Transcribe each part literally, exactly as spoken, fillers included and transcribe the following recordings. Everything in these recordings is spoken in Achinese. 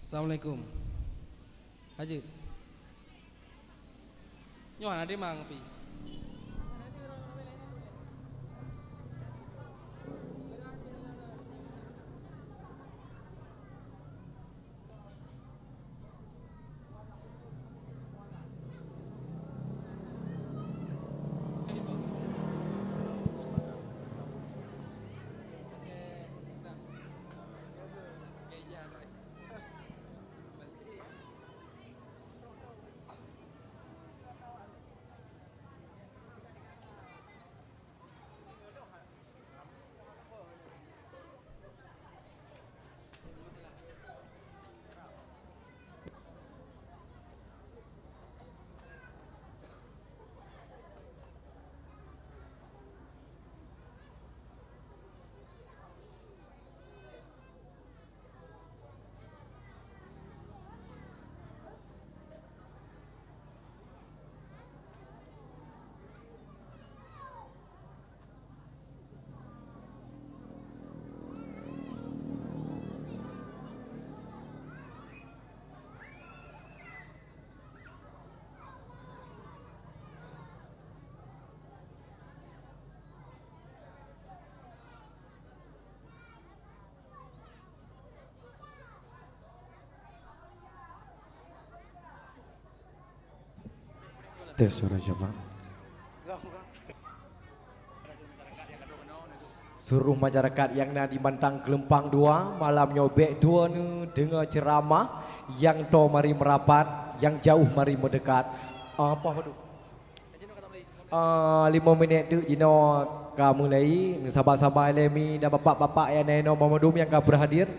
Assalamualaikum. Hajat. Nyoe hana dimang pi. Tes suara coba. Seluruh masyarakat nyang na di Bantang Keuleumpang dua, malam nyoe bék dua neudeungoe ceuramah, nyang toe mari meurapat, nyang jauh mari meudekat. Apa hadu? Ah, lima minit teuk jinoe ka mulai. Saban-saban lé mi dan bapak-bapak nyang na inoe banmandum nyang ka berhadir.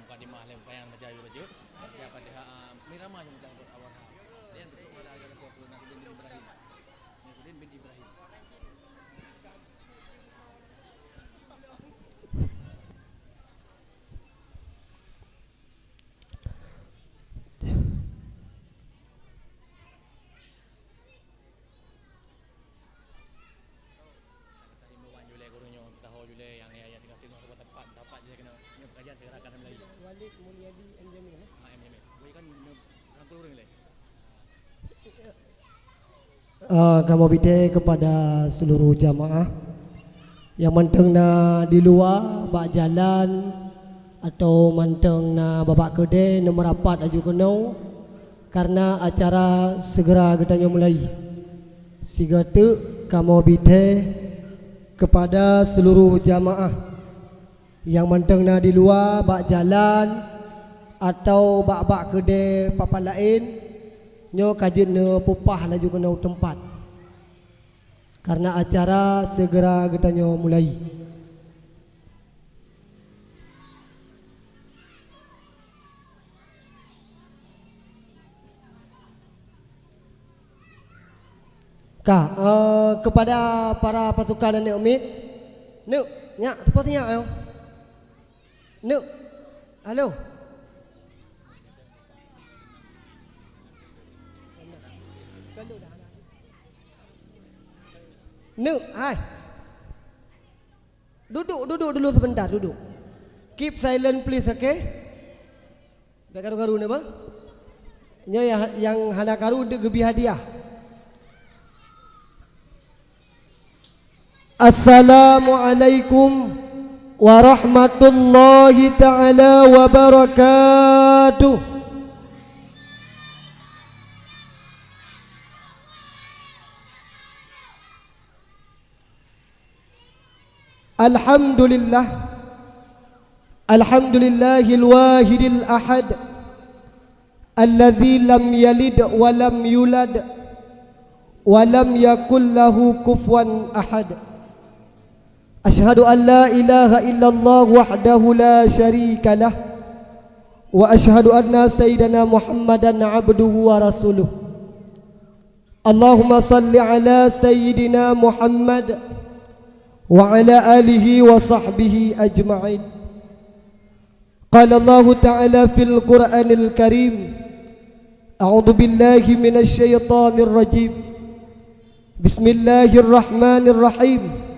Mukadimah lé payang baca yue baca. Baca Fatihah, ah, mirama je macam tu awal ha. Dia tu pada ayat tu aku Nasruddin bin Ibrahim. Nasruddin bin Ibrahim. Tahimbau wan julai gurée nyoe, taho julai nyang ya, ya, tengah-tengah sapat, sapat je keunoe. Nyoe peukajian teugerakan Melayu. Walid Mulyadi M Jamil, eh? Ha, M Jamil. Wei kan rangkul ureueng lé. Ah, kamoe bidée kepada seluruh jamaah nyang mantong na di luwa, bak jalan, atau mantong na babak keudée, neumerapat laju keunoe, karena acara segera geutanyoe mulai. Sigoe teuk kamoe bidée kepada seluruh jamaah nyang mantong na di luwa, bak jalan, atau bak-bak keudée papan laén, nyoe ka jeuet neupeupah laju keunoe teumpat, karena acara segera geutanyoe mulai. Ka, eh, kepada para pasukan aneuk miet, neuk, nyak, seupôt nyak, ayo. Neuk, halo. Neuk, hai. Duduk, duduk dulu sebentar, duduk. Keep silent, please, oke? Bèk karu-karu nyoe, bah. Nyoe nyang, nyang hana karu untuk geubri hadiah. Assalamualaikum warahmatullahi taala wabarakatuh. Alhamdulillah. Alhamdulillahil wahidil ahad. Alladzi lam yalid wa lam yulad. Wa lam yakul lahu kufuwan ahad. Asyhadu an la ilaha illallah wahdahu la syarika lah. Wa asyhadu anna sayyidana Muhammadan abduhu wa rasuluh. Allahumma shalli ala sayyidina Muhammad wa ala alihi wa sahbihi ajma'in. Qala Allahu ta'ala fil Qur'anil Karim, a'udzu billahi minasy syaithanir rajim. Bismillahirrahmanirrahim.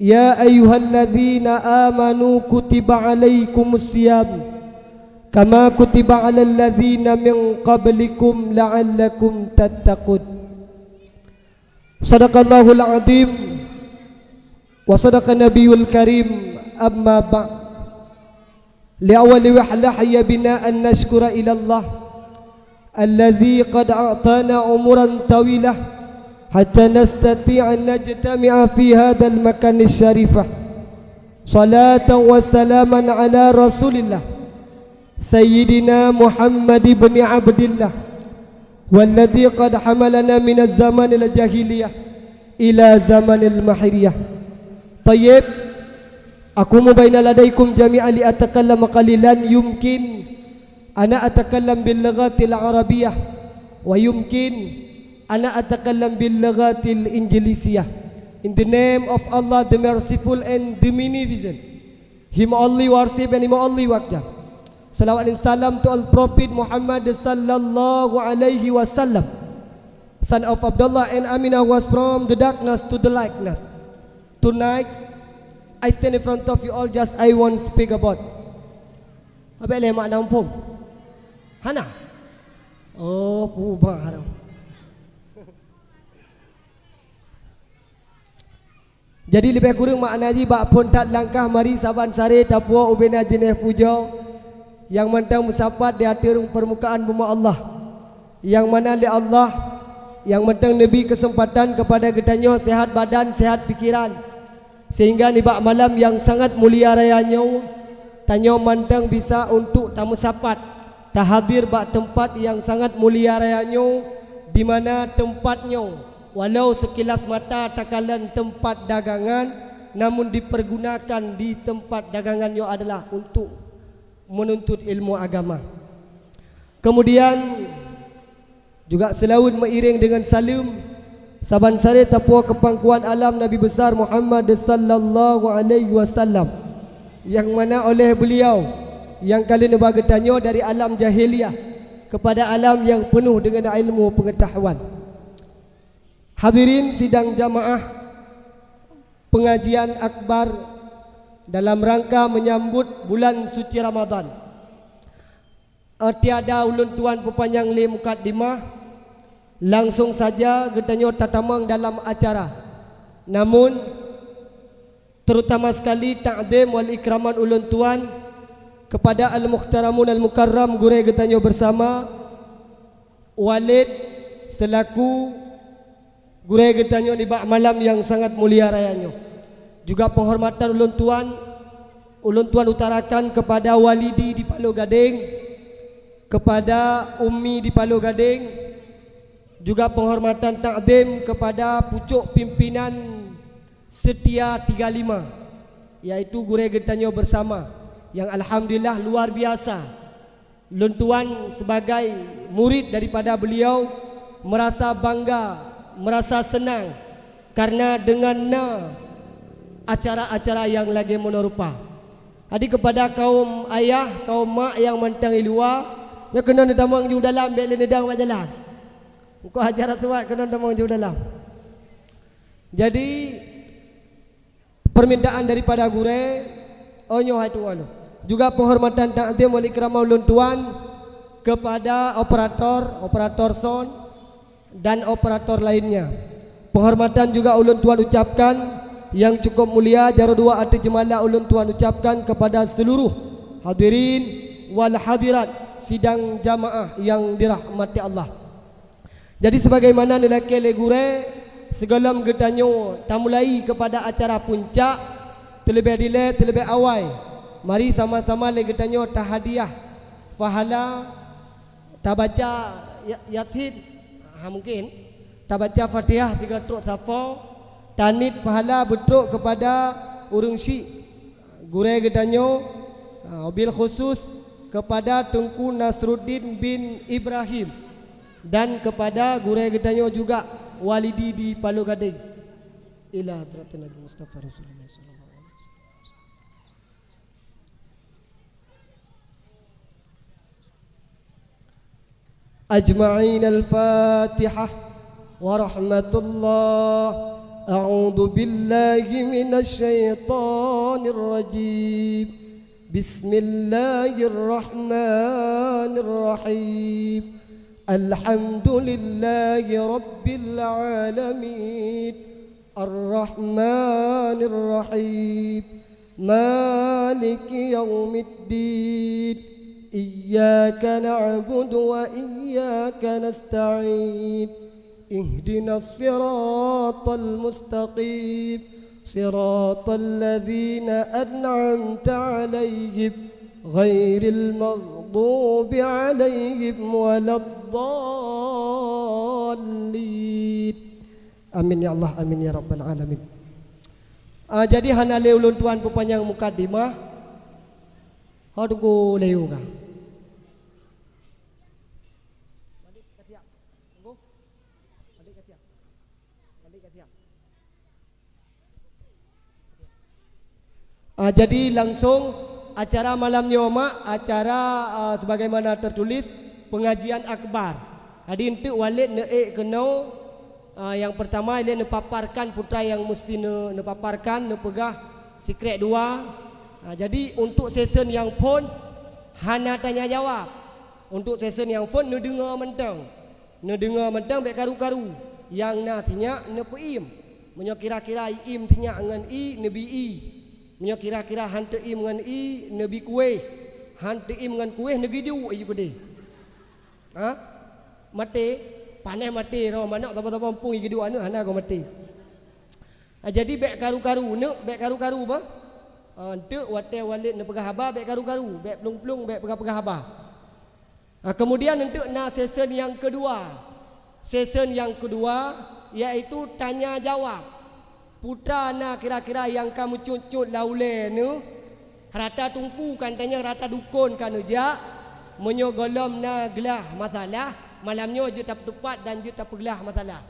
Ya ayyuhalladzina amanu kutiba alaikumus siyam kama kutiba alal ladzina min qablikum la'allakum tattaqun. Sadaqallahul azim wa sadaqa nabiyul karim, amma ba'd. Li awwali wa lahiyya bina'an nasyukura ilallah alladzi qad a'tana umuran tawilah hatta nastati'a an najtami'a fi hadzal makani syarifah. Salatan wa salaman ala Rasulillah Sayyidina Muhammad ibni Abdillah, walladzi qad hamalana minaz zamanil jahiliyah ila zamanil mahiriyah. Tayyib, aqumu baina ladaikum jami'an li atakallama qalilan, yumkin ana atakallam bil lughatil arabiyyah, wa yumkin ana atakallam bil lughatil injilisiyah. In the name of Allah, the merciful and the beneficent. Him only worship and Him only worship. Salawat and salam to all Prophet Muhammad sallallahu alaihi wasallam, son of Abdullah and Aminah, was from the darkness to the lightness. Tonight, I stand in front of you all, just I won't speak about. Abek lé makna muphom? Hana? Oh, pubah dong. Jadi leubeh kureueng makna jih bak phon that langkah mari saban saré tapuwoe ubena jeunèh pujoe nyang mantong meusapat di ateueh permukaan bumoe Allah. Nyang mana lé Allah nyang mantong neubri keuseumpatan keupada geutanyoe seuhat badan, seuhat pikeran, sehingga nibak malam nyang sangat mulia raya nyoe, tanyoe mantong bisa untuk tameusapat tahadir bak teumpat nyang sangat mulia raya nyoe, di mana teumpat nyoe walau seukilas mata takalon teumpat dagangan, namun dipeurgunakan di teumpat dagangan nyoe adalah untuk meununtut ilmu agama. Keumudian, juga seulaweuet meuiréng deungon saleuem, saban saré tapuwoe keu pangkuan alam Nabi Besar Muhammad sallallahu alaihi wasallam, nyang mana oleh beuliau nyang ka lheueh neuba geutanyoe dari alam jahiliyah keupada alam nyang peunoh deungon ilmu peungeutahuan. Hadirin sidang jamaah pengajian akbar dalam rangka meunyambut bulan suci Ramadhan. Eh, tiada ulôn tuan peupanyang lé mukadimah, langsong saja geutanyoe tatamong dalam acara. Namun, terutama sekali takzim wal ikraman ulôn tuan kepada al-muhtaramun al-mukarram gurée geutanyoe bersama, Walid selaku gurée geutanyoe nibak malam nyang sangat mulia raya nyoe. Juga penghormatan ulôn tuan, ulôn tuan utarakan kepada walidi di Paloh Gadeng, kepada ummi di Paloh Gadeng, juga penghormatan takzim kepada pucuk pimpinan seutia tiga lima, yaitu gurée geutanyoe bersama, nyang alhamdulillah luar biasa. Lôn tuan sebagai murid daripada beliau merasa bangga, merasa senang karena deungon na acara-acara nyang lagée meunoe rupa. Jadi keupada kaum ayah, kaum mak nyang mantong i luwa, nyoe keunoe neutamong ju dalam, bék lé neudong bak jalan. Engkau acara suat keunoe neutamong ju dalam. Jadi, permintaan daripada gurée, oh, nyoe hai tuan. Juga penghormatan takzim wal ikram ulôn tuan kepada operator, operator sound, dan operator lainnya. Penghormatan juga ulôn tuan ucapkan yang cukup mulia, jaroe dua ateueh jeumala ulôn tuan ucapkan kepada seluruh hadirin wal hadirat sidang jamaah yang dirahmati Allah. Jadi, sebagaimana neulakée lé gurée, sigohlom geutanyoe tamulai keupada acara puncak, teuleubeh dilée, teuleubeh awai, mari sama-sama lé geutanyoe tahadiah pahala tabaca Ya-, Yasin, ha, mungkin, tabaca Fatihah sigoe trok sapo, tanit pahala beutrok keupada ureuëng syik gurée geutanyoe, ha, wabil khusus kepada Teungku Nasruddin bin Ibrahim. Dan kepada gurée geutanyoe juga, walidi di Paloh Gadeng. Ila hadratin Nabi Mustafa Rasulullah sallallahu alaihi wasallam. Ajma'in al-Fatihah wa rahmatullah. A'udzu billahi minasy syaithanir rajim. Bismillahirrahmanirrahim. Alhamdulillahi rabbil alamin. Arrahmanirrahim. Maliki yaumiddin. Iyyaka na'budu wa iyyaka nasta'in. Ihdinas siratal mustaqim. Siratal ladzina an'amta 'alaihim, ghairil maghdubi 'alaihim waladdallin. Amin ya Allah, amin ya rabbal alamin. Ah, jadi hana lé ulôn tuan peupanyang mukadimah. Ho tunggu lé ka. Ah, jadi langsung acara malam nyoe mak, acara, ah, sebagaimana tertulis, pengajian akbar. Jadi enteuk Walid neuék keunoe, ah, yang pertama ilée neupaparkan putra yang mesti ne-, neupaparkan, neupeugah sikrék dua. Ah, jadi untuk session yang phon hana tanya jawab. Untuk session yang phon neudeungoe mantong. Neudeungoe mantong bék karu-karu. Nyang na sinyak neupeuiem. Meunyoe kira-kira iém sinyak ngon i, neubi i. Meunyoe kira-kira han teuiem ngon i, neubi kuéh. Han teuiem ngon kuéh, neugiduek i keudeh. Ha? Maté, panéh maté, roh manok sapa-sapa muphom i giduek aneuk hana goe maté. Ha, jadi bék karu-karu, neuk bék karu-karu bah. Ha, enteuk watée Walid neupeugah haba bék karu-karu, bék plueng-plueng, bék peugah-peugah haba. Ah, kemudian untuk na sesi yang kedua. Sesi yang kedua yaitu tanya jawab. Putra na kira-kira nyang ka meucut-cut lam ulèe neuh, rata teungku kan tanyong, rata dukon ka neujak, meunyoe gohlom na glah masalah, malam nyoe jeuet tapeuteupat dan jeuet tapeuglah masalah.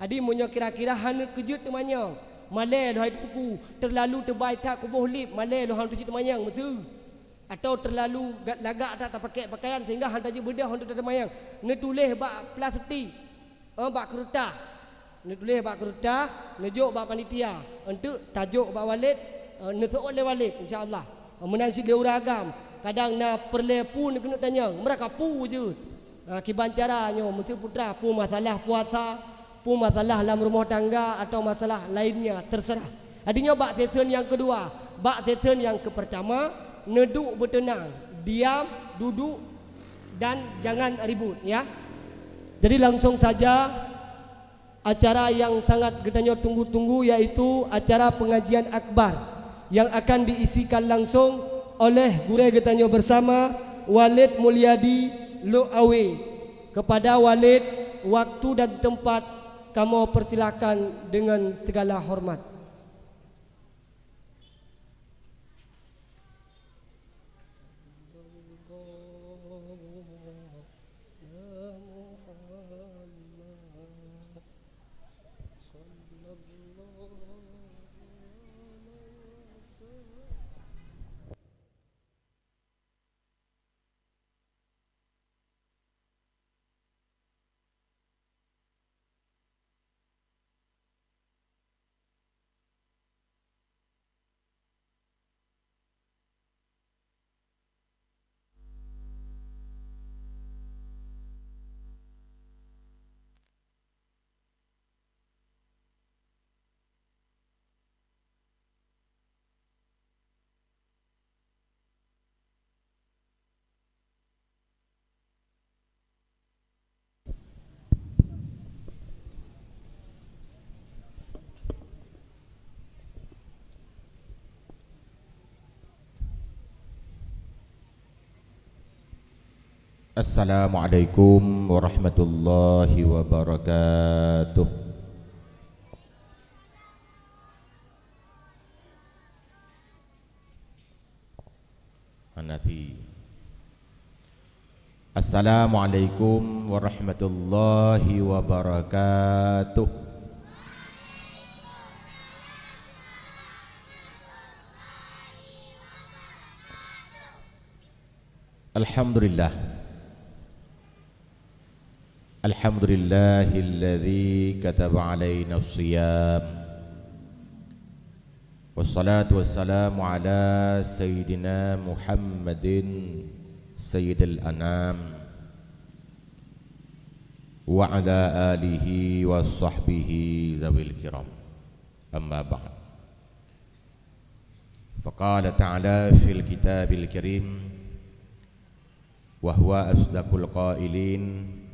Jadi meunyoe kira-kira hana keujeuet teumanyong, malèe lôn hai teungku, teulalu teubai that kuboh lip, malèe lôn hana keujeuet teumanyong, beutôi. Atawa teulalu ga-, lagak that tapakèk pakaian sehingga hana tajeuet beudôh untuk tateumanyong. Neutuléh bak plastik, eh, bak keureutah. Neutuléh bak keureutah, neujok bak panitia. Untuk tajok bak walét, eh, neuseuôt lé walét, insya Allah. Eh, meunan cit lé ureueng agam. Kadang na peureulèe peue neukeuneuk tanyong, meuraka peue jeuet. Ah, kiban cara nyoe, meuseu putra, peue masalah puasa, peue masalah lam rumoh tangga atau masalah lainnya, terserah. Jadi nyoe bak sesi nyang keudua. Bak sesi nyang keupeurtama, neuduek beuteunang, diam, duduk, dan jangan ribut, ya. Jadi langsung saja, acara nyang sangat geutanyoe tunggu-tunggu yaitu acara pengajian akbar nyang akan diisikan langsung oleh gurèe geutanyoe bersama, Walid Mulyadi Lok Awe. Kepada Walid, waktu dan tempat kamoe persilakan dengan segala hormat. Assalamualaikum warahmatullahi wabarakatuh. Hanafi. Assalamualaikum warahmatullahi wabarakatuh. Alhamdulillah. Alhamdulillahilladzi kataba alaina shiyam. Wassalatu wassalamu ala sayyidina Muhammadin sayyidil anam, wa ala alihi wa sahbihi zawil kiram. Amma ba'd. Faqala ta'ala fil kitabil karim, wa huwa asdaqul qailin.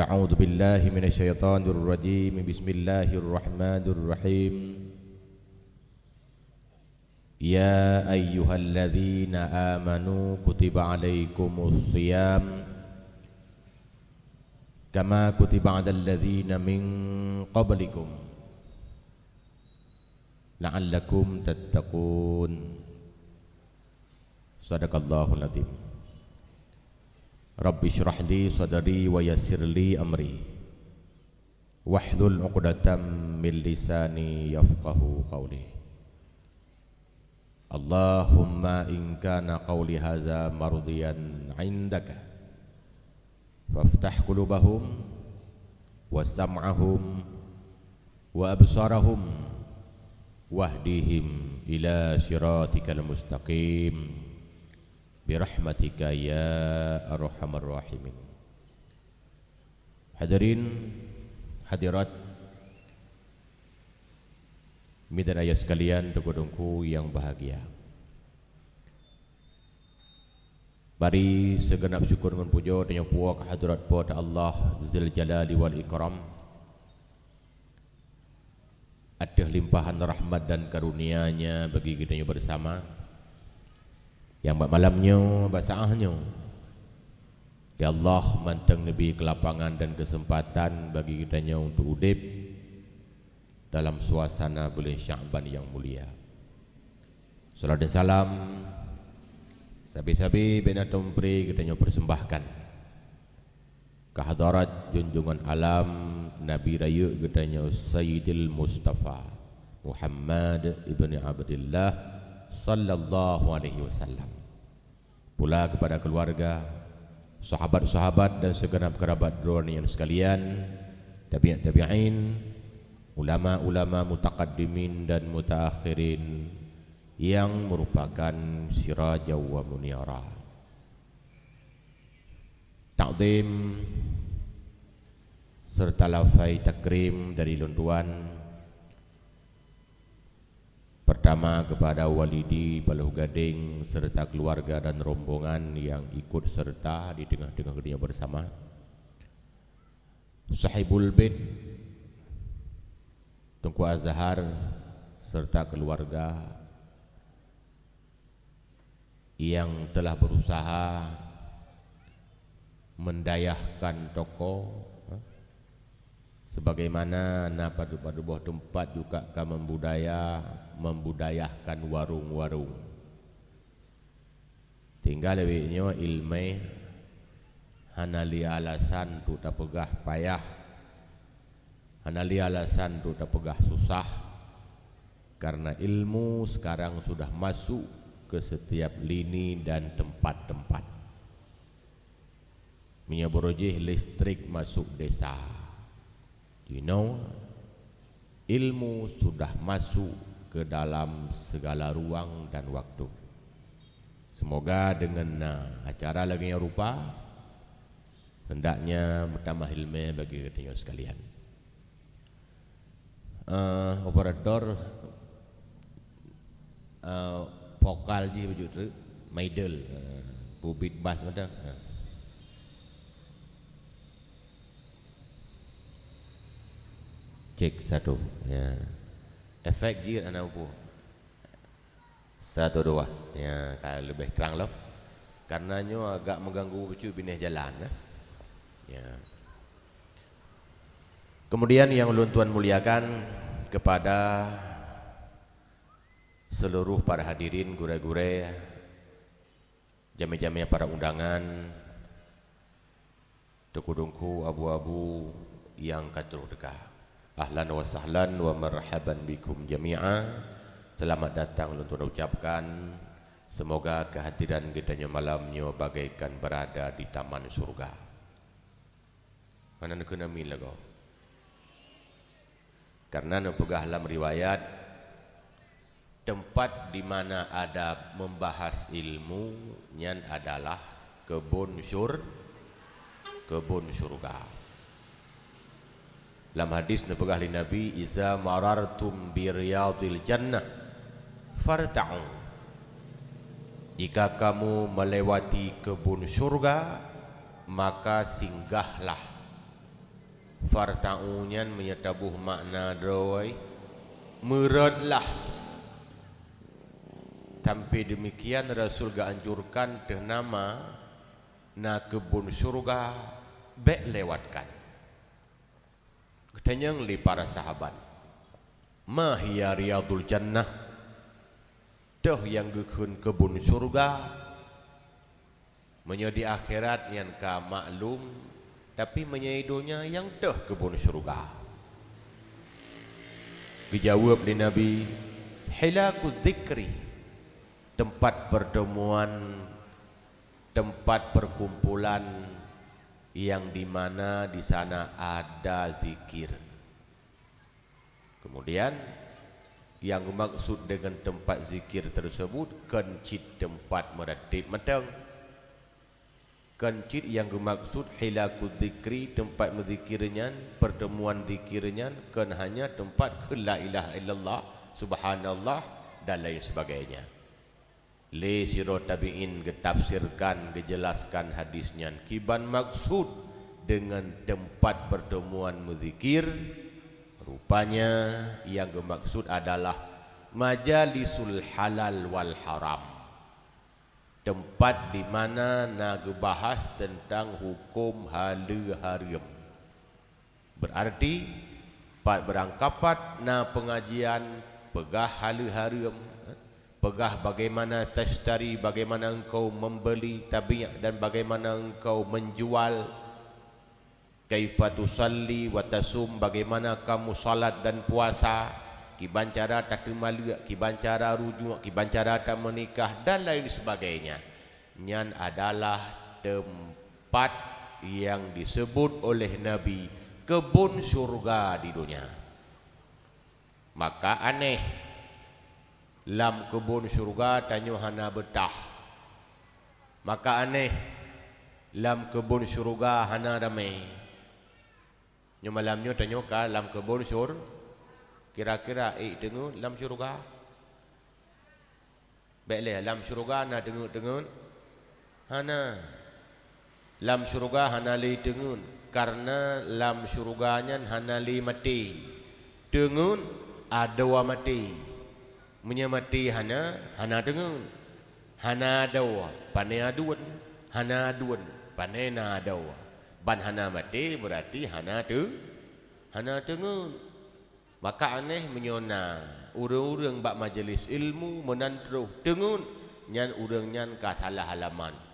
A'udzu billahi minasy syaithanir rajim. Bismillahirrahmanirrahim. Ya ayyuhalladzina amanu kutiba alaikumus shiyam kama kutiba alal ladzina min qablikum la'allakum tattaqun. Sadaqallahul adzim. Rabbi shrah li sadri wa yassir li amri. Wahlul 'uqdatam min lisani yafqahu qawli. Allahumma in kana qawli hadza mardiyan 'indaka, faftah qulubahum wa sam'ahum wa absarahum wahdihim ila siratikal mustaqim, birahmatika ya arhamar rahimin. Hadirin hadirat, midan ayah sekalian, teungku-teungku yang bahagia. Mari segenap syukur ngon pujoe tanyoe puwoe keu hadrat Po teu Allah Zul Jalali wal Ikram ateueh limpahan rahmat dan karunia-Nya bagi geutanyoe bersama nyang bak malam nyoe, bak saát nyoe, Ya Allah, mantong neubri keulapangan dan keuseumpatan bagi geutanyoe untuk udeb dalam suasana buleuen Sya'ban nyang mulia. Salawat dan salam sabe-sabe bèk na teumeubri geutanyoe persembahkan keu hadarat junjungan alam Nabi rayeuk geutanyoe Sayyidil Mustafa Muhammad ibni Abdillah sallallahu alaihi wasallam. Pula kepada keluarga, sahabat-sahabat dan segenap kerabat droeneuh sekalian, tabi'ut tabi'in, ulama-ulama mutaqaddimin dan mutaakhirin yang merupakan siraja wa munira. Takzim serta lafai takrim dari lôn tuan, pertama kepada walidi Paloh Gadeng serta keluarga dan rombongan yang ikut serta di tengah-tengah geutanyoe bersama. Sahibul Bait, Teungku Azhar serta keluarga yang telah berusaha mendayahkan toko, eh, sebagaimana na padub-padub boh teumpat juga ka membudaya, membudayahkan warong-warong. Tinggai awaknyoe ileumèe hana lé alasan untuk tapeugah payah, hana lé alasan untuk tapeugah susah, karena ilmu sekarang sudah masuk ke setiap lini dan tempat-tempat. Meunyoe barô jih listrik masuk desa, you know, ilmu sudah masuk ke dalam segala ruang dan waktu. Semoga dengan na acara lagèe nyoe rupa, hendaknya meutamah ileumèe bagi geutanyoe sekalian. Eh, operator, eh, vokal jih bacut treuk, middle, eh, peue beat bass mantong. Eh. Cek satu. Ya. Efek jih hana peue. Satu, dua. Ya, ka leubeh trang lom. Karena nyoe agak mengganggu bacut binéh jalan, eh. Ya. Kemudian yang ulôn tuan muliakan kepada seluruh para hadirin, gurèe-gurèe, jamèe-jamèe para undangan, teungku-teungku, abu-abu nyang ka troh teuka. Ahlan wa sahlan wa marhaban bikum jami'a. Selamat datang ulôn tuan ucapkan. Semoga kehadiran geutanyoe malam nyoe bagaikan berada di taman surga. Hana neukheun amin lagoe. Karena neupeugah lam riwayat, tempat di mana ada membahas ilmu, nyan adalah keubon syur-, keubon syurga. Lam hadis neupeugah lé Nabi, "Iza marartum bi riyadil jannah, farta'u." Jika kamu melewati kebun syurga, maka singgahlah. Farta'u nyan meunyoe taboh makna droe, meureuetlah. Sampai demikian Rasul geuanjurkan teuh nama na kebun syurga, bék lewatkan. Geutanyong lé para sahabat, "Ma hiya riyadul jannah?" Toh nyang geukheun kebun syurga? Meunyoe di akhirat nyan ka maklum, tapi meunyoe di donya nyang toh kebun syurga? Geujaweueb lé Nabi, "Hilaku dzikri, tempat pertemuan, tempat perkumpulan yang di mana di sana ada zikir." Kemudian, nyang geumaksud deungon teumpat zikir teusebut kon cit teumpat meuratéb mantong. Kon cit nyang geumaksud hilaku dzikri, teumpat meuzikir nyan, pertemuan zikir nyan, kon hanya teumpat kheun la ilaha illallah, subhanallah, dan lain sebagainya. Lé sidroe tabi'in geutafsirkan, geujelaskan hadis nyan kiban maksud deungon teumpat pertemuan meuzikir. Rupanya, nyang geumaksud adalah majalisul halal wal haram. teumpat di mana na geubahas teuntang huköm haleue hareuem. Beurarti, pat beurangkapat na peungajian peugah haleue hareuem, peugah bagaimana tashtari, bagaimana engkau membeli, tabi', dan bagaimana engkau menjual, kaifa tusalli wa tasum, bagaimana kamu salat dan puasa, kiban cara tateumaleuek, kiban cara rujuk, kiban cara tameunikah, dan lain sebagainya. Nyan adalah teumpat nyang diseubut oleh Nabi keubon syeuruga di donya. Maka aneh, lam keubon syeuruga tanyoe hana beutah. Maka aneh, lam keubon syeuruga hana damé. Nyoe malam nyoe tanyoe ka lam keubon syur-, kira-kira ék teungeut lam syeuruga? Bék lé, lam syeuruga na teungeut-teungeut? Hana. Lam syeuruga hana lé teungeut, kareuna lam syeuruga nyan hana lé maté. Teungeut, adoe maté. Meunyoe maté hana, hana teungeut. Hana adoe, pane aduen. Hana aduen, pane na adoe. Ban hana maté, beurati hana teu-, hana teungeut. Maka aneh meunyoe na ureuëng-ureuëng bak majelis ilmu meunan troh teungeut, nyan ureuëng nyan ka salah alamat.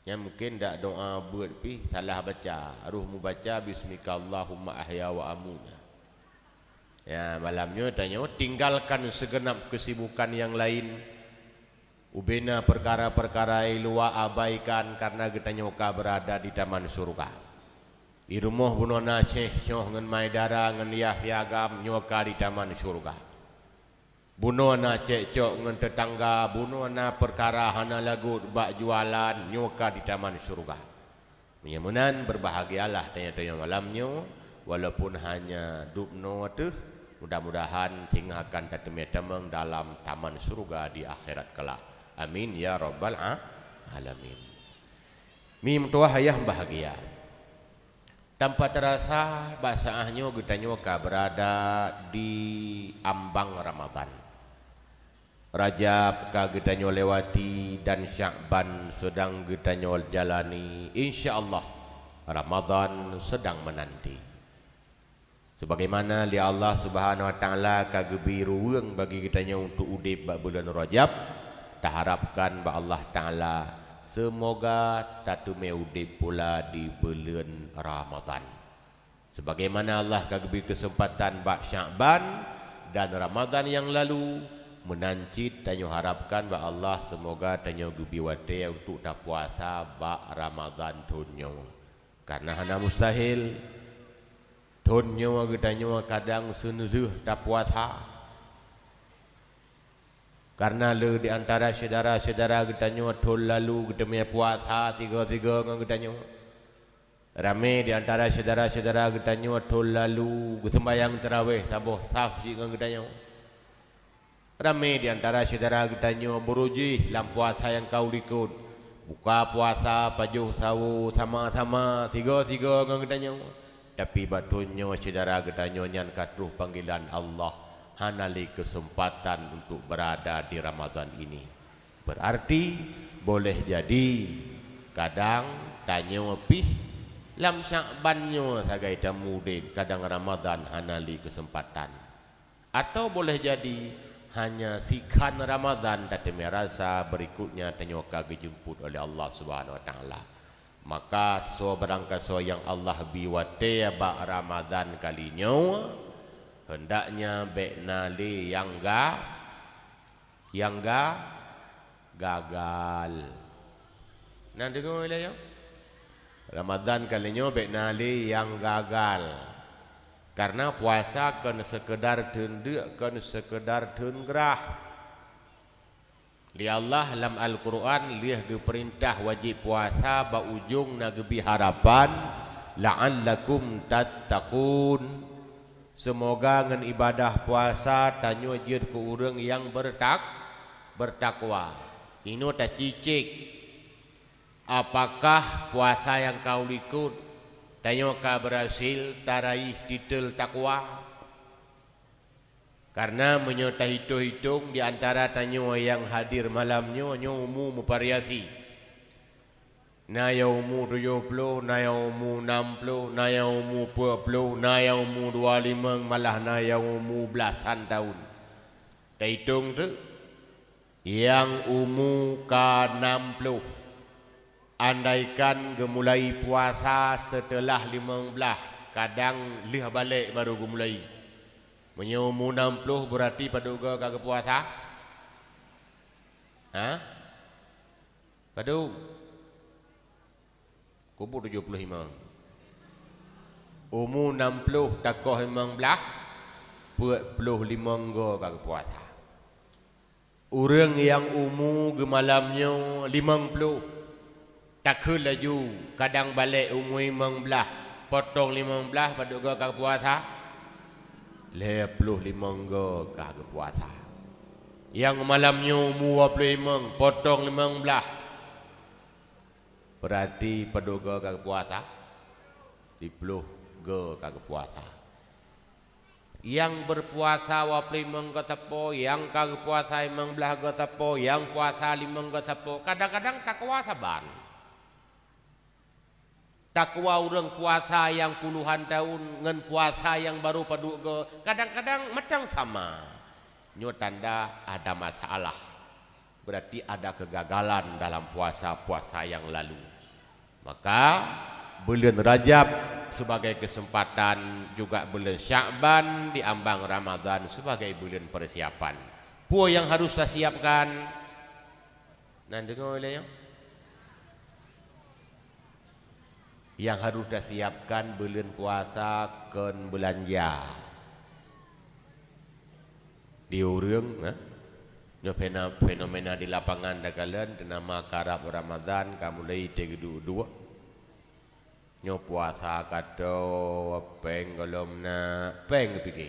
Nyan mungken dak doa beuet pih salah baca, roh mubaca, "Bismikallahumma ahya wa amuna." Ya, malam nyoe tanyoe tinggalkan segenap kesibukan yang lain. Ubena peukara-peukara i luwa abaikan, kareuna geutanyoe ka beurada di taman syeuruga. I rumoh bunoe na ceh-coh ngon mai dara ngon yah siagam, nyoe ka di taman syeuruga. Bunoe na cekcok ngon teutangga, bunoe na peukara hana lagot bak jualan, nyoe ka di taman syeuruga. Meunyoe meunan, beurbahagialah tanyoe-tanyoe malam nyoe, walaupun hanya dubnoe teuh, mudah-mudahan singoh akan tateumé tamong dalam taman syeuruga di akhirat kelak. Amin ya rabbal a-, alamin. Mi meutuwah ayah bahgia. Tanpa terasa, bak saat nyoe geutanyoe ka beurada di ambang Ramadhan. Rajab ka geutanyoe lewati dan Syakban sedang geutanyoe jalani. Insya Allah, Ramadhan sedang menanti. Sebagaimana lé Allah Subhanahu wa Taala ka geubri ruweueng bagi geutanyoe untuk udeb bak buleuen Rajab, taharapkan bak Allah Taala seumoga tateumé udeb pula di buleuen Ramadhan. Sebagaimana Allah ka geubri keuseumpatan bak Syakban dan Ramadhan nyang lalu, meunan cit tanyoe harapkan bak Allah seumoga tanyoe geubri watée untuk tapuasa bak Ramadhan thon nyoe. Kareuna hana mustahil, thon nyoe geutanyoe kadang seuneulheueh tapuasa. Kareuna le di antara syedara-syedara geutanyoe thon lalu geuteumé puasa sigoe-sigoe ngon geutanyoe. Ramé di antara syedara-syedara geutanyoe thon lalu geuseumbahyang tarawéh saboh saf cit ngon geutanyoe. Ramé di antara syedara geutanyoe beurujih lam puasa nyang ka u likot, buka puasa, pajoh sawo sama-sama sigoe-sigoe ngon geutanyoe. Tapi bak thon nyoe syedara geutanyoe nyan ka troh panggilan Allah, hana lé keuseumpatan untuk beurada di Ramadhan ini. Beurarti, boleh jadi kadang tanyoe pih lam Syakban nyoe sagai tamude, kadang Ramadhan hana lé keuseumpatan. Atau boleh jadi hanya sikhan Ramadhan tateumé rasa, beurikutnya tanyoe ka geujeumput oleh Allah Subhanahu Wa Taala. Maka soe barangkasoe nyang Allah bi watée bak Ramadhan kali nyoe, hendaknya bék na lé nyang ga-, nyang ga-, gagal. Na deungoe lé nyoe? Ramadhan kali nyoe bék na lé nyang gagal. Kareuna puasa kon seukeudar theun deuk, kon seukeudar theun grah. Lé Allah lam Al-Qur'an lheueh geupeurintah wajéb puasa, bak ujong na geubri harapan, "La'allakum tattaqun." Seumoga ngon ibadah puasa tanyoe jeuet keu ureuëng nyang beurtak-, beurtakwa. Inoe tacicék, apakah puasa nyang ka u likot tanyoe ka beurhasil taraih titel takwa? Karena meunyoe tahitong-hitong di antara tanyoe nyang hadir malam nyoe, nyoe umu muvariasi. Na nyang umu tujoh ploh, na nyang umu nam ploh, na nyang umu peuet ploh, na nyang umu dua limong, malah na nyang umu belasan tahun. Tahitong teuk, nyang umu ka nam ploh, andaikan geumulai puasa seuteulah limong blaih, kadang lheueh balek barô geumulai. Meunyoe umu nam ploh, beurati padub goe ka geupuasa? Ha? Padub? Kubu tujoh ploh limong. Umu nam ploh takoh limong blaih, peuet ploh limong goe ka geupuasa. Ureuëng nyang umu geumalam nyoe limong ploh, takheun laju, kadang balek umu limong blaih, potong limong blaih, padub goe ka geupuasa? Lhée ploh limong goe ka geupuasa. Nyang malam nyoe umu dua ploh limong, potong limong blaih, beurati padub goe ka geupuasa? Siploh goe ka geupuasa. Nyang beupuasa dua ploh limong goe sapo, nyang ka geupuasa limong blaih goe sapo, nyang puasa limong goe sapo, kadang-kadang takwa saban. Takwa ureuëng puasa nyang puluhan tahun ngon puasa nyang barô padub goe, kadang-kadang mantong sama. Nyoe tanda ada masalah. Berarti ada kegagalan dalam puasa-puasa yang lalu. Maka, buleuen Rajab sebagai kesempatan, juga buleuen Syakban di ambang Ramadan sebagai buleuen persiapan. Peue nyang harus tasiapkan? Na deungoe lé nyoe? Nyang harôh tasiapkan buleuen puasa kon beulanja. Di ureuëng, eh, nyoe fena-, fenomena di lapangan takalon teunama karab Ramadan ka mulai teuduek-duek. Nyoe puasa ka toe, péng gohlom na, péng geupike.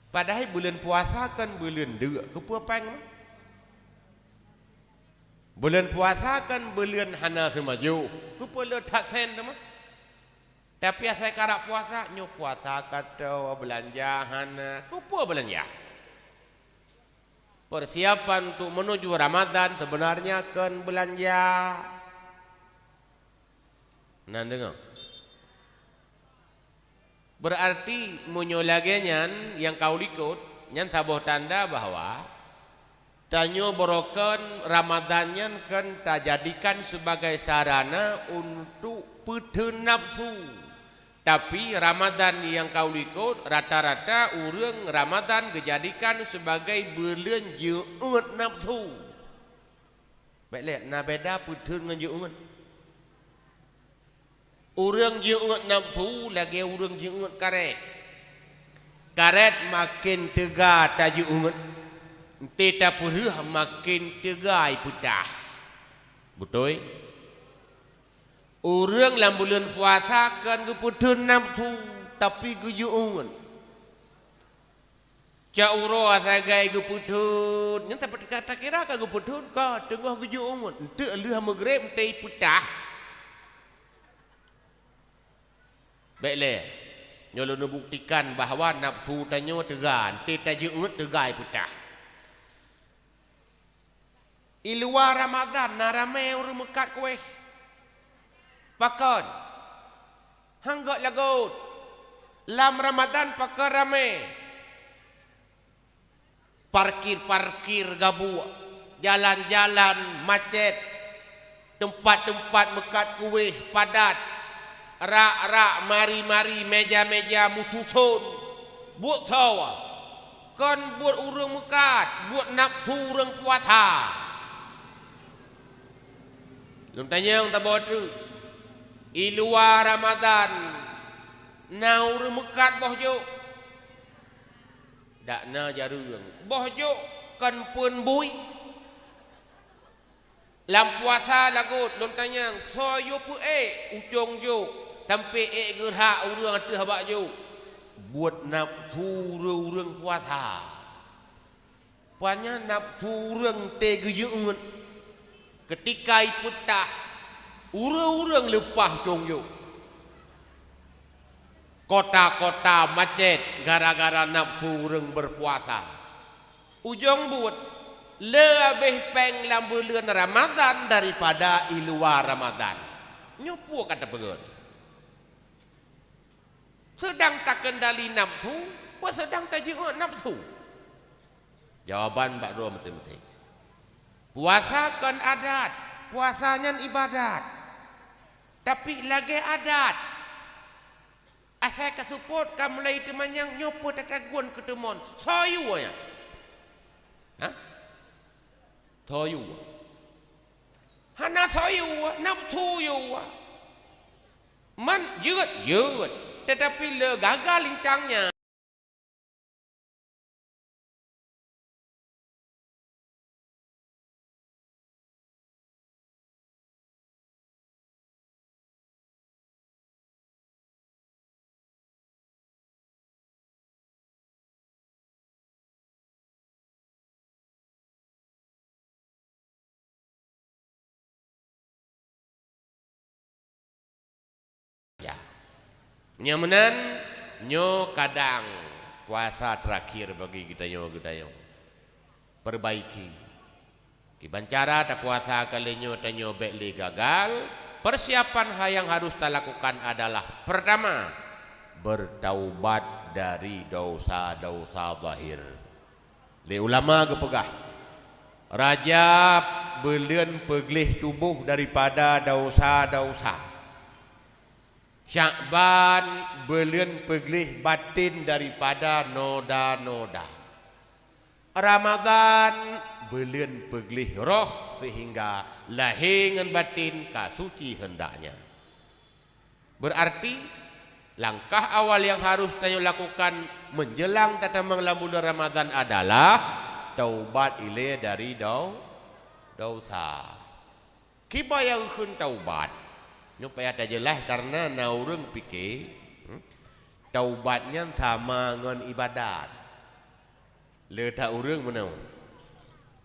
Padahai buleuen puasa kon buleuen deuk, keupeue péng? Buleuen puasa kon buleuen hana seumajoh, keupeue le that sén teuma? Tapi asai karab puasa, nyoe puasa ka toe, beulanja hana, keupeue beulanja? Persiapan untuk menuju Ramadan sebenarnya kon beulanja. Na deungoe? Beurarti meunyoe lagée nyan nyang ka u likot, nyan saboh tanda bahwa tanyoe barokon Ramadan nyan kon tajadikan sibagai sarana untuk peutheun nafsu. Tapi Ramadan nyang ka u likot, rata-rata ureuëng Ramadan geujadikan sibagai buleuen jeuet nafsu. Bék lé, na beda peutheun ngon jeuet. Ureuëng jeuet nafsu lagée ureuëng jeuet karét. Karét maken teuga tajeuet, enté tapeureuh maken teuga ipeutah. Beutôi? Ureuëng lam buleuen puasa kon geupeutheun nafsu, tapi geujeuet. Cak uroe sagai geupeutheun, nyan tapeugah takira ka geupeutheun ka teungoh geujeuet, enteuk lheueh meugreb enté peutah. Bék lé, nyoe lôn neubuktikan bahwa nafsu tanyoe teuga, enté tajeuet teuga peutah. I luwa Ramadan na ramé ureuëng meukat kuéh. Pakon? Han gét lagot. Lam Ramadan pakon ramé? Parkir-parkir gabuek, jalan-jalan macet, teumpat-teumpat meukat kuéh padat, rak-rak, mari-mari, meja-meja meususon. Buet soe? Kon buet ureuëng meukat, buet nafsu ureuëng puasa. Lôn tanyong saboh teuk, i luwa Ramadan na ureuëng meukat boh jok? Dak na jareueng. Boh jok kon peuen bui. Lam puasa lagot lôn tanyong, soe yue peuék ucong jok, sampoe ék geurhak ureuëng ateueh bak jok? Buet nafsu ureuëng-ureuëng puasa. Panya nafsu ureuëng teugeujeuet. Keutika ipeutah, ureuëng-ureuëng leupah ucong jok. Kota-kota macet gara-gara nafsu ureuëng berpuasa. Ujong buet, le habéh péng lam buleuen Ramadhan daripada i luwa Ramadhan. Nyoe peue ka teupeugét? Seudang takeundali nafsu, peue seudang tajeuet nafsu? Jawaban bak droe maséng-maséng. Puasa kon adat, puasa nyan ibadat. Tapi lagée adat. Asai ka seupôt ka mulai teumanyang nyoe peue tatagun keuteumon. Soe yue nyan? Hah? Soe yue? Hana soe yue, nafsu yue. Man jeuet, jeuet, tetapi le gagal lintang nyan. Ya. Nyang meunan, nyoe kadang puasa terakhir bagi geutanyoe-geutanyoe. Perbaiki. Kiban cara tapuasa kali nyoe tanyoe bék lé gagal, persiapan ha-, nyang harus talakukan adalah, pertama, bertaubat dari dosa-dosa zahir. Lé ulama geupeugah, Rajab buleuen peugleh tuboh daripada dosa-dosa. Syakban buleuen peugleh baten daripada noda-noda. Ramadhan buleuen peugleh roh seuhingga lahé ngon baten ka suci heundaknya. Beurarti, langkah awal nyang harôh tanyoe lakukan meunjeulang tatamong lam buleuen Ramadhan adalah taubat ilée dari dau-, dosa. Kiban nyang geukheun taubat? Nyoe payah tajeulaih kareuna na ureuëng pike, hmm, taubat nyan sama ngon ibadat. Le that ureuëng meunoe.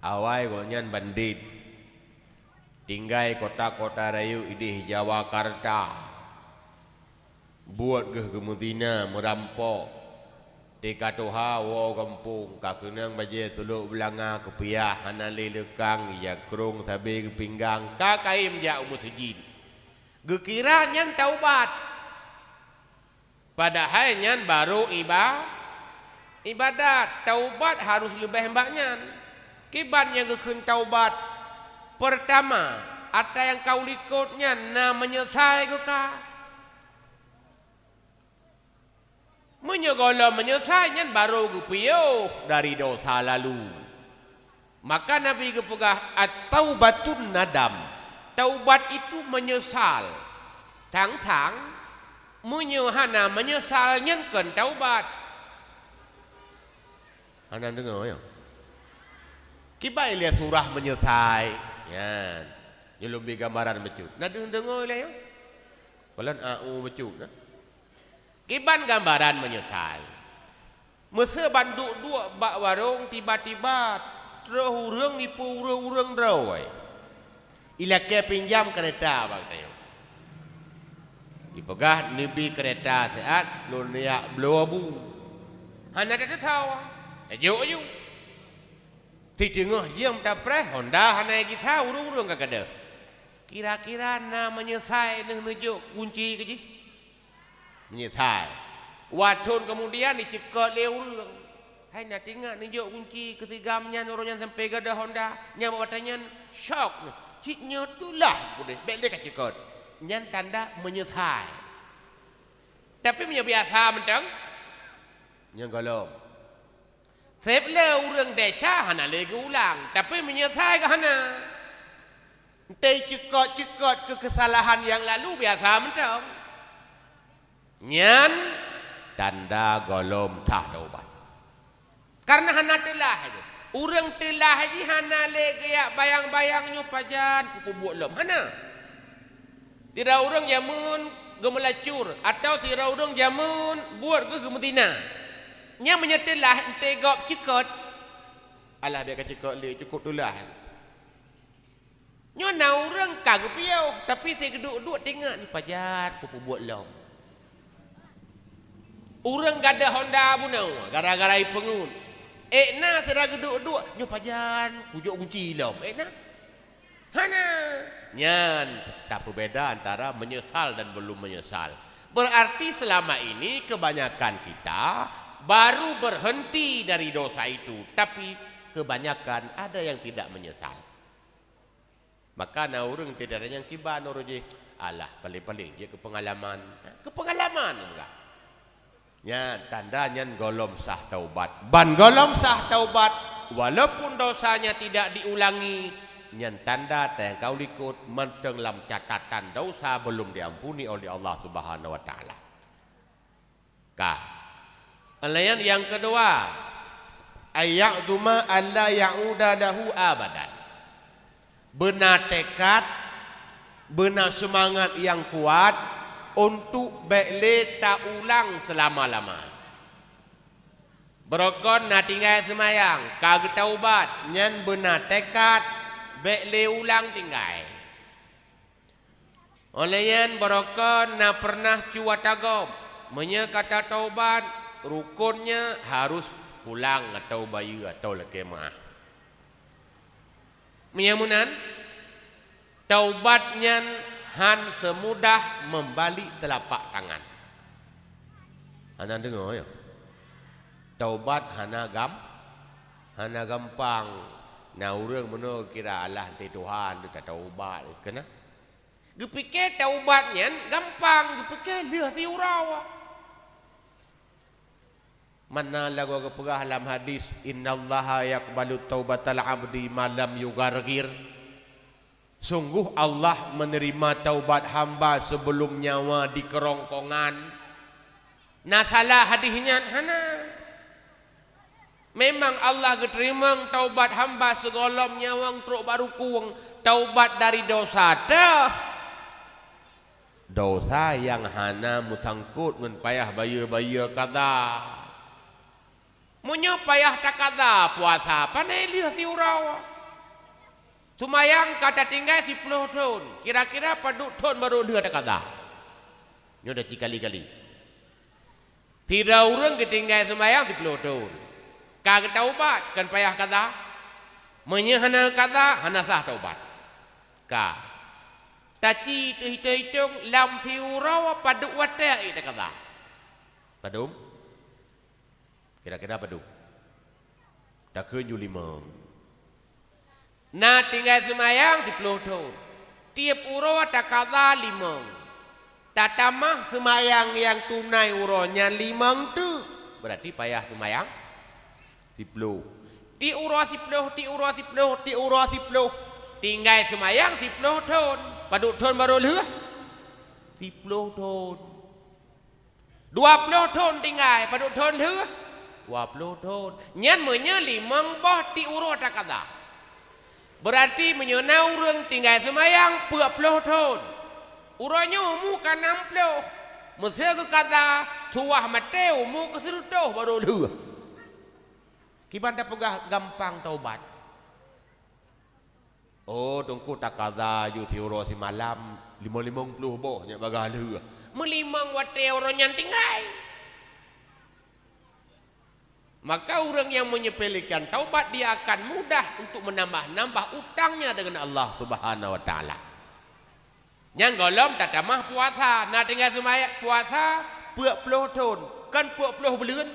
Awai gobnyan bandét. Tinggai kota-kota rayeuk idéh Jawakarta. Buet geuh geumeuzina, meurampok. Teuka tuha woe gampông, ka keunong bajée tulok beulanga, keupiah hana lé leukang, ija krong sabe geupinggang, ka kayém jak u meuseujid. Geukira nyan taubat. Padahai nyan barô iba-, ibadat. Taubat harôh leubeh bak nyan. Kiban nyang geukheun taubat? Peurtama, atra nyang ka u likot nyan na meunyeusai geuh ka. Meunyoe gohlom meunyeusai, nyan barô geupiôh dari desya lalu. Maka Nabi geupeugah, "At-taubatun nadam." Taubat itu meunyeusal. Tang-tang, meunyoe hana meunyeusal, nyan kon taubat. Hana deungoe, ya? Kiban ilée surah meunyeusai. Nyan. Nyoe lôn bri gambaran bacut. Na deungoe ilée, ya? Peue lôn a u bacut, na? Kiban gambaran meunyeusai. Meuseu ban duek-duek bak warong, tiba-tiba troh ureuëng ipeue ureuëng-ureuëng droe. Ilakée pinjam keureta bak geutanyoe. Ipeugah, "Neubi keureta siat, lôn jak bloe bu." Hana tateutoe. Tajok aju. Siteungoh jeuem tapreh, honda hana jisa, ureuëng-ureuëng ka gadôh. Kira-kira na meunyeusai neuh neujok gunci keu jih? Meunyeusai. Dua thon keumudian jiceukot lé ureuëng. Hai na teuingat neujok gunci keu si gam nyan, uroe nyan sampoe gadôh honda, nyang bak watée nyan syok neuh. Cit nyoe teulah udeh, bék lé ka ceukot. Nyan tanda meunyeusai. Tapi meunyoe biasa mantong, nyan gohlom. Seb le ureuëng desya hana lé geuulang, tapi meunyeusai ka hana. Entée ceukot-ceukot keu keusalahan nyang lalu biasa mantong. Nyan tanda gohlom sah taubat. Kareuna hana teulah jih. Ureuëng teulah jih hana lé geujak bayang-bayang nyoe pajan kupeubuet lom. Hana. Sidroe ureuëng jameun geumeulacur, atawa sidroe ureuëng jameun buet geuh geumeuzina. Nyan meunyoe teulah, entée gob ceukot, alah, bék ka ceukot lé, cukôp teulah. Nyoe na ureuëng ka geupiôh, tapi si geuduek-duek teuingat, "Nyoe pajan kupeubuet lom." Ureuëng gadôh honda bunoe gara-gara ipeungeut. Ék na sira geuduek-duek, nyoe pajan kujok gunci lom. Ék na? Hana. Nyan tapeubeda antara menyesal dan belum menyesal. Berarti selama ini kebanyakan kita baru berhenti dari dosa itu, tapi kebanyakan ada yang tidak menyesal. Maka na ureuëng teuh nyang kiban uroe jih, alah, paléng-paléng jeuet keu peungalaman. Keu peungalaman enggak? Nyan tanda nyan gohlom sah taubat. Ban gohlom sah taubat, walaupun dosanya tidak diulangi, nyan tanda teuh nyang ka u likot mantong lam catatan dosa belum diampuni oleh Allah Subhanahu wa Taala. Ka. Layan nyang keudua, ayya'zuma alla ya'uda lahu abadan. Beuna tekad, beuna seumangat nyang kuat untuk bék lé taulang seulama-lama. Beurokon na tinggai seumayang, ka geutaubat, nyan beuna tekad bék lé ulang tinggai. Óh lheueh nyan beurokon na peureunah cu ata gob. Meunyoe ka tataubat, rukon nyan harôh pulang atau bayeue atau lakée meuah. Meunyoe meunan, taubat nyan han seumudah meubalik teulapak tangan. Hana deungoe, ya? Taubat hana gam-, hana gampang. Na ureuëng meunoe kira alah teuh Tuhan, teuh tataubat, keunan. Geupike taubat nyan gampang, geupike lheueh siuroe. Mana lagoe geupeugah lam hadis, "Innallaha yaqbalu taubatal abdi ma lam yugharghir." Sungguh Allah menerima taubat hamba sebelum nyawa di kerongkongan. Na salah hadis nyan? Hana. Memang Allah geuteurimong taubat hamba sigohlom nyawöng trok bak rukong, taubat dari dosa teuh. Dosa nyang hana meusangkot ngon payah bayeue-bayeue kaza. Meunyoe payah takaza puasa, pane lheueh siuroe. Seumayang ka tatinggai siploh thon, kira-kira padub thon barô lheueh takaza? Nyoe dah sikali-kali. Sidroe ureuëng geutinggai seumayang siploh thon. Ka geutaubat, kon payah kaza? Meunyoe hana kaza, hana sah taubat. Ka. Taci teuhitong-hitong lam siuroe padub watée ék takaza? Padub? Kira-kira padub? Takheun ju limong. Na tinggai seumayang siploh thon. Tieb uroe takaza limong. Tatamah seumayang nyang tunai uroe nyan limong teuk. Berarti payah seumayang siploh. Tieb uroe siploh, tieb uroe siploh, tieb uroe siploh. Tinggai seumayang siploh thon. Padub thon barô lheueh? Siploh thon. Dua ploh thon tinggai, padub thon lheueh? Dua ploh thon. Nyan meunyoe limong boh tieb uroe takaza. Berarti meunyoe na ureuëng tinggai seumayang peuet ploh thon, uroe nyoe umu ka nam ploh. Meusé geukaza, suwah maté umu keu sireutôh barô lheueh. Kiban tapeugah gampang taubat. Oh, teungku takaza ju siuroe simalam, limong-limong ploh boh nyak bagaih lheueh. Meulimong watée uroe nyan tinggai. Maka ureuëng nyang menyepelekan taubat, dia akan mudah untuk menambah-nambah utangnya dengan Allah Subhanahu wa Taala. Nyang gohlom tatamah puasa, na tinggai seumayang puasa peuet ploh thon, kon peuet ploh buleuen.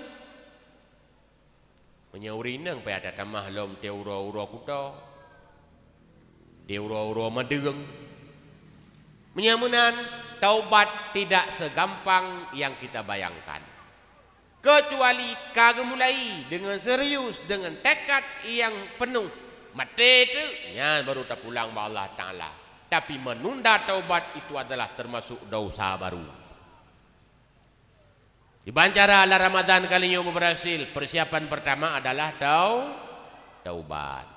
Meunyoe ureuëng inong payah tatamah lom teuh uroe-uroe kuto, teuh uroe-uroe madeueng. Meunyoe meunan, taubat tidak segampang yang kita bayangkan. Kecuali ka geumulai deungon serius, deungon tekad nyang peunoh, maté teuk, nyan baru tapulang bak Allah Taala. Tapi menunda taubat itu adalah termasuk dosa baru. Kiban cara lam Ramadan kali nyoe beuberhasil, persiapan pertama adalah tau-, taubat.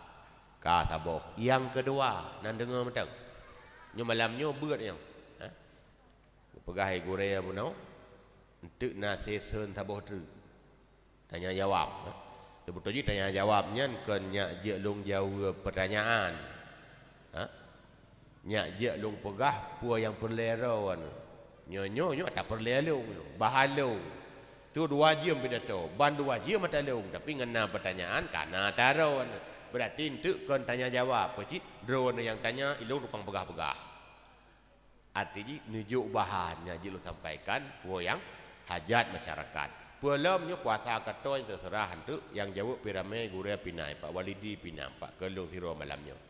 Ka saboh. Nyang keudua, nan deungoe mantong. Nyoe malam nyoe beuet nyoe. Ha? Geupeugah lé gurée bunoe, eunteuk na session saboh treuk. Tanya jawab. Seubeutôi jih tanya jawab nyan kon nyak jeuet lôn jaweueb peutanyaan. Ha? Nyak jeuet lôn peugah peue nyang peureulée droeneuh. Nyoe, nyoe, nyoe ata peureulée lôn nyoe. Bah lôn. Tu dua jeuem pidato, ban dua jeuem ata lôn, tapi ngon na peutanyaan ka na taron. Berarti eunteuk kon tanya jawab, peucit droeneuh nyang tanya, ilôn tukang peugah-peugah. Arti jih neujok bahan nyang jeuet lôn sampaikan, peue nyang hajat masyarakat. Peue lom nyoe puasa ka tô, teuseurah eunteuk nyang jaweueb pi ramé, gurée pi na, Pak Walidi pi na, Pak, keu lôn sidroe malam nyoe.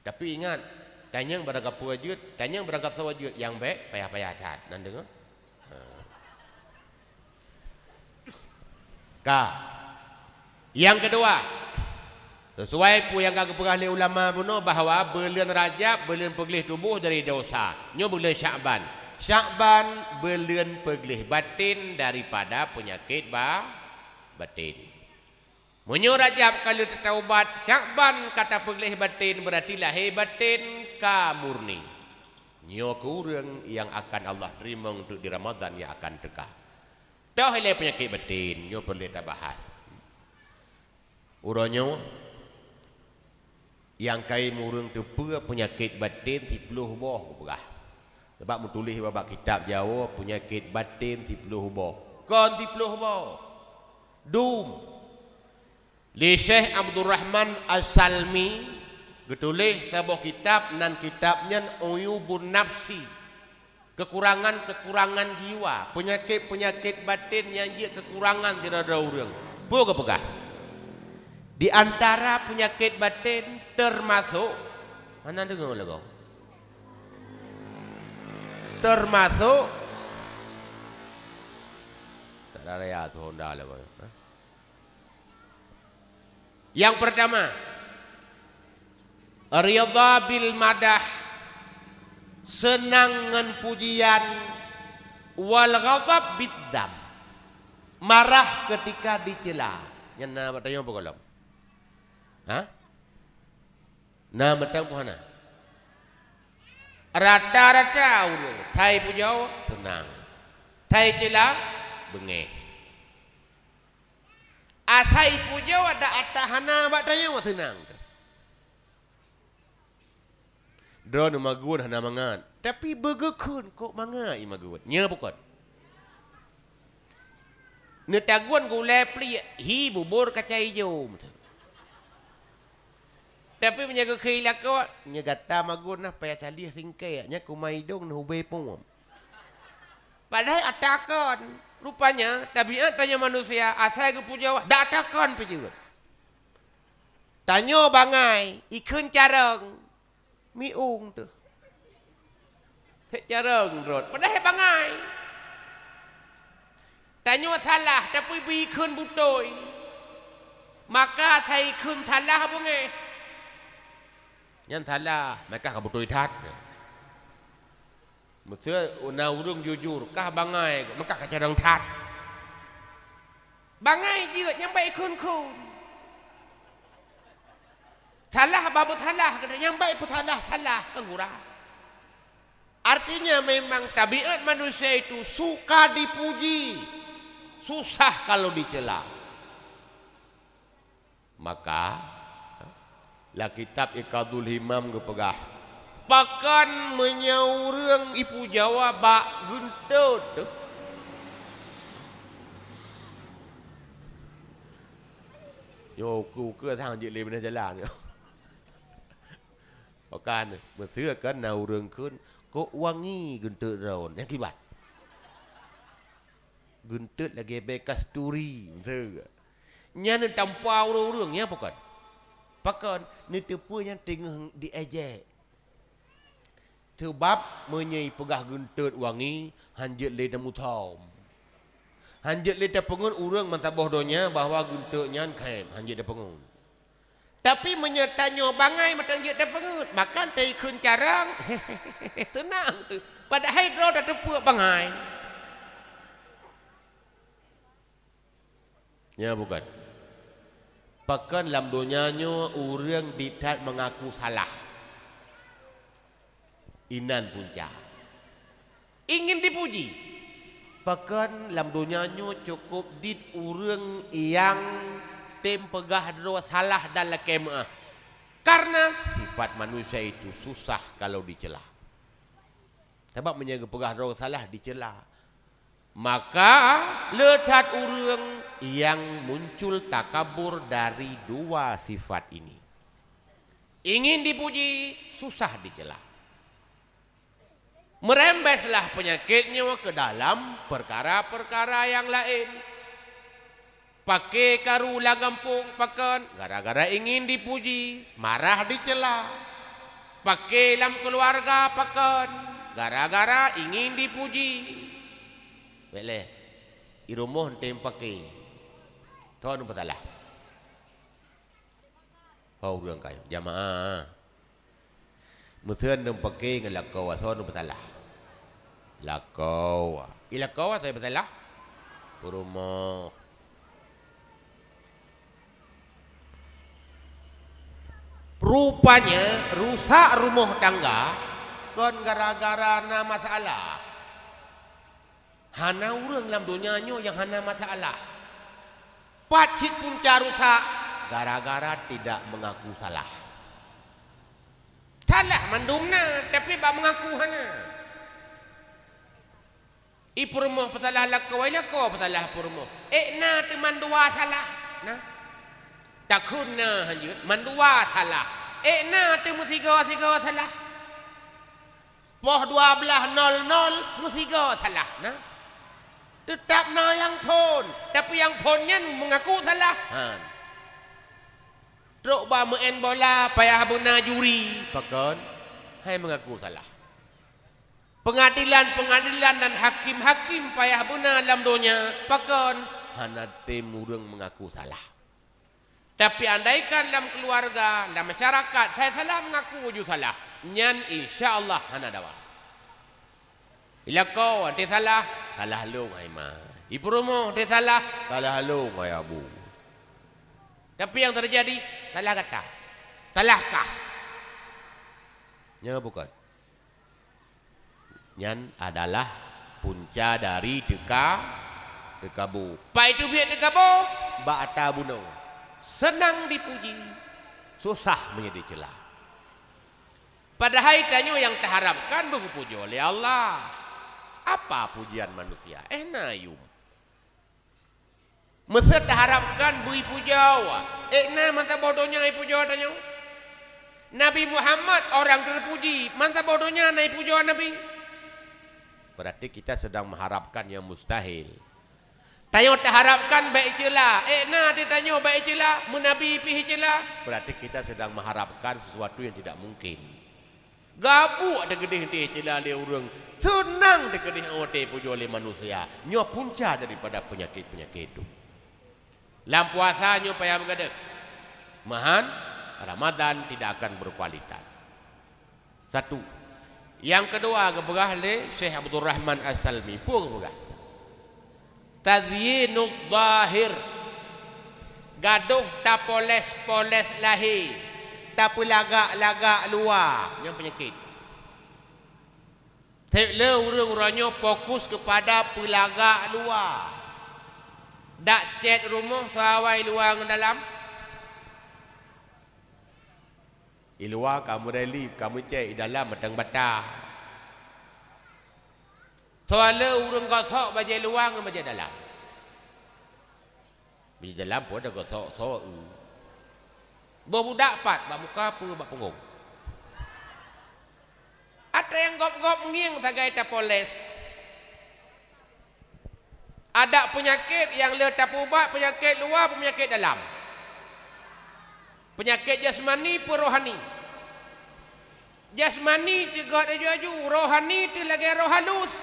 Tapi ingat, tanyong barangkapeue jeuet, tanyong barangkasoe jeuet, nyang bék payah-payah that. Na deungoe? Ha. Ka. Nyang keudua, sesuai peue nyang ka geupeugah lé ulama bunoe bahwa buleuen Rajab buleuen peugleh tuboh dari desya. Nyoe buleuen Syakban. Syakban buleuen peugleh baten daripada peunyakét ba-, baten. Meunyoe Rajab ka lheueh tataubat, Syakban ka tapeugleh baten, beurati lahé baten ka murni. Nyoe keu ureuëng nyang akan Allah teurimong teuk di Ramadhan nyang akan teuka. Toh ilée peunyakét baten, nyoe peureulée tabahas. Uroe nyoe, nyang kayém ureuëng teupeue peunyakét baten siploh boh geupeugah. Sabab meutuléh bak kitab Jawoe peunyakét baten siploh boh. Kon siploh boh. Dum. Lé Syekh Abdurrahman As-Salmi geutuléh saboh kitab, nan kitab nyan Uyubun Nafsi. Kekurangan-kekurangan jiwa, peunyakét-peunyakét baten nyang jeuet kekurangan sidroe-droe ureuëng. Peue geupeugah? Di antara peunyakét baten teumasok, hana deungoe lagoe. Teumasok, tak ada raya tu Honda lagoe. Ha? Nyang peurtama, ridha bil madah, seunang ngon pujian, wal ghadab bid dzam, marah keutika diceula. Nyan na bak tanyoe peue gohlom? Ha? Na mantong peue hana? Rata-rata ureuëng, asai pujoe, seunang. Asai ceula, beungéh. Asai pujoe dak ata hana bak tanyoe seunang. Droeneuh magun hana mangat, tapi beugeukheun kok mangat i magun. Nyoe bukon. Neutagun gulai pliek, hi bubur kacai ijo. Tapi meunyoe geukheun lakoe, nyoe gata magun nah payah calih singkée, nyan kuma idong neuhubei puem. Padahai ata kon. Rupanya, tabiat tanyoe manusia, asai geupujoe, dak ata kon pih jeuet. Tanyoe bangai, ikheun carông, miung teuh. Cit carông droe, padahai bangai. Tanyoe salah, tapi beu ikheun beutôi. Maka asai ikheun salah beungéh. Nyan salah, maka ka beutôi that. Meuseu na ureuëng jujur, kah bangai, maka ka carông that. Bangai jeuet nyang baik khun-khun. Salah bah beusalah, nyang baik peusalah, salah, kan gura. Artinya memang tabiat manusia itu suka dipuji, susah kalau dicela. Maka, lam kitab Iqadul Himam geupeugah, pakon meunyoe ureuëng ipujoe bak geuntot teuh. Nyoe ukeue-ukeue sang jeuet lé binéh jalan. Pakon, meuseu kan na ureuëng kheun, kok wangi geuntot droe, nyang kiban. Geuntot lagée bée kasturi, meuseu. Nyan neutampa ureuëng-ureuëng, nyan pakon? Pakon, neuteupeue nyan teungoh diejek. Seubab meunyoe ipeugah geuntot wangi, hanjeuet lé tamuthom. Hanjeuet lé tapeungeut ureuëng meusaboh donya bahwa geuntot nyan khem, hanjeuet tapeungeut. Tapi meunyoe tanyoe bangai mantong jeuet tapeungeut, maka teuikheun carông, seunang teuh. Padahai droe tateupeue bangai. Nya bukan. Pakon lam donya nyoe ureuëng dithat mengaku salah. Inan punca. Ingin dipuji. Pakon lam donya nyoe cukup dit ureuëng nyang tem peugah droe salah dan lakée meuáh. Karena sifat manusia itu susah kalau dicela. Sabab meunyoe geupeugah droe salah, dicela. Maka le that ureuëng nyang muncul takabur dari dua sifat ini. Ingin dipuji, susah dicela. Meurembeslah peunyakét nyoe keu dalam peukara-peukara nyang laén. Paké karu lam gampông pakon gara-gara ingin dipuji, marah dicela. Paké lam keuluwarga pakon gara-gara ingin dipuji. Bék lé, i rumoh eunteuk paké. Thon peusalah. Ho ureuëng kayém, jamaah. Meuseuen dum paké ngon lakoe, soe nyang peusalah? Lakoe. I lakoe soe peusalah? Peurumoh. Rupanya rusak rumoh tangga kon gara-gara na masalah. Hana ureuëng lam donya nyoe nyang hana masalah. Pat cit punca rusak gara-gara tidak mengaku salah. Salah mandum na, tapi bak mengaku hana. I peurumoh peusalah lakoe, lakoe peusalah peurumoh. Ék na teuma mandua salah. Nah. Takheun na hanjeuet mandua salah. Ék na teuma meusigoe-sigoe salah. Poh dua belas nol nol meusigoe salah. Nah. Teutap na nyang phon, tapi nyang phon nyan mengaku salah. Han. Trok bak meu'en bola payah beuna juri, pakon? Hai mengaku salah. Pengadilan-pengadilan dan hakim-hakim payah beuna lam donya, pakon? Hana tem ureuëng mengaku salah. Tapi andaikan lam keuluwarga, lam masyarakat, saya salah mengaku ju salah, nyan insya Allah hana dawa. I lakoe teusalah, salah lôn hai ma. I peurumoh teusalah, salah lôn hai abu. Tapi nyang teujadi, salah gata. Salah kah? Nyo bukon. Nyan adalah punca dari teuka-, teukabô. Pai teubiet teukabô, bak ata bunoe. Seunang dipuji, susah meunyoe dicela. Padahai tanyoe nyang taharapkan beupeupujoe lé Allah. Apa pujian manusia? Éh na yum. Meusé taharapkan beuipujoe, ék na meusaboh donya ipujoe tanyoe? Nabi Muhammad orang teupuji, meusaboh donya na ipujoe Nabi. Berarti kita sedang mengharapkan yang mustahil. Tanyoe taharapkan bak icela, ék na di tanyoe bak icela, meunabi pih icela. Berarti kita sedang mengharapkan sesuatu yang tidak mungkin. Gabuek teukeudeh teuicela lé ureuëng, seunang teukeudeh watée ipujoe lé manusia. Nyoe punca daripada peunyakét-peunyakét tu. Lam puasa nyoe payah meugadeuh. Meuhan, Ramadan tidak akan berkualitas. Satu. Nyang keudua geupeugah lé Syekh Abdul Rahman As-Salmi, peue geupeugah? Tazyinuz zahir. Gadoh tapoles-poles lahé, tapeulagak-lagak luwa, nyan peunyakét. Seb le ureuëng uroe nyoe fokus keupada peulagak luwa. Dak cét rumoh soe awai luwa ngon dalam? I luwa ka meureli, ka meucét, i dalam mantong bata. Soe le ureuëng gosok bajée luwa ngon bajée dalam? Bajée dalam pun ada gosok soe. Boh budak pat bak muka peue bak punggong. Ata nyang gob-gob ngieng sagai tapoles. Adak peunyakét nyang le tapeuubat, peunyakét luwa, peunyakét dalam. Peunyakét jasmani, peurohani. Jasmani teugot aju-aju, rohani teu lagée roh halus.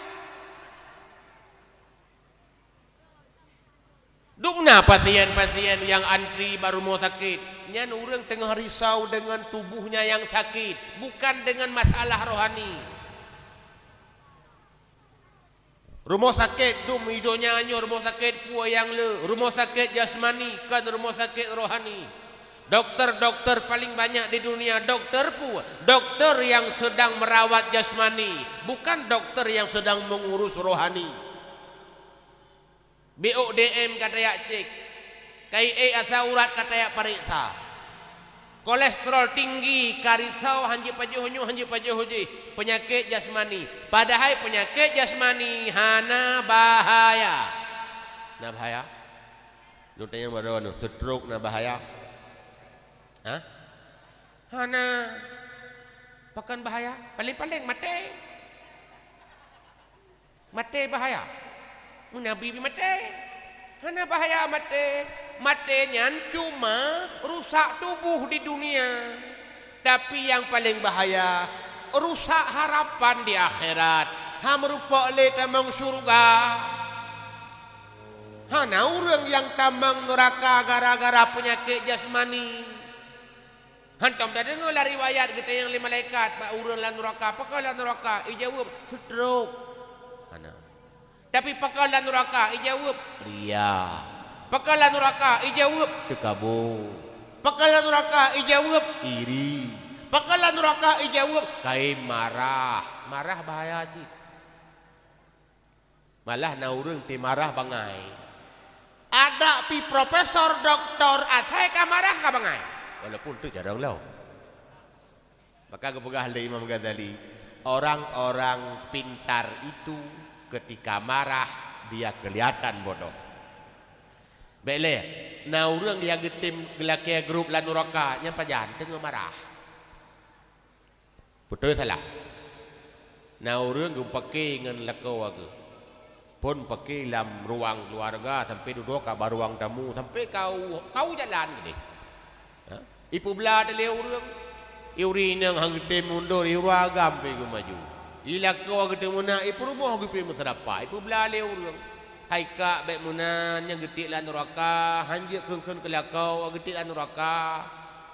Dum na pasien-pasien nyang antri bak rumoh sakét. Nyan ureuëng teungoh risau deungon tuboh nyang sakét, bukan deungon masalah rohani. Rumoh sakét dum i donya nyoe, rumoh sakét peue nyang le, rumoh sakét jasmani, kon rumoh sakét rohani. Doktor-doktor paling banyak di dunia, doktor peue? Doktor yang sedang merawat jasmani, bukan doktor yang sedang mengurus rohani. B O D M ka tajak cek, kai ék asai urat ka tajak pareksa. Kolesterol tinggi, ka risau, hanjeuet pajoh nyoe, hanjeuet pajoh jih, peunyakét jasmani. Padahai peunyakét jasmani hana bahaya. Na bahaya? Lôn tanyong baroe nyoe, stroke na bahaya? Hah? Hana. Pakon bahaya? Paléng-paléng maté. Maté bahaya? Meunabi pih maté. Hana bahaya maté. Maté nyan cuma rusak tuboh di dunia. Tapi nyang paléng bahaya, rusak harapan di akhirat. Han meurumpok lé tamong syeuruga. Hana ureuëng nyang tamong neuraka gara-gara peunyakét jasmani. Hantom tadeungoe lam riwayat geutanyong lé malaikat bak ureuëng lam neuraka, "Pakon lam neuraka?" Ijaweueb, "Stroke." Hana. Tapi pakon lam neuraka? Ijaweueb, "Riya." Pakon lam neuraka? Ijaweueb, "Teukabô." Pakon lam neuraka? Ijaweueb, "Iri." Pakon lam neuraka? Ijaweueb, "Kayém marah." Marah bahaya cit. Malah na ureuëng teumarah bangai. Adak pih profesor, doktor, asai ka marah ka bangai. Walaupun tu jarang lom. Maka geupeugah lé Imam Ghazali, orang-orang pintar itu ketika marah dia kelihatan bodoh. Bék lé, na ureuëng nyang geutem geulakée grup lam neuraka, nyan pajan teungoh marah. Beutôi salah? Na ureuëng geupake ngon lakoe geuh. Phon pake lam ruang keuluwarga sampoe dudoe ka bak ruang tamu, sampoe kau, kau jalan keudeh. Ha? Ipeubla teuh lé ureuëng. Iuri inong han geutem mundur, iura agam pih geumaju. Ilakoe geuteumeunak, ipeurumoh geupeu meuseurapa, ipeubla lé ureuëng. Hai kak, bék meunan, nyang geutiek lam neuraka, hanjeuet kheun-kheun keu lakoe geutiek lam neuraka.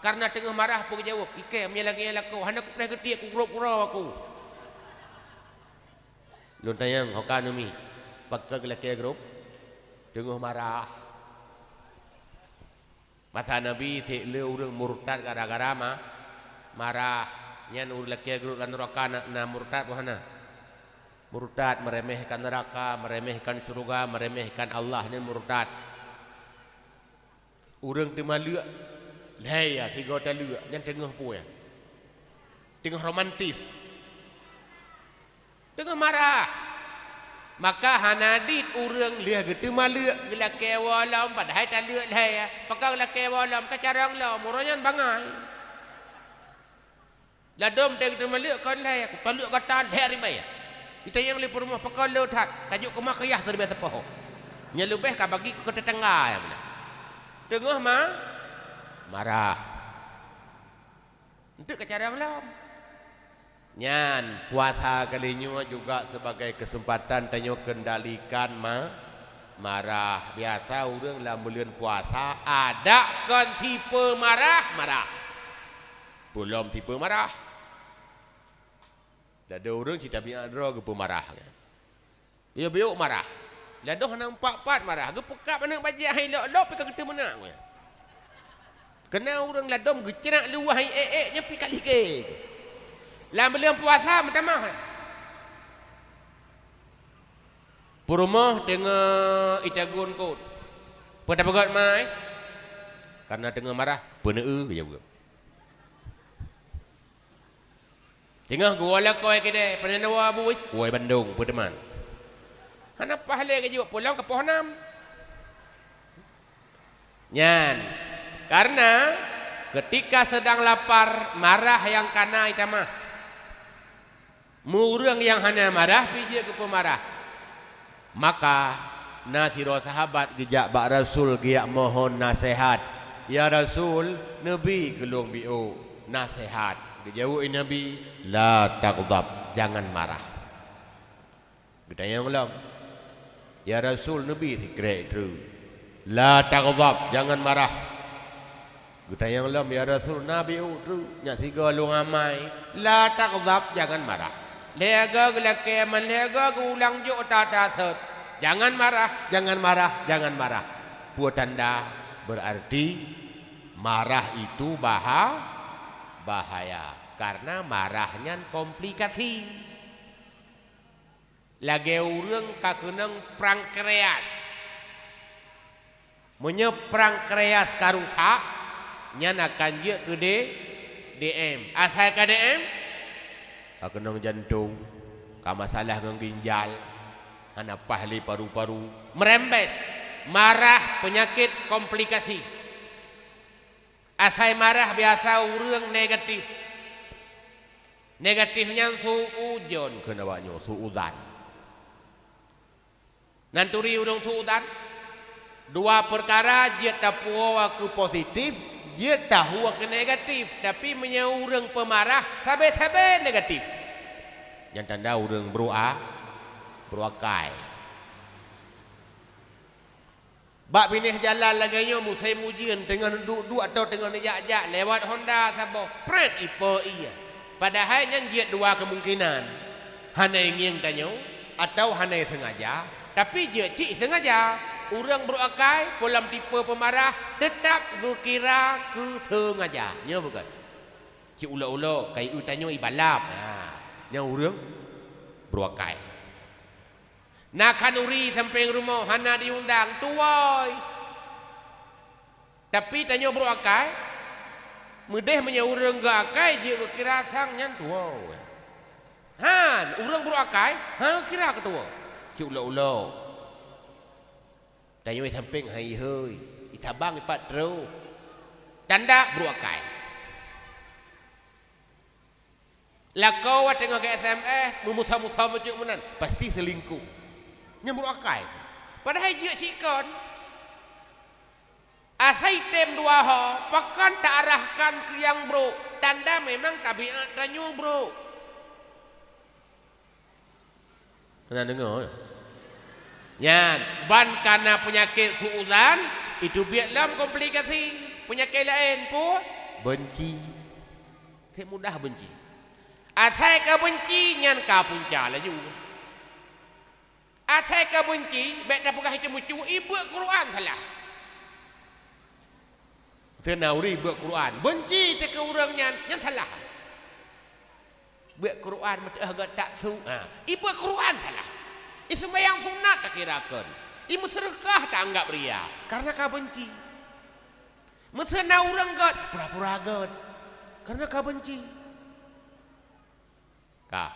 Kareuna teungoh marah peue geujaweueb, "Ikée, meunyo lagée nyan lakoe, hana kupreh geutiek, kugrôp uroe aku." Lôn tanyong, ho ka neumiet, pakon geulakée grôp? Teungoh marah. Masa Nabi, sék le ureuëng murtad gara-gara ma-, marah. Nyan ureuëng lakée grôp lam neuraka na, na murtad peue hana? Murtad, meremehkan neuraka, meremehkan syeuruga, meremehkan Allah, nyan murtad. Ureuëng teumaleuek lhée ya, sigoe taleuek, nyan teungoh peue? Teungoh romantis. Teungoh marah. Maka hana dit ureuëng lheueh geuteumaleuek geulakée woe lom, padahai taleuek lhée ya. Pakon geulakée woe lom, ka carông lom, uroe nyan bangai. Ladôm teuh geuteumaleuek kon lhée, kutaleuek gata lhée ribée. Itanyong lé peurumoh, "Pakon le that?" "Tajok keumah keu yah siribée sapoh." Nyan leubeh ka bagi keu tetangga nyang meunan. Teungoh ma-, marah. Eunteuk ka carông lom. Nyan, puasa kali nyoe juga sebagai kesempatan tanyoe kendalikan ma-, marah. Biasa ureuëng lam buleuen puasa adak kon sipeumarah-marah. Peulom sipeumarah. Ladôm ureuëng cit tabiat droe geupeumarah. Biyôk-biyôk marah. Ladôm hana pat-pat marah. Geupeukab aneuëk bajée hai lok-lok pih ka geuteumeunang. Keunan ureuëng ladôm geucrak luwah hai ék-ék nyan pih ka ligée. Lam buleuen puasa meutamah. Peurumoh teungoh itagun kot. Peue tapeugét mai? Kareuna teungoh marah, peuneu-eu geujaweueb. Teungoh geuwoe lakoe keudée, "Pane neuwoe bui?" "Woe bandong, peue teuma?" Hana paih lé geujaweueb, "Pulang keu poh nam." Nyan, kareuna keutika seudang lapar, marah nyang kana itamah. Meu ureuëng nyang hana marah pih jeuet geupeumarah. Maka na sidroe sahabat geujak bak Rasul geujak mohon naseuhat, "Ya Rasul, neubi keu lôn biyôk naseuhat." Geujaweueb lé Nabi, "La taghdab, jangan marah." Geutanyong lom, "Ya Rasul, neubi sikrék treuk." "La taghdab, jangan marah." Geutanyong lom, "Ya Rasul, na biyôk treuk, nyak sigoe lôn amai." "La taghdab, jangan marah." Lhée goe geulakée, man lhée goe geuulang jok ata-ata sot. "Jangan marah, jangan marah, jangan marah." Peue tanda? Berarti marah itu baha-, bahaya. Kareuna marah nyan komplikasi. Lagée ureuëng ka keunong pankreas. Meunyoe pankreas ka rusak, Nyan akan jeuet keu D-, DM. Asai ka DM, ka keunong jantong, ka masalah ngon ginjal, hana paih lé paru-paru. Meurembes, marah, peunyakét, komplikasi. Asai marah biasa ureuëng negatif. Negatif nyan suuzon kheun awak nyoe, suuzan. Nan turi ureuëng suuzan, dua peukara jeuet tapuwoe keu positif, jeuet tapuwoe keu negatif. Tapi meunyoe ureuëng peumarah, sabe-sabe negatif, nyan tanda ureuëng brok a-, brok akai. Bak binéh jalan lagée nyoe, musém ujeuen, teungoh duek-duek atau teungoh neujak-jak, lewat honda saboh, pret ipo ié. Padahai nyan jeuet dua keumungkinan. Hana ingieng tanyoe, atau hana sengaja, tapi jeuet cit sengaja. Ureuëng brok akai, polam tipe peumarah, teutap geukira keu sengaja. Nyoe bukon? Cit ulok-ulok, kai eu tanyoe ibalap. Ha, nyan ureuëng brok akai. Na khanuri sampéng rumoh hana diundang, tuwoe. Tapi tanyoe brok akai, meudeh meunyoe ureuëng geuakai jeuet geukira sang nyan tuwoe. Han, ureuëng brok akai, han geukira keu tuwoe. Cit ulok-ulok. Tanyoe sampéng hai-hai, itabang ipat troh. Tanda brok akai. Lakoe watée ngon ke S M S, meumusa-musa bacut meunan, pasti selingkuh. Nyan brok akai. Padahai jeuet sikon. Asai tem dua ho, pakon taarahkan keu nyang brok, tanda memang tabiat tanyoe brok. Pernah deungoe? Nyan, ban kana peunyakét suuzan, itu biet lom komplikasi. Peunyakét laén peue? Beunci. Cit mudah beunci. Asai ka beunci, nyan ka punca laju. Asai ka beunci, bék tapeugah itu meucue, ibeuet Quran salah. Teunawri beuet Quran, beunci teuh keu ureuëng nyan, nyan salah. Beuet Quran meuteuh gét tak su, ha, ibeuet Quran salah. Iseumayang sunat takirakan. Imeuseudeukah taanggab ria, karena ka beunci. Meuseuna ureuëng gét, pura-pura gét, karena ka beunci. Ka.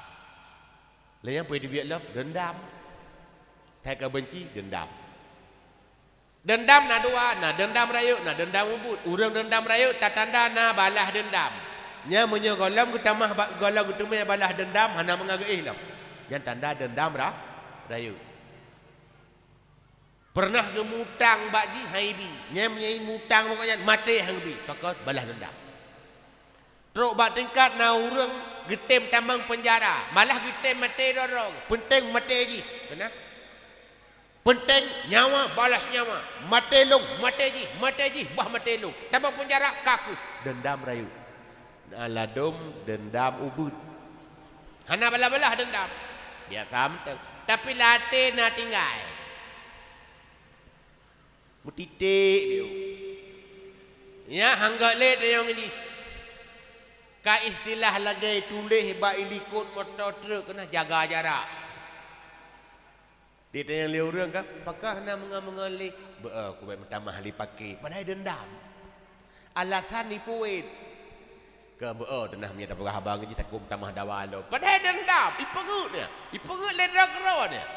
Lé nyang peue dibiet lom, dendam. Hai ka beunci, dendam. Dendam na dua, na dendam rayeuk, na dendam ubit. Ureuëng dendam rayeuk tatanda na balah dendam. Nyan meunyoe gohlom geutamah ba-, gohlom geuteumé balah dendam, hana meungageue lom. Nyan tanda dendam ra-, rayeuk. Pernah geumutang bak jih, han ibi. Nyan meunyoe mutang bak nyan, maté han geubi. Pakon? Balah dendam. Trok bak tingkat na ureuëng geutem tamong peunjara, malah geutem maté droe-droe. Peunteng maté jih. Keunan? Peunteng nyawa balas nyawa. Maté lôn, maté jih, maté jih, bah maté lôn. Tamong peunjara, ka keuh. Dendam rayeuk. Na ladôm dendam ubit. Hana balah-balah dendam. Biasa mantong. Tapi lam até na tinggai. Meutiték biôh. Nyan han gét lé tanyong ini. Ka istilah lagée tuléh bak ilikot moto treuk keunan jaga jarak. Ditanyong lé ureuëng kan, pakon hana meungon-meungon lé? Beu, kubek meutamah lé paké. Padahai dendam. Alasan ipuet. Keu beu, teunah meunyoe tapeugah haba ngon jih takot meutamah dawa lom. Padahai dendam. Ipeugét nyan. Ipeugét lé droe keudroe nyan.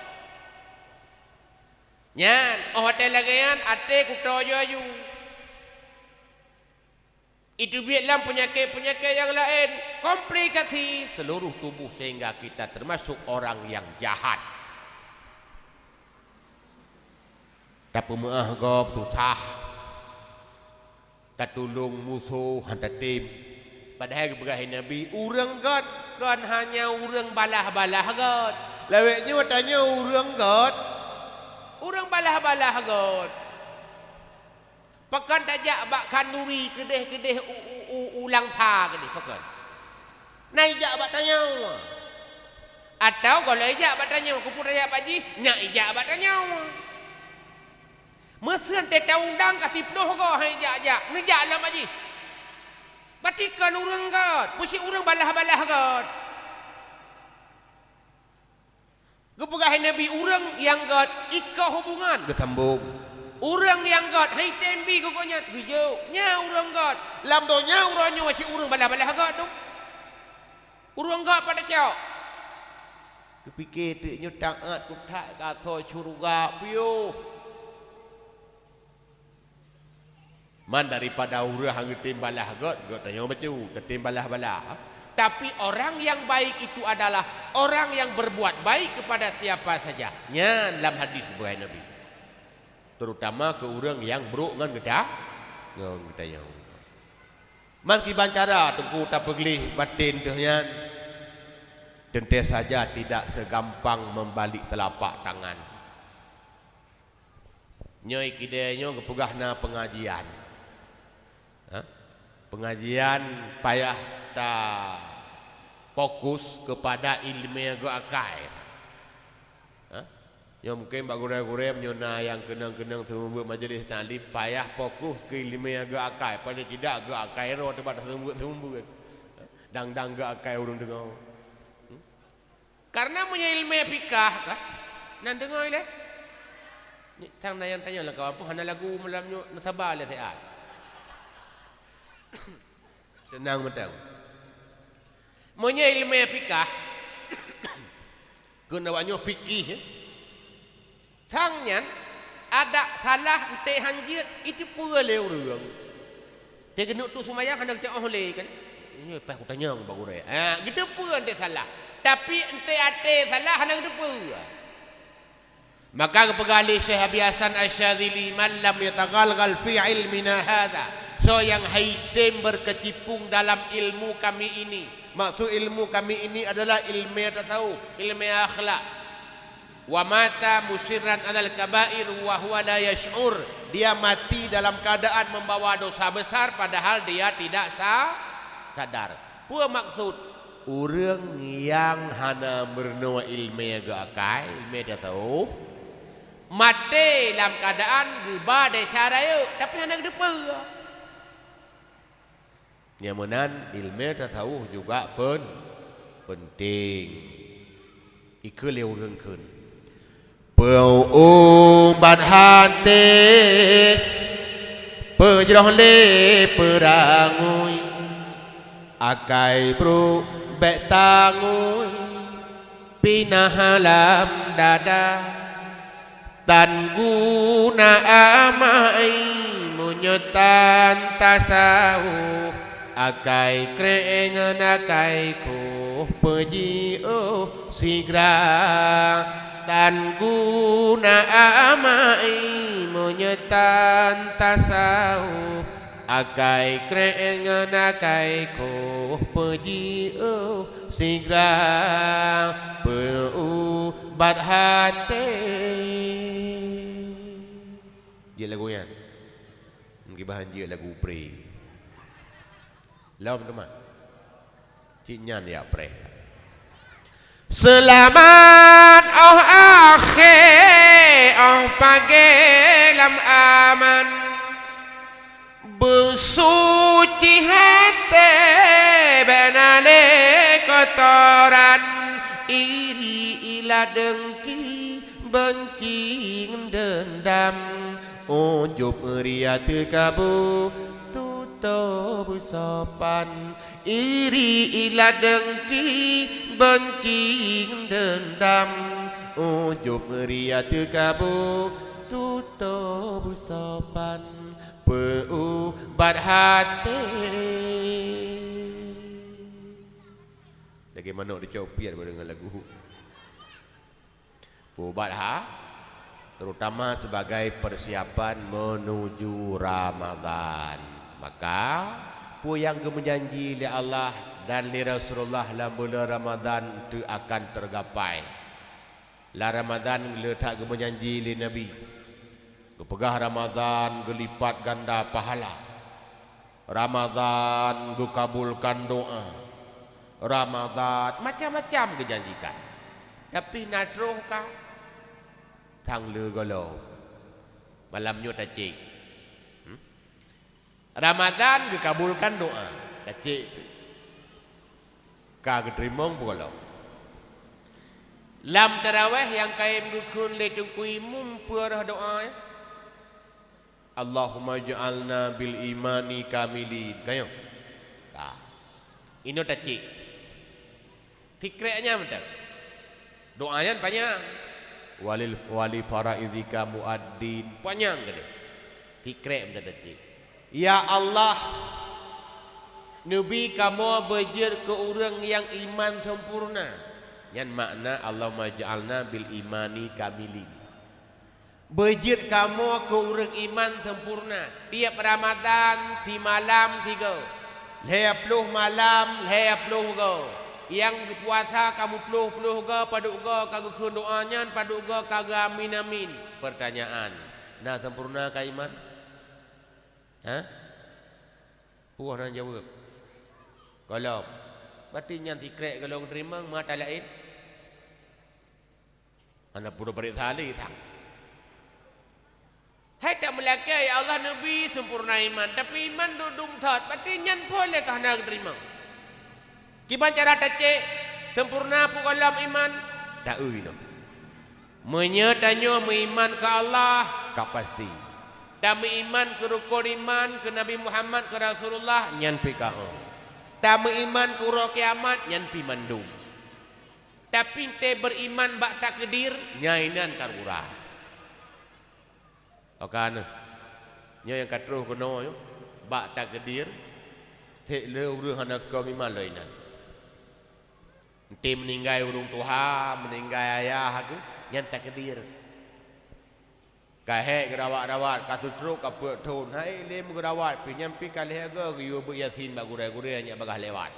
Nyan, óh watée lagée nyan, até kutoe aju-aju. Itu biet lam peunyakét-peunyakét nyang laén, komplikasi seluruh tubuh sehingga kita termasuk orang yang jahat. Tapeumeuáh gob susah, tatulông musoh han tatem. Padahai geupeugah Nabi, ureuëng gét kon hanya ureuëng balah-balah gét. Lawét nyoe tanyoe ureuëng gét, ureuëng balah-balah gét. Pakon tajak bak khanduri keudeh-keudeh u, u, u, u langsa keudeh, pakon? Na ijak bak tanyoe. Atawa gohlom ijak bak tanyoe, keupeue tajak bak jih, nyak ijak bak tanyoe. Meuseuen teuh taundang ka siplôh goe han ijak-jak, neujak lom bak jih. Berarti kon ureuëng gét, peue cit ureuëng balah-balah gét. Geupeugah Nabi, ureuëng nyang gét iko hubungan geusambông. Ureuëng nyang gét hai tem bi keu gobnyan, geujok. Nyan ureuëng gét. Lam donya uroe nyoe si ureuëng balah-balah gét tu. Ureuëng gét pada cok. Geupike teuk nyoe taát keu that ka asoe syeuruga piôh. Man daripada ureuëng hana geutem balah gét, gét tanyoe bacut, geutem balah-balah. Tapi orang yang baik itu adalah orang yang berbuat baik kepada siapa saja. Nyan lam hadis geupeugah Nabi. Terutama keu ureuëng nyang brok ngon geuta-, ngon geutanyoe. Man kiban cara Teungku tapeugleh baten teuh nyan, teuntée saja tidak segampang membalik telapak tangan. Nyoe kidée nyoe geupeugah na pengajian. Ha? Pengajian payah tafokus kepada iéleumé geuakai. Ha? Nyoe mungken bak gurée-gurée meunyoe na nyang keunong-keunong seumeubeuet majelis taklim, payah fokus keu iéleumé geuakai, paling tidak geuakai roh teuh bak seumeubeuet-seumeubeuet. Dang-dang geuakai ureuëng deungoe. Hmm? Karena meunyoe iéleumé fikah kan, nan deungoe lé. Ni sang na nyang tanyong lam kawan pun hana lagu malam nyoe, na saba lé siat. Teunang mantong. Meunyoe iéleumé fikah, keu awak nyoe fikih, eh. Sang nyan, adak salah enteuk han jeuet, iteupeue lé ureuëng. Teuh keuneuk tu seumayang hana geucok lé kan? Nyoe paih kutanyong bak gurée. Ha, geuteupeue enteuk salah. Tapi enteuk até salah hana geuteupeue. Maka geupeugah lé Syekh Abi Hasan Asy-Syadzili, "Man lam yataghalghal fi ilmina hadza." Soe nyang hai tem berkecimpung dalam ilmu kami ini. Maksud ilmu kami ini adalah ilmu tasawuf, ilmu akhlak. "Wa mata musirran alal kabair wa huwa la yash'ur." Dia mati dalam keadaan membawa dosa besar padahal dia tidak sa-, sadar. Peue maksud? Ureuëng nyang hana meurunoe iéleumé geuakai, iéleumé tasawuf, maté lam keadaan geuba desya rayeuk, tapi hana geuteupeue. Nyang meunan, iéleumé tasawuf juga pen-, penting. Ikeu lé ureuëng kheun. Peuubat até, peujroh lé peurangui, akai brok bék tangui, pinah lam dada. Tan guna amai meunyoe tan tasawuf, akai krek ngon akai koh peujiôh sigra. Tan guna amai meunyoe tan tasawuf, akai krek ngon akai koh peujiôh sigra peuubat até. Jeuet lagu nyan. Meukiban jeuet lagu pré. Lom teuma. Cit nyan jak preh. Seulamat óh akhé, óh pagée lam aman. Beusuci até bék na lé keutoran, iri, ilat, deungki, beunci ngon deundam, ujub, ria, teukabu, tutoe beusopan. Iri, ilat, deungki, beunci ngon deundam, ujub, ria, teukabu, tutoe beusopan, peuubat até. Lagée manok dicok piet bak deungon lagu. Peuubat ha, terutama sebagai persiapan menuju Ramadan. Maka, peue nyang geumeujanji lé Allah dan lé Rasulullah lam buleuen Ramadan teuh akan teugapai. Lam Ramadan le that geumeujanji lé Nabi. Geupeugah Ramadan geulipat ganda pahala. Ramadan geukabulkan doa. Ramadan macam-macam geujanjikan. Tapi na troh ka tang le gohlom. Malam nyoe tacek. Hmm? Ramadan geukabulkan doa. Tacek tu. Ka geuteurimong peugohlom. Lam tarawéh nyang kayém geukheun lé Teungku Imum peue reuh doa nyan? Allahumma ja'alna bil imani kamilin. Ka nyoe? Ka. Inoe tacék. Sikrek nyan mantong. Doa nyan panyang. Walil, wali faraizika muaddin. Panyang keudeh. Sikrek mantong tacék. Ya Allah, neubi kamoe beujeuet keu ureuëng nyang iman sempurna. Nyan makna Allahumma ja'alna bil imani kamilin. Beujeuet kamoe keu ureuëng iman sempurna. Tieb Ramadhan simalam sigoe, lhée ploh malam lhée ploh goe. Nyang geupuasa ka meuploh-ploh goe, padub goe ka geukheun doa nyan, padub goe ka geuamin-amin. Peurtanyaan, na sempurna ka iman? Ha? Peue na jaweueb? Gohlom. Berarti nyan sikrek gohlom geuteurimong, mata laén? Hana peureulée pareksa lé sang. Hai tameulakée, "Ya Allah, neubi sempurna iman," tapi iman duek dum thot, berarti nyan phon lé ka hana geuteurimong. Kiban cara tacék sempurna peue gohlom iman? Taeu inoe. Meunyoe tanyoe meuiman keu Allah, ka pasti. Tameuiman keu rukon iman, keu Nabi Muhammad, keu Rasulullah, nyan pih ka, oh. Tameuiman keu uroe kiamat, nyan pih mandum. Tapi teuh beriman bak takdir, nyan inan ka rura. Oka neuh. Nyoe nyang ka troh keunoe nyoe, bak takdir, teuh le ureuëng hana keu iman lom inan. Enti meuninggai ureuëng tuha, meuninggai ayah geuh, nyan takdir. Ka hék geurawat-rawat, ka seutrok, ka peuet thon, hai lé meugeurawat pih, nyan pih ka lhée goe geuyue beuet Yasin bak gurée-gurée nyang bagaih lewat.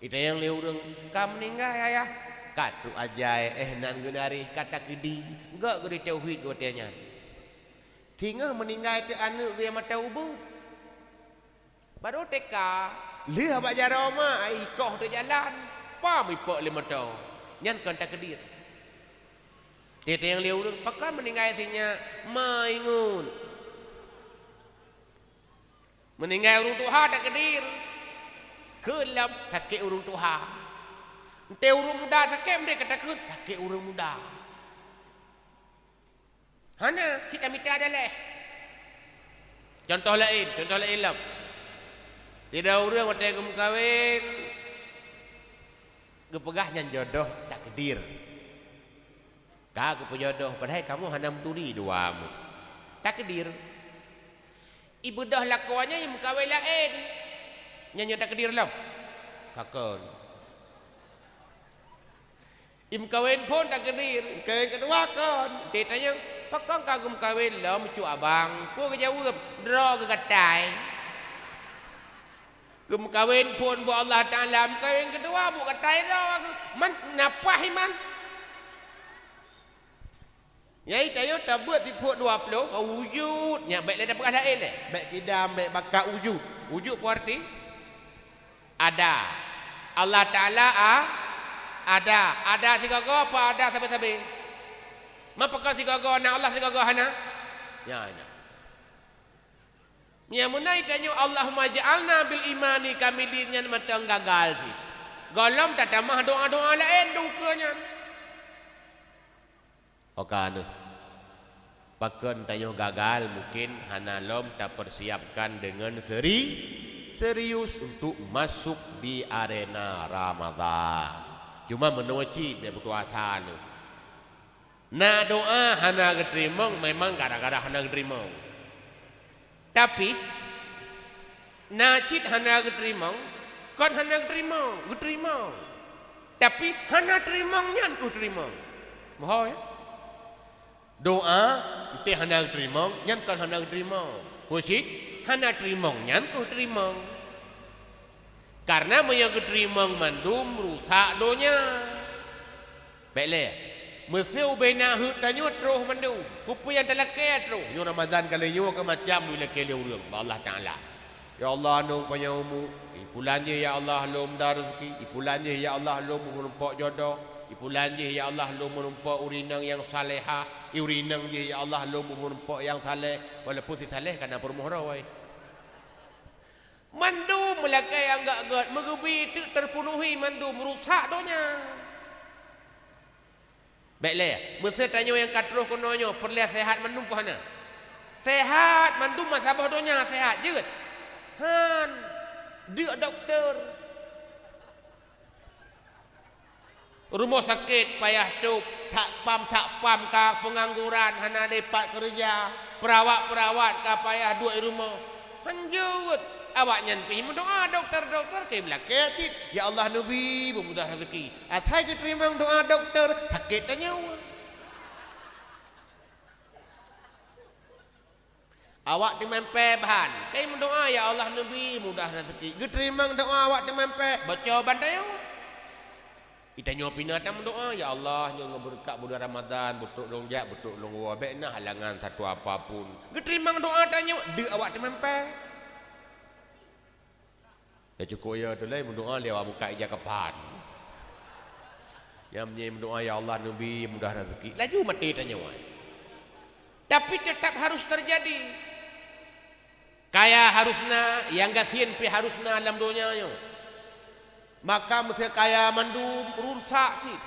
Itanyong lé ureuëng, "Ka meuninggai ayah?" "Ka trok ajai, eh nan geunaréh ka takdi." Gok geuri tauhid watée nyan. Singoh meuninggai teuh aneuëk geuh nyang mata ubeut. Barô teuka, lheueh bak jaroe ma, ai ikoh teuh jalan, pam ipok lé moto. Nyan kon takdir. Teuntèe nyang lheueh ureueng, pakon meuninggai si nyak? Ma ingut. Meuninggai ureueng tuha takdir. Keu lom sakét ureueng tuha. Enté ureueng muda sakét, meudeh ka takheun sakét ureueng muda. Hana, cit tamita daleh. Contoh laén, contoh laén lom. Sidroe ureueng watèe geumeukawen, geupeugah nyan jodoh takdir. Ka geupeujodoh, padahai kamoe hana meuturi dua mu. Takdir. Ibeudôh lakoe nyan imeukawen laén. Nyan nyoe takdir lom? Ka kon. Imeukawen phôn takdir, imeukawen keudua kon. Ditanyong, "Pakon ka geumeukawen lom, cut abang?" Peue geujaweueb, "Droe geugatai." Geumeukawen phôn buet Allah Taala, meukawen keudua buet gatai droe. Man, na paih iman. Nyai tanyoe tabeuet sifeuet dua ploh, wujud. Nyak bèk lé tapeugah laén lé. Bèk kidam, bèk bakat, wujud. Wujud peue arti? Ada. Allah Taala a-, ada. Ada sigoe-goe apa ada sabe-sabe? Ma pakon sigoe-goe na Allah, sigoe-goe hana? Nyan, nyan. Nyang meunan tanyoe, "Allahumma ja'alna bil imani kamilin," nyan mantong gagal cit. Gohlom tatamah doa-doa laén dikeue nyan. Oka neuh. Pakon tanyoe gagal, mungkin hana lom tapersiapkan deungon seri-, serius untuk masuk di arena Ramadan. Cuma meunoe cit bèk putus asa neuh. Na doa hana geuteurimong, memang gara-gara hana geuteurimong. Tapi, na cit hana geuteurimong, kon hana geuteurimong, geuteurimong. Tapi, hana teurimong nyan keuh teurimong. Boh, ya? Doa, enté hana geuteurimong, nyan kon hana geuteurimong. Peue cit? Hana teurimong nyan keuh teurimong. Kareuna meunyoe geuteurimong mandum, rusak donya. Bèk lé. Meusé ubé na heuet tanyoe troh mandum. Peue-peue nyang talakée troh. Nyoe Ramadhan ka lheueh nyoe keu macam ilakée lé ureueng bak Allah Taala. Ya Allah, aneuëk panyang umu. Ipulan jih, ya Allah, lôn muda rezeki. Ipulan jih, ya Allah, lôn meurumpok jodoh. Ipulan jih, ya Allah, lôn meurumpok ureueng inong nyang salehah. Ureueng inong jih, ya Allah, lôn meurumpok nyang saleh. Walaupun si saleh ka na peurumoh droe. Mandum meulakée nyang gét-gét, meugeubi teuk teupenuhi mandum, rusak donya. Bèk lé, meusé tanyoe nyang ka troh keunoe nyoe peureulée seuhat mandum peue hana? Sehat, mandum meusaboh donya sehat jeuet. Han, deuk dokto. Rumoh sakét payah tôb, satpam-satpam ka peungangguran, hana lé pat keureuja, peurawat-peurawat ka payah duek rumoh. Han jeuet, awaknyan pih meudoá, dokto-dokto keu meulakée cit, "Ya Allah neubi beumudah raseuki." Asai geuteurimong doá dokto, sakét tanyoe. Awak teumeumpée ban, kai meudoá, "Ya Allah neubi mudah raseuki." Geuteurimong doá awak teumeumpée, boco ban tanyoe. Itanyoe pih na tameudoá, "Ya Allah, nyoe ngon beureukat buleuen Ramadhan, beutrok lôn jak, beutrok lôn woe, bék na halangan satu apapun." Geuteurimong doá tanyoe, deuk awak teumeumpée. Ya cukup ya tu lé meudoá lé awak buka ija kapan. Nyang meunyoe meudoá, "Ya Allah neubi mudah raseuki." Laju maté tanyoe. Tapi tetap harus terjadi. Kaya harus na, nyang gasien pih harus na lam donya nyoe. Maka meusé kaya mandum rusak cit.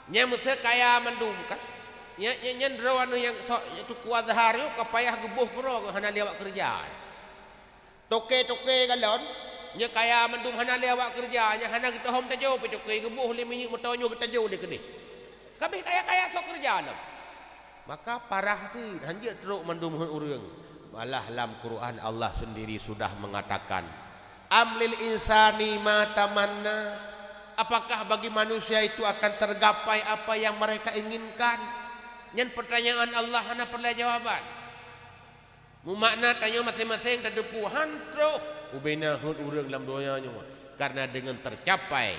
Nyang meusé kaya mandum kan. Nya, nya, nyan droe anu nyang sok Teungku Azhar nyoe ka payah geuboh keudroe hana lé awak keureuja. Toke-toke galon, nyang kaya mandum hana lé awak keureuja, nyang hana geutohom tajô pih toke geuboh lé minyeuk meuto nyoe geutajo lé keudeh. Kabeh kaya-kaya soe keureuja lom. Maka parah cit, hanjeuet trok mandum ureuëng. Malah lam Quran Allah sendiri sudah mengatakan, "Am lil insani ma tamanna?" Apakah bagi manusia itu akan tergapai apa yang mereka inginkan? Nyan pertanyaan Allah hana peureulée jawaban. Meumakna tanyoe maséng-maséng tateupeue han troh ubena heuet ureuëng lam donya nyoe, karena dengan tercapai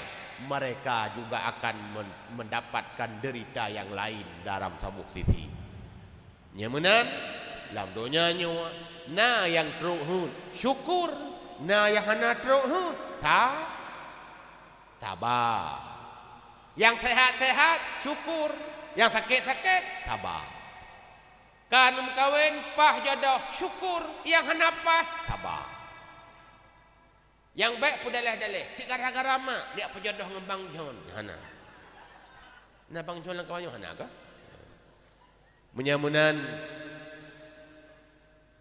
mereka juga akan men-, mendapatkan derita yang lain dalam saboh sisi. Nyang meunan, lam donya nyoe na nyang troh heuet, syukur, na nyang hana troh heuet, sa-, saba. Nyang sehat-sehat, syukur, nyang sakét-sakét, saba. Ka neumeukawen, paih jodoh, syukur, nyang hana paih, saba. Nyang bék peudaleh-daleh, cit gara-gara mak, jak peujodoh ngon Bang John, hana. Na Bang John lam kawan nyoe hana kah? Meunyoe meunan,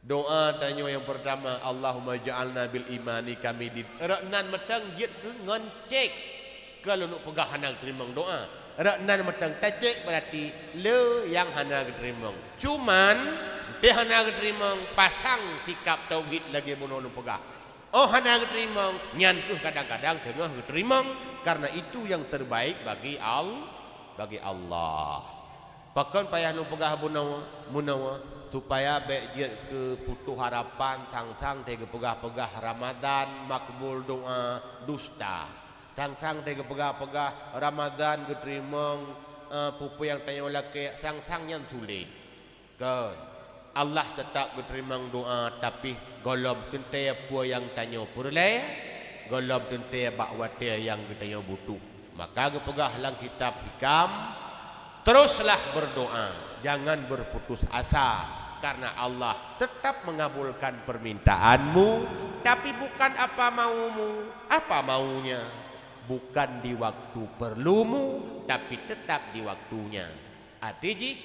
doa tanyoe nyang peurtama, "Allahumma ja'alna bil imani kamidin." Rot nan meuteung jeuet keu ngon cék. Keu lôn peugah hana geuteurimong doa. Rot nan meuteung tacék, berarti le nyang hana geuteurimong. Cuman, teuh hana geuteurimong, pasang sikap tauhid lagée bunoe lôn peugah. Oh hana geuteurimong, nyan keuh kadang-kadang teungoh geuteurimong, karena itu yang terbaik bagi Al-, bagi Allah. Pakon payah lôn peugah bunoe, meunoe, supaya bék jeuet keu putoh harapan, sang-sang teuh geupeugah-peugah Ramadan makbul doa, dusta. Sang-sang teuh geupeugah-peugah Ramadan geuteurimong, eh, peue-peue nyang tanyoe lakée, sang-sang nyan sulet. Kon, Allah teutap geuteurimong doa, tapi gohlom teuntée peue nyang tanyoe peureulée, gohlom teuntée bak watée nyang geutanyoe butuh. Maka geupeugah lam kitab Hikam, "Teruslah berdoa, jangan berputus asa, karena Allah tetap mengabulkan permintaanmu, tapi bukan apa maumu, apa maunya, bukan di waktu perlumu, tapi tetap di waktunya." Até jih,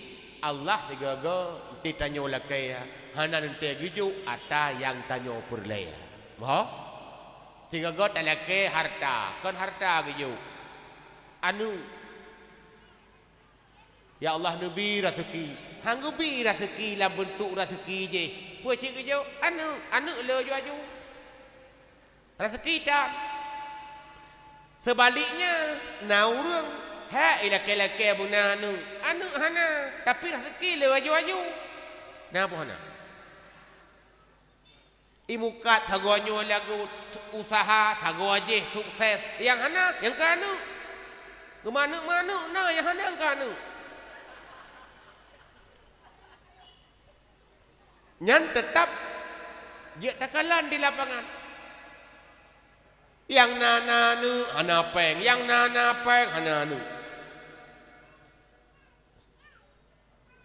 Allah sigoe-goe teutanyoe lakée, hana teuntée geujok atra nyang tanyoe peureulée. Moh? Sigoe-goe talakée hareuta, kon hareuta geujok. Aneuëk. Ya Allah, neubi raseuki. Han geubi raseuki lam beuntuk raseuki jih. Peue cit geujok? Aneuëk, aneuëk le aju-aju. Raseuki tan. Seubaliknya, na ureuëng, hai ilakée-lakée beuna aneuëk, aneuëk hana, tapi raseuki le aju-aju. Na boh hana. Imukat sagoe nyoe lagu usaha, sagoe jih sukses, nyang hana, nyang keu aneuëk. Geumaneuëk-maneuëk na nyang hana keu aneuëk. Nyan teutap jeuet takalon di lapangan. Nyang na-na aneuëk hana péng, nyang na-na péng hana aneuëk.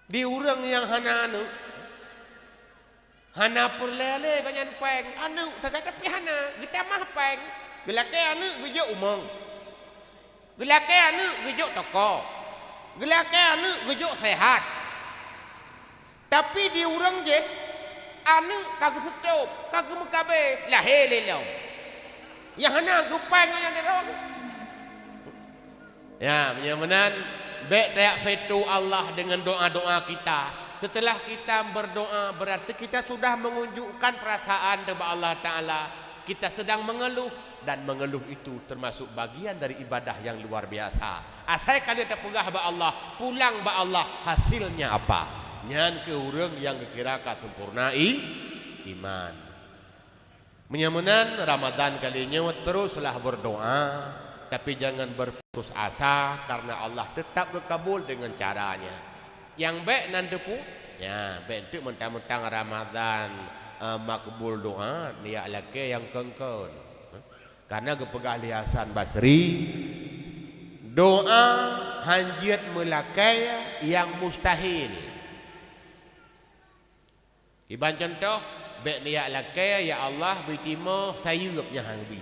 Di ureuëng nyang hana aneuëk, hana peureulée lé gobnyan péng, aneuëk sagai tapi hana, geutamah péng, geulakée aneuëk geujok umong. Geulakée aneuëk geujok toko. Geulakée aneuëk geujok sehat. Tapi di ureuëng jih, Aneuk ka geuseutôt, ka geumeukabé, lahé lé lom. Nyang hana geupéng ngon nyang sidroe. Ya, meunyoe meunan, bèk tajak feutoe Allah deungon doa-doa kita. Setelah kita berdoa, berarti kita sudah menunjukkan perasaan ubak Allah Taala. Kita sedang mengeluh, dan mengeluh itu termasuk bagian dari ibadah yang luar biasa. Asai ka lheueh tapeugah bak Allah, pulang bak Allah, hasilnya apa? Nyan keuh ureueng nyang geukira ka sempurna i-, iman. Meunyoe meunan, Ramadan kali nyoe teruslah berdoa, tapi jangan berputus asa, karena Allah tetap geukabul dengan caranya. Nyang bèk nan teupeu, ya, bèk teuk mentang-mentang Ramadan, eh, makbul doa, neujak lakèe nyang kon-kon. Karena geupeugah lé Hasan Basri, doa hanjeuet meulakèe nyang mustahil. Kiban cuntoh, bèk neujak lakèe, "Ya Allah, bri timoh sayeuep nyang han bi."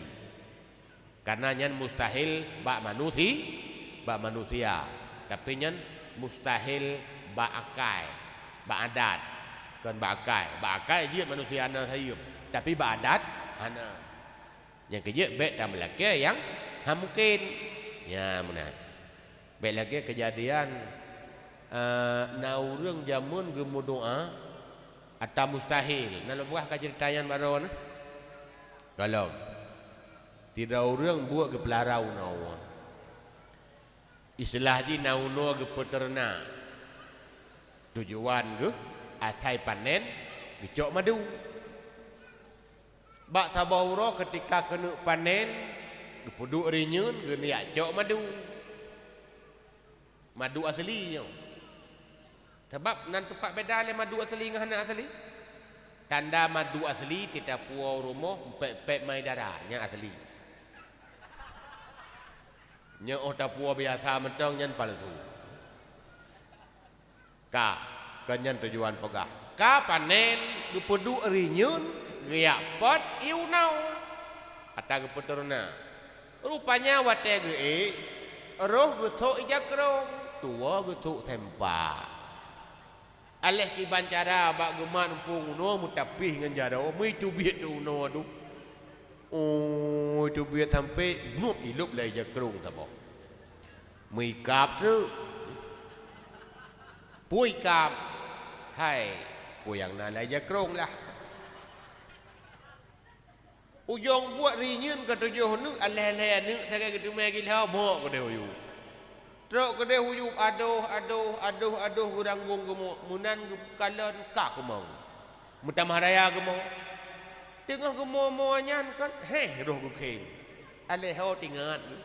Karena nyan mustahil bak manusi-, bak manusia. Tapi nyan mustahil bak akai, bak adat. Kon bak akai. Bak akai jeuet manusia na sayeuep, tapi bak adat hana. Nyang keujeuet bèk tameulakèe nyang han mungken. Nyan meunan. Bèk lagèe keujadian, eh, na ureueng jameun geumeudoa ata mustahil. Na lôn peugah ka ceurita nyan baroe nyoe? Gohlom. Sidroe ureueng buet geupeulara unoe. Istilah jih na unoe geupeuteurenak. Tujuan geuh asai panen geucok madu. Bak saboh uroe keutika keuneuk panen, geupeuduek rinyun, geuneuk jak cok madu. Madu asli nyoe. Sabab nan teupat beda lé madu asli ngon hana asli. Tanda madu asli, teuh tapuwoe rumoh, mpèk-mpèk mai dara, nyan asli. Nyoe 'oh tapuwoe biasa mantong, nyan palsu. Ka, kon nyan tujuan peugah. Ka panen, geupeuduek rinyun, geujak pot ié unoe. Ata geupeuteureuna. Rupanya watèe geuék, roh geusok ija krông, tuwoe geusok sempak. Aléh kiban cara bak geumat muphom unoe meutapih ngon jaroe, meuteubiet teuh unoe teuh. Oh, teubiet sampoe, blueb ilôb lé ija krông saboh. Meuikab treuk. Peue ikab? Hai, peue nyang na lam ija krông lah. Ujong buet rinyun ka tujoh neuk, aléh-aléh neuk sagai geuteumé gilhô, mok keudeh u yup. Trok keudeh u yup, adoh, adoh, adoh, adoh, geuranggong geumok, meunan geukalon ka keumong. Meutamah raya geumok. Teungoh geumo-mo nyan kan, héh, roh geukhém. Aléh ho teuingat geuh.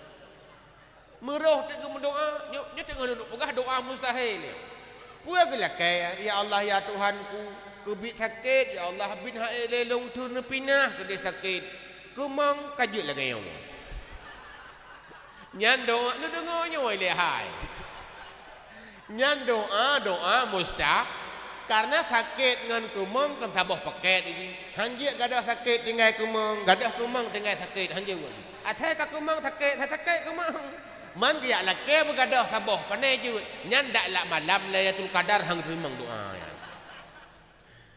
Meuroh teuk geumeudoa, nyoe, nyoe teungoh lôn peugah doa mustahil nyoe. Peue geulakèe, "Ya Allah, ya Tuhanku, keubiet sakét, ya Allah, biet han ék lé lôn teuk neupinah keudeh sakét. Keumong ka jeuet lagèe nyoe." Nyan doa neudeungoe nyoe lé hai. Nyan doa, doa musta-, karena sakét ngon keumong kon saboh pakèt jih. Han jeuet gadôh sakét tinggai keumong, gadôh keumong tinggai sakét, han jeuet. Asai ka keumong sakét, asai sakét keumong. Man geujak lakèe beugadôh saboh, pane jeuet. Nyan dak lam malam Lailatul Qadar han teurimong doa nyan.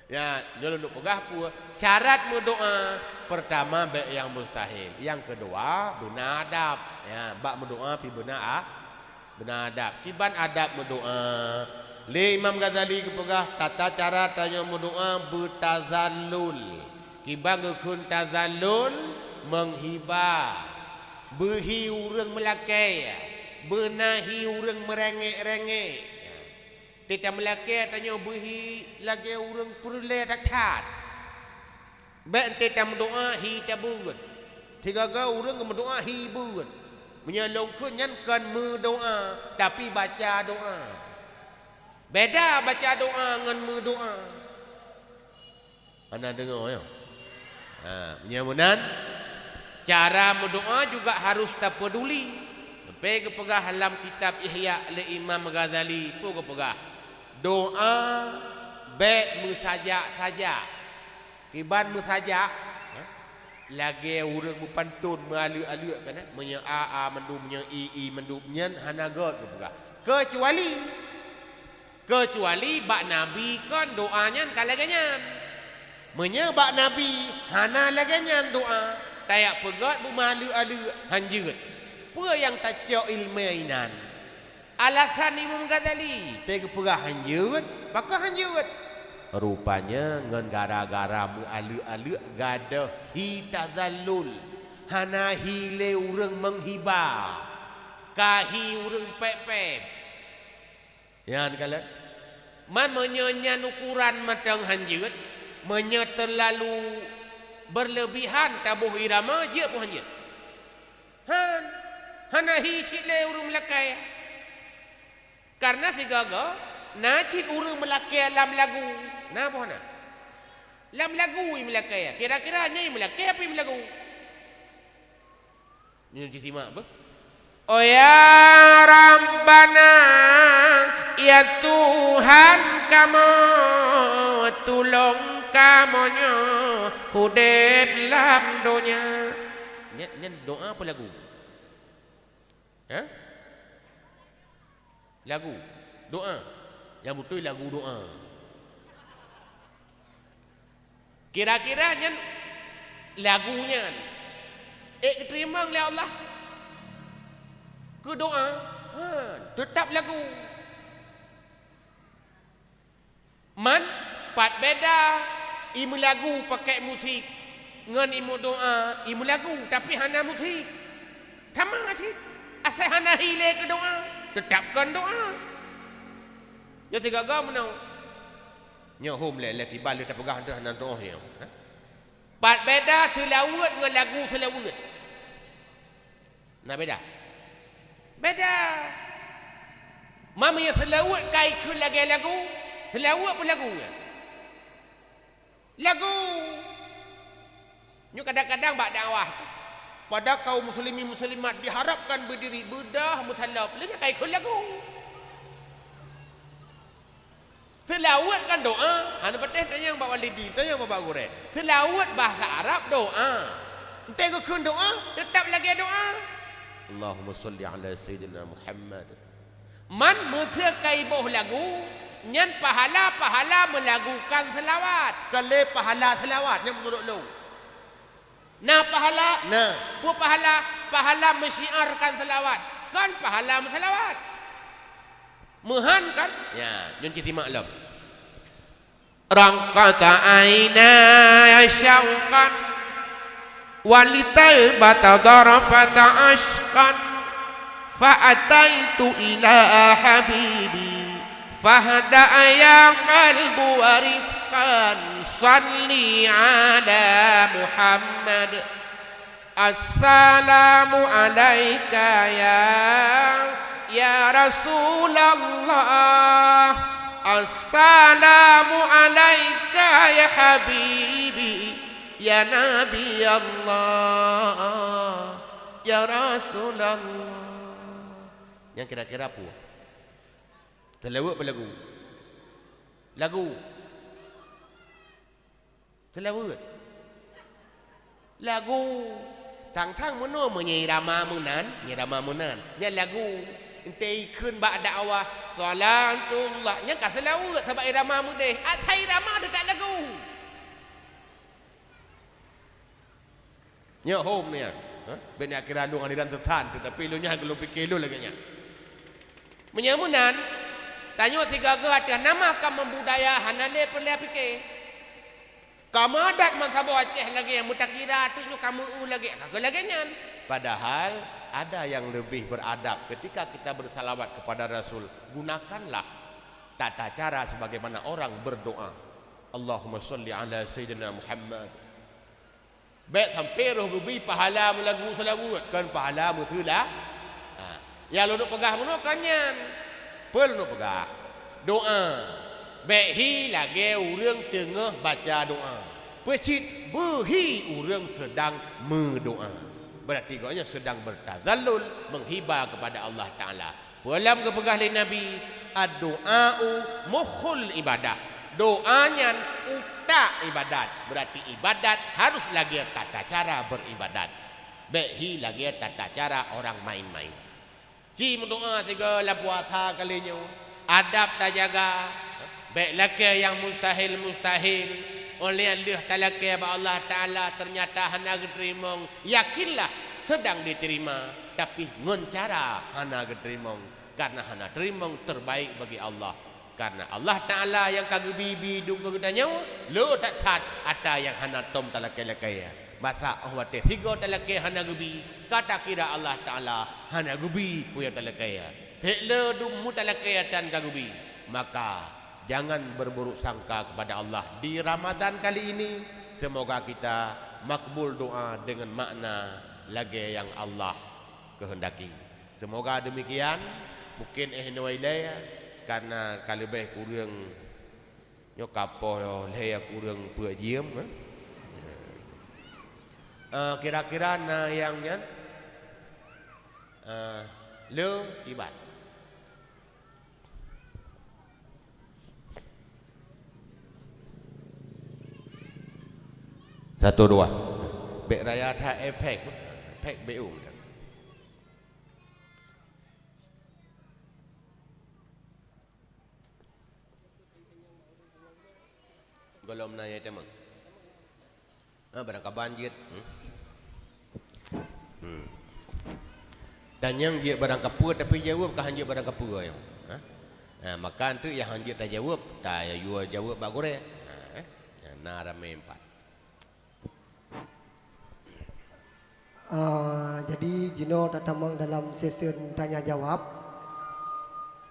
Ya, nyoe lôn peugah peue? Syarat meudoa, peurtama bèk nyang mustahil. Nyang keudua, beuna adab. Ya, bak meudoa pih beuna a-, beuna adab. Kiban adab meudoa? Lé Imam Ghazali geupeugah, tata cara tanyoe meudoa beutazallul. Kiban geukheun tazallul, meuhiba. Beuhi ureueng meulakèe, beuna hi ureueng meurengek-rengek. Teuh tameulakèe tanyoe beuhi lagèe ureueng peureulèe that-that. Bèk teuh tameudoa hi tabeuet. Sigaga ureueng geumeudoa hi beuet. Meunyoe lôn kheun nyan kon meudoa, tapi baca doa. Beda baca doa ngon meudoa. Hana deungoe, ya? Ha, meunyoe meunan, cara meudoa juga harus tapeuduli. Sampai geupeugah lam kitab Ihya lé Imam Ghazali, peue geupeugah? Doa bèk meusajak-sajak. Kiban meusajak, ha? Lagèe ureueng meupanton, meualeuek-aleuek kan, eh? Meunyoe a, a mandum, meunyoe i, i mandum, nyan hana göt geupeugah. Keucuali Keucuali bak Nabi kon doa nyan ka lagèe nyan. Meunyoe bak Nabi hana lagée nyan doá, tajak peugét beumeualeuek-aleuek, hanjeuet. Peue nyang tacok iéleumé inan? Alasan Imam Ghazali, teupeugah hanjeuet, pakon hanjeuet? Rupanya ngon gara-gara meualeuek-aleuek gadôh hi tazallul, hana hi lé ureuëng meuhiba, ka hi ureuëng pék-pék. Nyan kalon. Man meunyoe nyan ukuran mantong hanjeuet, meunyoe teulalu beureulebihan taboh irama, jeuet boh hanjeuet. Han, hana hi cit lé ureuëng meulakée. Kareuna sigoe-goe na cit ureuëng meulakée lam lagu. Na boh na? Lam lagu i meulakée. Kira-kira nyan i meulakée apa i meulagu? Nyoe jisimak beuh. Oh ya Rabbana, ya Tuhan kamoe, tulông kamoe nyoe udeb lam donya. Nyan, nyan doá apa lagu? Ha? Lagu. Doá. Nyang beutôi lagu doá. Kira-kira nyan lagu nyan ék geuteurimong lé Allah keu doá? Ha, teutap lagu. Man, pat beda i meulagu pakai musik ngon i meudoá i meulagu, tapi hana musik. Sama cit. Asai hana hi lé keu doá, teutap kon doá. Nyoe sigoe-goe meunoe. Nyoe hom lé, lé kiban lé tapeugah teuh hana tuoh nyoe. Ha? Pat beda seulaweuet ngon lagu seulaweuet. Na beda? Beda. Meunyoe seulaweuet ka ikheun lagée lagu, seulaweuet pun lagu nyan. Lagu. Nyoe kadang-kadang bak dakwah, pada kaum muslimin muslimat diharapkan berdiri, beudôh meusalop, lé nyan ka ikheun lagu. Seulaweuet kan doá, hana patéh tanyong bak walidi, tanyong bak gurée. Seulaweuet bahasa Arab doá. Enteuk geukheun doá, teutap lagée doá. Allahumma shalli ala sayyidina Muhammad. Man meuseu ka iboh lagu, nyan pahala-pahala meulagukan seulaweuet. Ka lé pahala seulaweuet nyan meunurot lôn. Na pahala? Na. Peue pahala? Pahala meusyiarkan seulaweuet. Kon pahala meuseulaweuet. Meuhan kan? Ya, nyoe cit simak lom. Raqata ainaya syauqan, wa li Taibata darfata ashqan, fa ataitu ila habibi, fahda ya qalbu wa rifqan, salli ala Muhammad. Assalamu alaika ya, ya Rasulullah. Assalamu alaika ya habibi, ya Nabi Allah, ya Rasulullah. Nyang kira-kira peue? Seulaweuet peue lagu? Lagu. Seulaweuet. Lagu. Tang-tang meunoe meunyoe irama meunan, irama meunan. Nyan lagu. Enteuk ikheun bak dakwah, salatullah. Nyan ka seulaweuet sabab irama meudeh. Asai irama teutap lagu. Nyoe hom nyan. Ha? Bèk neukira lôn aliran sesat, teutapi lôn nyan ka lôn pike lôn lagèe nyan. Meunyoe meunan, tanyoe sigoe-goe ateueh nama ka meubudaya hana lé peureulèe pike. Ka meuadat meusaboh Aceh lagèe nyang meutakira teuk nyoe ka meu-eu lagèe, ka keuh lagèe nyan. Padahal ada yang lebih beradab ketika kita bersalawat kepada Rasul. Gunakanlah tata cara sebagaimana orang berdoa. Allahumma shalli ala sayyidina Muhammad. Bèk sampoe roh geubi pahala meulagu seulaweuet, kon pahala meuseula-, ha. Nyang lôn peugah bunoe kon nyan. Peue lôn peugah? Doa. Bèk hi lagèe ureueng teungoh baca doa. Peue cit beuhi ureueng sedang meudoa. Berarti gobnyan sedang bertazallul, menghiba kepada Allah Taala. Peue lom geupeugah lé Nabi, "Ad-du'a'u mukhul ibadah." Doa nyan utak ibadat. Berarti ibadat harus lagèe tata cara beribadat. Bèk hi lagèe tata cara orang main-main. Ci meudoa sigoe lam puasa kali nyoe. Adab tajaga. Bèk lakèe nyang mustahil-mustahil. Óh lheueh talakée bak Allah Taala, teunyata hana geuteurimong, yakinlah seudang diterima, tapi ngon cara hana geuteurimong, kareuna hana teurimong terbaik bagi Allah. Kareuna Allah Taala nyang ka geubi-bi dum keu geutanyoe, le that-that atra nyang hana tom talakée-lakée. Masa óh watée sigoe talakée hana geubi, ka takira Allah Taala hana geubi peue nyang talakée. Sék le dum meutalakée tan ka geubi, maka jangan berburuk sangka kepada Allah di Ramadan kali ini. Semoga kita makbul doa dengan makna lagée nyang Allah kehendaki. Semoga demikian. Mungkin eh noe ilée, karena ka leubeh kureueng nyoe kapoh lhée kureueng peuet jeuem, eh. Eh, kira-kira na nyang nyan, eh, le kiban. Satu dua. Bék raya that efek, efek bék um. Gohlom na nyang tamong. Ah, barangkaban jeuet. Hmm. Hmm. Dan nyang jeuet barangkapeue tapi jaweueb ka han jeuet barangkapeue nyoe. Ha? Ha, maka anteuk nyang han jeuet tajaweueb, tayue jaweueb bak gurée. Ha, eh? Ha, na ramé empat. Ah, jadi jinoe tatamong dalam sesi tanya jawab.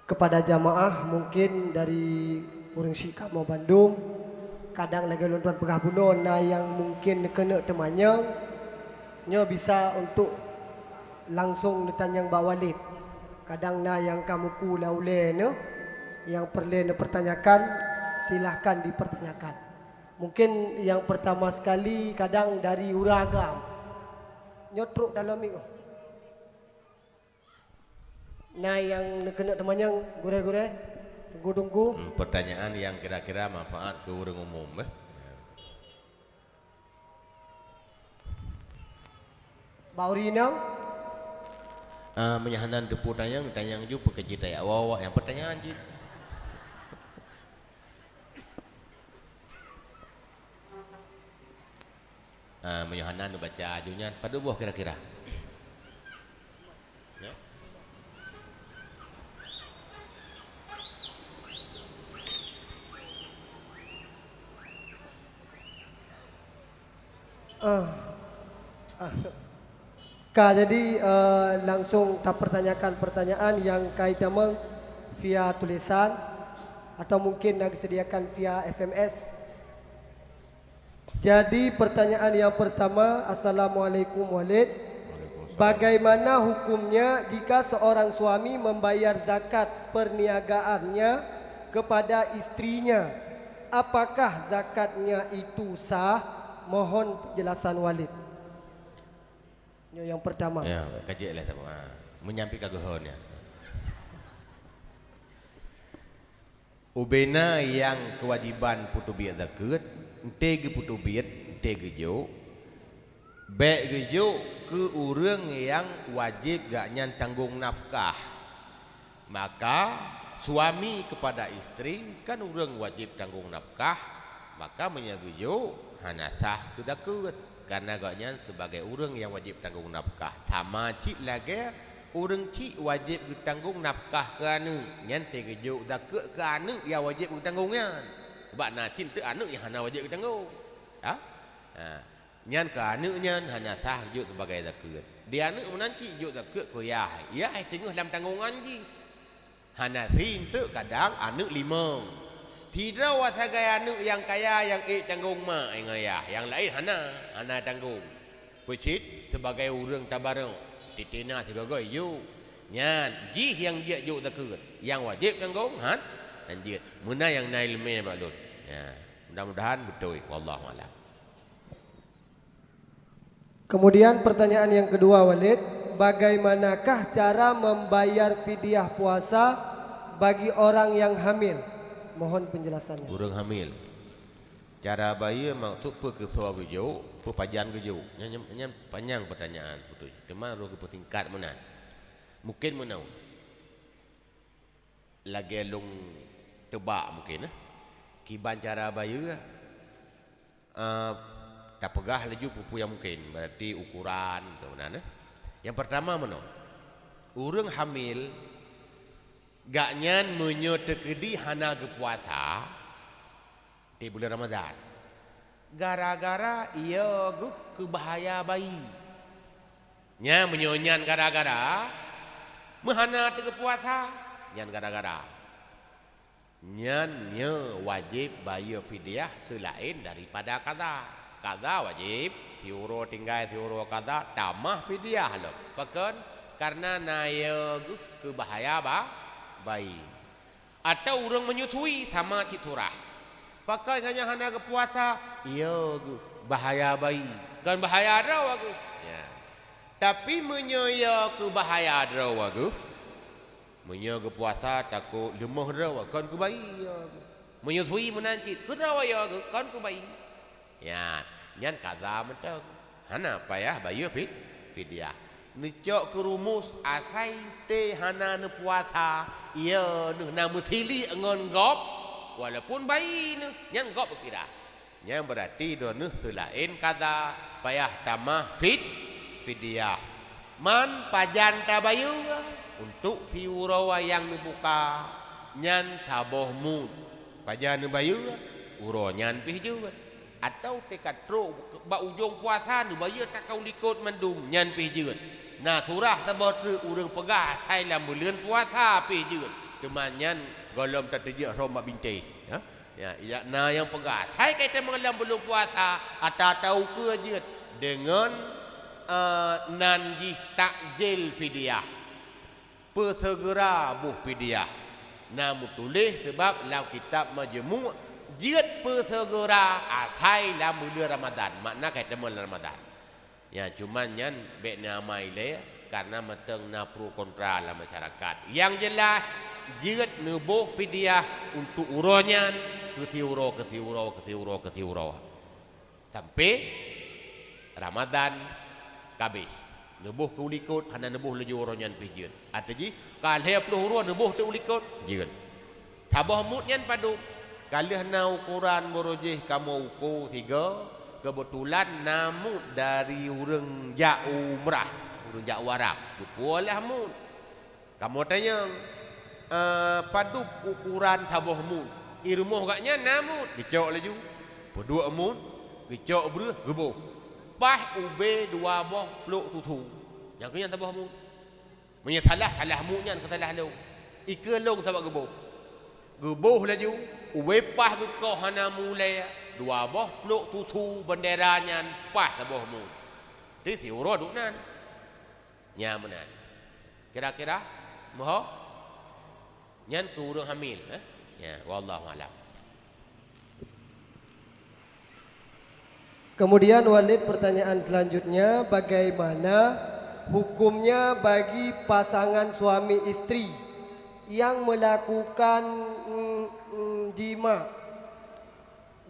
Kepada jamaah, mungkin dari ureuëng syiek kamoe bandum, kadang lagée lôn tuan peugah bunoe na nyang mungkin keuneuk teumanyong, nyoe bisa untuk langsong neutanyong bak Walid. Kadang na nyang ka muku lam ulée neuh, nyang peureulée neupertanyakan, silahkan dipertanyakan. Mungkin nyang pertama sekali kadang dari ureuëng agam. Nyoe trok dalam mik. Na nyang keuneuk teumanyong gurée-gurée, teungku-teungku? Hmm, pertanyaan yang kira-kira manfaat keu ureuëng umum, eh. Bak ureuëng inong? Ah, meunyoe hana teupeu tanyong, tanyong ju peue keu jih tajak awak-awak nyang pertanyaan jih. Ah, meunyoe hana neubaca aju nyan, padub boh kira-kira? Ya. Ah. Ah. Ka jadi, eh, langsung tapertanyakan pertanyaan nyang ka itamong via tulisan atau mungkin na geusediakan via S M S. Jadi, pertanyaan yang pertama, Assalamualaikum, Walid. Waalaikumsalam. Bagaimana hukumnya jika seorang suami membayar zakat perniagaannya kepada istrinya? Apakah zakatnya itu sah? Mohon penjelasan, Walid. Nyoe nyang pertama. Ya, ka jeuet lé saboh. Ha, meunyampé ka geuhon ya. Ubena nyang keuwajéban peutubiet zakeuet, enté geupeutubiet, enté geujok, bék geujok keu ureuëng nyang wajéb gobnyan tanggong nafkah. Maka, suami kepada istri kan ureuëng wajéb tanggong nafkah, maka meunyoe geujok, hana sah keu zakeuet, kareuna gobnyan sibagai ureuëng nyang wajéb tanggong nafkah. Sama cit lagée ureuëng chik wajéb geutanggong nafkah keu aneuëk, nyan teuk geujok zakeuet keu aneuëk nyang wajéb geutanggong nyan. Sabab na cit teuk aneuëk nyang hana wajéb geutanggong. Ya? Ha. Nyan keu aneuëk nyan hana sah jok sibagai zakeuet. Di aneuëk meunan cit jok zakeuet keu yah. Yah teungoh lam tanggongan jih. Hana sien teuk kadang aneuëk limong. Sidroe sagai aneuëk nyang kaya nyang ék tanggong mak ngon yah, nyang laén hana, hana tanggong. Peucit sibagai ureuëng tabarok, titina sigoe-goe jok. Nyan jih nyang jeuet jok zakeuet, nyang wajéb tanggong han, han jeuet. Meunan nyang na iéleumé bak lôn. Ya, mudah-mudahan beutôi. Wallahu a'lam. Kemudian pertanyaan yang kedua, Walid, bagaimanakah cara membayar fidyah puasa bagi orang yang hamil? Mohon penjelasannya. Ureuëng hamil. Cara bayeue maksud peue keusoe geujok, peue pajan geujok? Nyan, nyan, nyan panyang pertanyaan beutôi. Teuma lôn geupeusingkat meunan. Mungkin meunan. Lagée lôn teubak mungkin, eh. Kiban cara bayeue, Eh, tapeugah laju peue-peue nyang mungken, berarti ukuran tu meunan, eh. Nyang pertama meunoe, ureuëng hamil, gaknyan meunyoe teukeudi hana geupuasa di buleuen Ramadhan, gara-gara ie geuh keu bahaya bayi. Nyan meunyoe nyan gara-gara meuhana teugeupuasa, nyan gara-gara. Nyan nyoe wajéb bayeue fidyah seulaén daripada kaza. Kaza wajéb, siuroe tinggai siuroe kaza, tamah fidyah lom. Pakon? Kareuna na ie geuh keu bahaya ba-, bayi. Atawa ureuëng menyusui sama cit surah. Pakon gobnyan hana geupuasa, ie geuh bahaya bayi. Kon bahaya droe geuh. Ya. Tapi meunyoe ie keu bahaya droe geuh, meunyoe geupuasa takot leumoh droe, kon keu bayi ie geuh. Meunyoe sui meunan cit, keu droe ie geuh, kon keu bayi. Ya, nyan kaza mantong. Hana payah bayeue fi-, fidyah. Neucok keu rumus, asai teuh hana neupuasa, ie neuh na meusilik ngon gob, walaupun bayi neuh, nyan gob geukira. Nyan beurati droeneuh seulaén kaza payah tamah fid-, fidyah. Man pajan tabayeue? Untuk siuroe nyang neubuka, nyan saboh mut. Pajan neubayeue? Uroe nyan pih jeuet. Atawa teuka trok bak ujong puasa neubayeue takau likot mandum, nyan pih jeuet. Na surah saboh treuk ureuëng peugah asai lam buleuen puasa pih jeuet. Teuma nyan gohlom tateujeuet rhom bak bintéh. Ha? Ya, ya, na nyang peugah, asai ka itamong lam buleuen puasa, ata-ata ukeue jeuet deungon, eh, nan jih takjil fidyah. Peuseugura boh fidyah. Na meutuléh, sabab lam kitab Majmu', jeuet peuseugura asai lam buleuen Ramadhan, makna ka itamong lam Ramadhan. Ya, cuman nyan bék neuamai lé, kareuna mantong na pro kontra lam masyarakat. Nyang jeulaih, jeuet neuboh fidyah untuk uroe nyan, keu siuroe, keu siuroe, keu siuroe, keu siuroe. Sampai Ramadhan ka abéh. Neuboh keu u likot, hana neuboh laju uroe nyan pih jeuet. Ateueh jih, ka lhée ploh uroe neuboh teuk u likot, jeuet. Saboh mut nyan padub? Ka lheueh na ukoran, baroe jih kamoe uko sigoe, keubeutulan na mut dari ureuëng jak u umrah, ureuëng jak u Arab, geupeuwoe lhée mut. Kamoe tanyong, "Eh, padub ukoran saboh mut?" I rumoh gobnyan na mut, geucok laju. Peuduek mut, geucok breueh, geuboh. Paih ubé dua boh plôk susu. Nyang keu nyan saboh mut. Meunyoe salah, salah mut nyan, keu salah lôn. Ikeue lôn sabab geuboh. Geuboh laju, ubé paih geukoh hana mulée, dua boh plôk susu beundera nyan paih saboh mut. Di siuroe duek nan. Nyan meunan. Kira-kira, moho? Nyan keu ureuëng hamil, eh? Ya, wallahu alam. Kemudian, Walid, pertanyaan selanjutnya, bagaimana hukumnya bagi pasangan suami istri yang melakukan, mm, mm, jima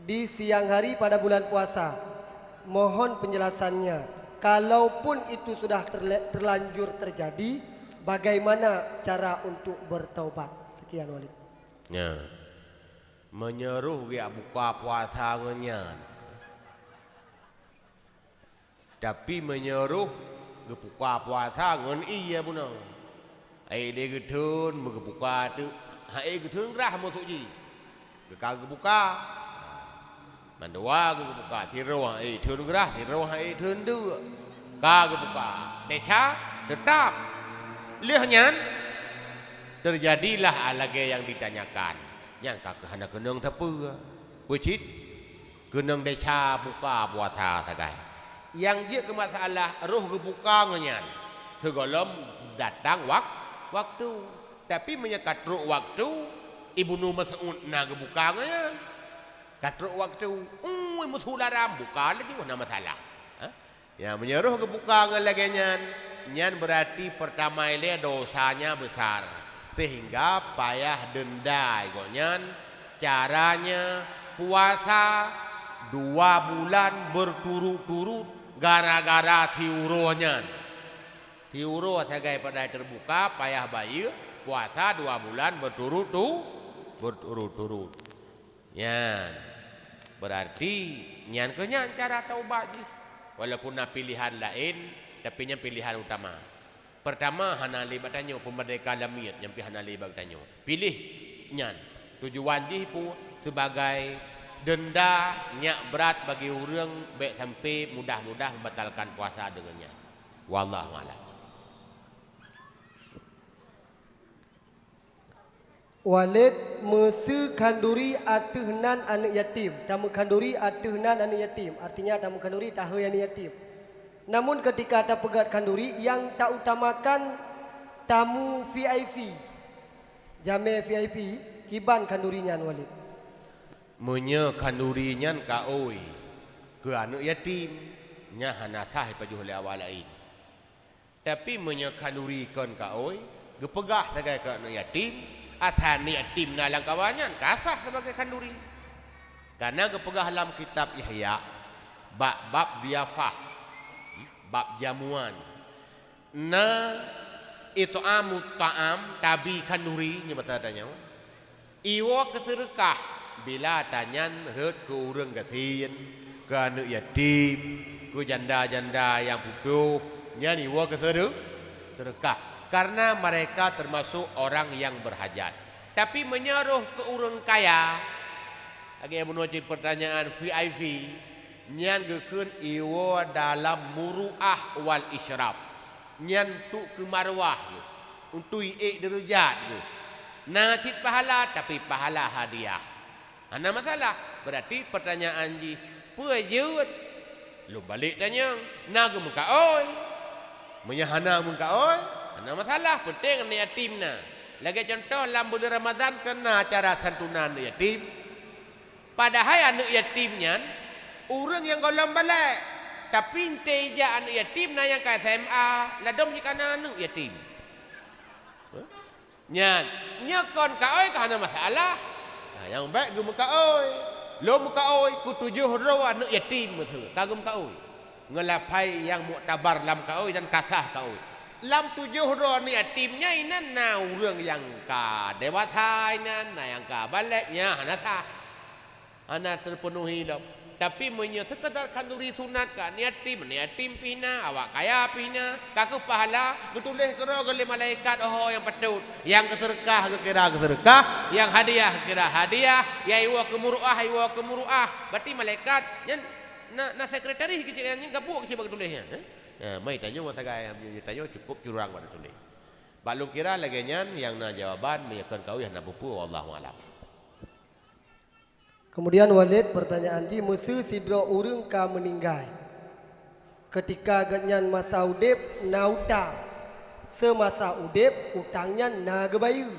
di siang hari pada bulan puasa? Mohon penjelasannya. Kalaupun itu sudah terle-, terlanjur terjadi, bagaimana cara untuk bertaubat? Sekian, Walid. Ya. Meunyoe roh geujak buka puasa ngon nyan. Tapi meunyoe roh geubuka puasa ngon ie bunoe. Hai lé geutheun, meugeubuka teuk. Hai geutheun grah masôk jih. Geuka geubuka. Mandua geubuka, sidroe hai theun grah, sidroe hai theun deuk. Ka geubuka. Desya teutap. Lheueh nyan, teujadilah lagée nyang ditanyakan. Nyan ka keuh hana keunong sapeue. Peue cit? Keunong desya buka puasa sagai. Nyang jeuet keu masalah roh geubuka ngon nyan, sigohlom datang wak-, waktu. Tapi meunyoe ka trok waktu, Ibnu Mas'ud na geubuka ngon nyan. Ka trok waktu, ui, meusu laram, buka laju, hana masalah. Ha? Ya, meunyoe roh geubuka ngon lagée nyan, nyan beurati peurtama ilée dosanya besar, sehingga payah deunda gobnyan. Caranya, puasa dua bulan berturut-turut gara-gara siuroe nyan. Siuroe sagai padahai teubuka, payah bayeue, puasa dua bulan berturut-tu-, berturut-turut. Nyan. Berarti nyan keuh nyan cara taubat jih. Walaupun na pilihan laén, tapi nyan pilihan utama. Pertama, hana lé bak tanyoe, peumeurdeka lamiet, nyan pih hana lé bak tanyoe. Piléh nyan. Tujuan jih pu sebagai denda nyak brat bagi ureuëng bék sampai mudah-mudah membatalkan puasa deungon nyan. Wallahu a'lam. Walid, meuseu khanduri ateueh nan aneuëk yatim. Tameukhanduri ateueh nan aneuëk yatim, artinya tameukhanduri tahôi aneuëk yatim. Namun, keutika tapeugét khanduri, nyang tautamakan tamu V I P. Jamé V I P, kiban khanduri nyan, Walid? Meunyoe khanduri nyan kaôi keu aneuëk yatim, nyan hana sah ipajoh lé awak laén. Tapi meunyoe khanduri kon kaôi, geupeugah sagai keu aneuëk yatim, asai aneuëk yatim na lam kawan nyan, ka sah sibagai khanduri. Kareuna geupeugah lam kitab Ihya, bak bab ziyafah, bab jamuan, na it'amu ta'am, tabi khanduri, nyoe basa tanyoe. Iwoe keuseudeukah bila tanyan rhot keu ureuëng gasien, keu aneuëk yatim, keu janda-janda nyang putôh, nyan iwoe keuseude-, seudeukah. Karena mereka termasuk orang yang berhajat. Tapi meunyoe rhoh keu ureuëng kaya, lagée bunoe cit pertanyaan V I P, nyan geukheun iwoe dalam muruah wal isyraf. Nyan untuk keu marwah geuh, untuk iék deurajat geuh. Na cit pahala, tapi pahala hadiah. Hana masalah. Berarti pertanyaan jih, peue jeuet? Lôn balek tanyong, na geumeukaôi? Meunyoe hana meukaôi, hana masalah, penting aneuëk yatim na. Lagée contoh, lam buleuen Ramadhan kan na acara santunan aneuëk yatim. Padahai aneuëk yatim nyan ureuëng nyang gohlom balek, tapi enteuk ijak aneuëk yatim na nyang ka S M A, ladom jih ka na aneuëk yatim. Nyan, nyoe kon kaôi ka hana masalah. Nah, nyang bék geumeukaôi. Lôn meukaôi keu tujoh droe aneuëk yatim meuteue, ka geumeukaôi. Ngon lafai nyang muktabar lam kaôi dan ka sah kaôi. Lam tujoh droe aneuëk yatim nyan inan na ureuëng nyang ka dewasa inan, na nyang ka balek, nyan hana sah. Hana teupeunuhi lom. Tapi meunyoe seukeudar khanduri sunat keu aneuëk yatim, aneuëk yatim pih na, awak kaya pih na, ka keuh pahala, geutuléh keudroe lé malaikat, oh, nyang patôt, nyang geuseudeukah geukira geuseudeukah, nyang hadiah geukira hadiah, nyang iwoe keu muruah, iwoe keu muruah. Berarti malaikat nyan na, na sekretaris keuh cit nyan, nyan gabuk keuh cit bak geutuléh nyan, eh? Ya, mai tanyoe masa gaya tanyoe cukup curang bak geutuléh. Bak lôn kira lagée nyan nyang na jawaban, meunyoe kon kaôi hana peue-peue, wallahu alam. Kemudian, Walid, pertanyaan jih, meuseu sidroe ureuëng ka meuninggai, keutika gobnyan masa udeb na utang, seumasa udeb utang nyan na geubayeue.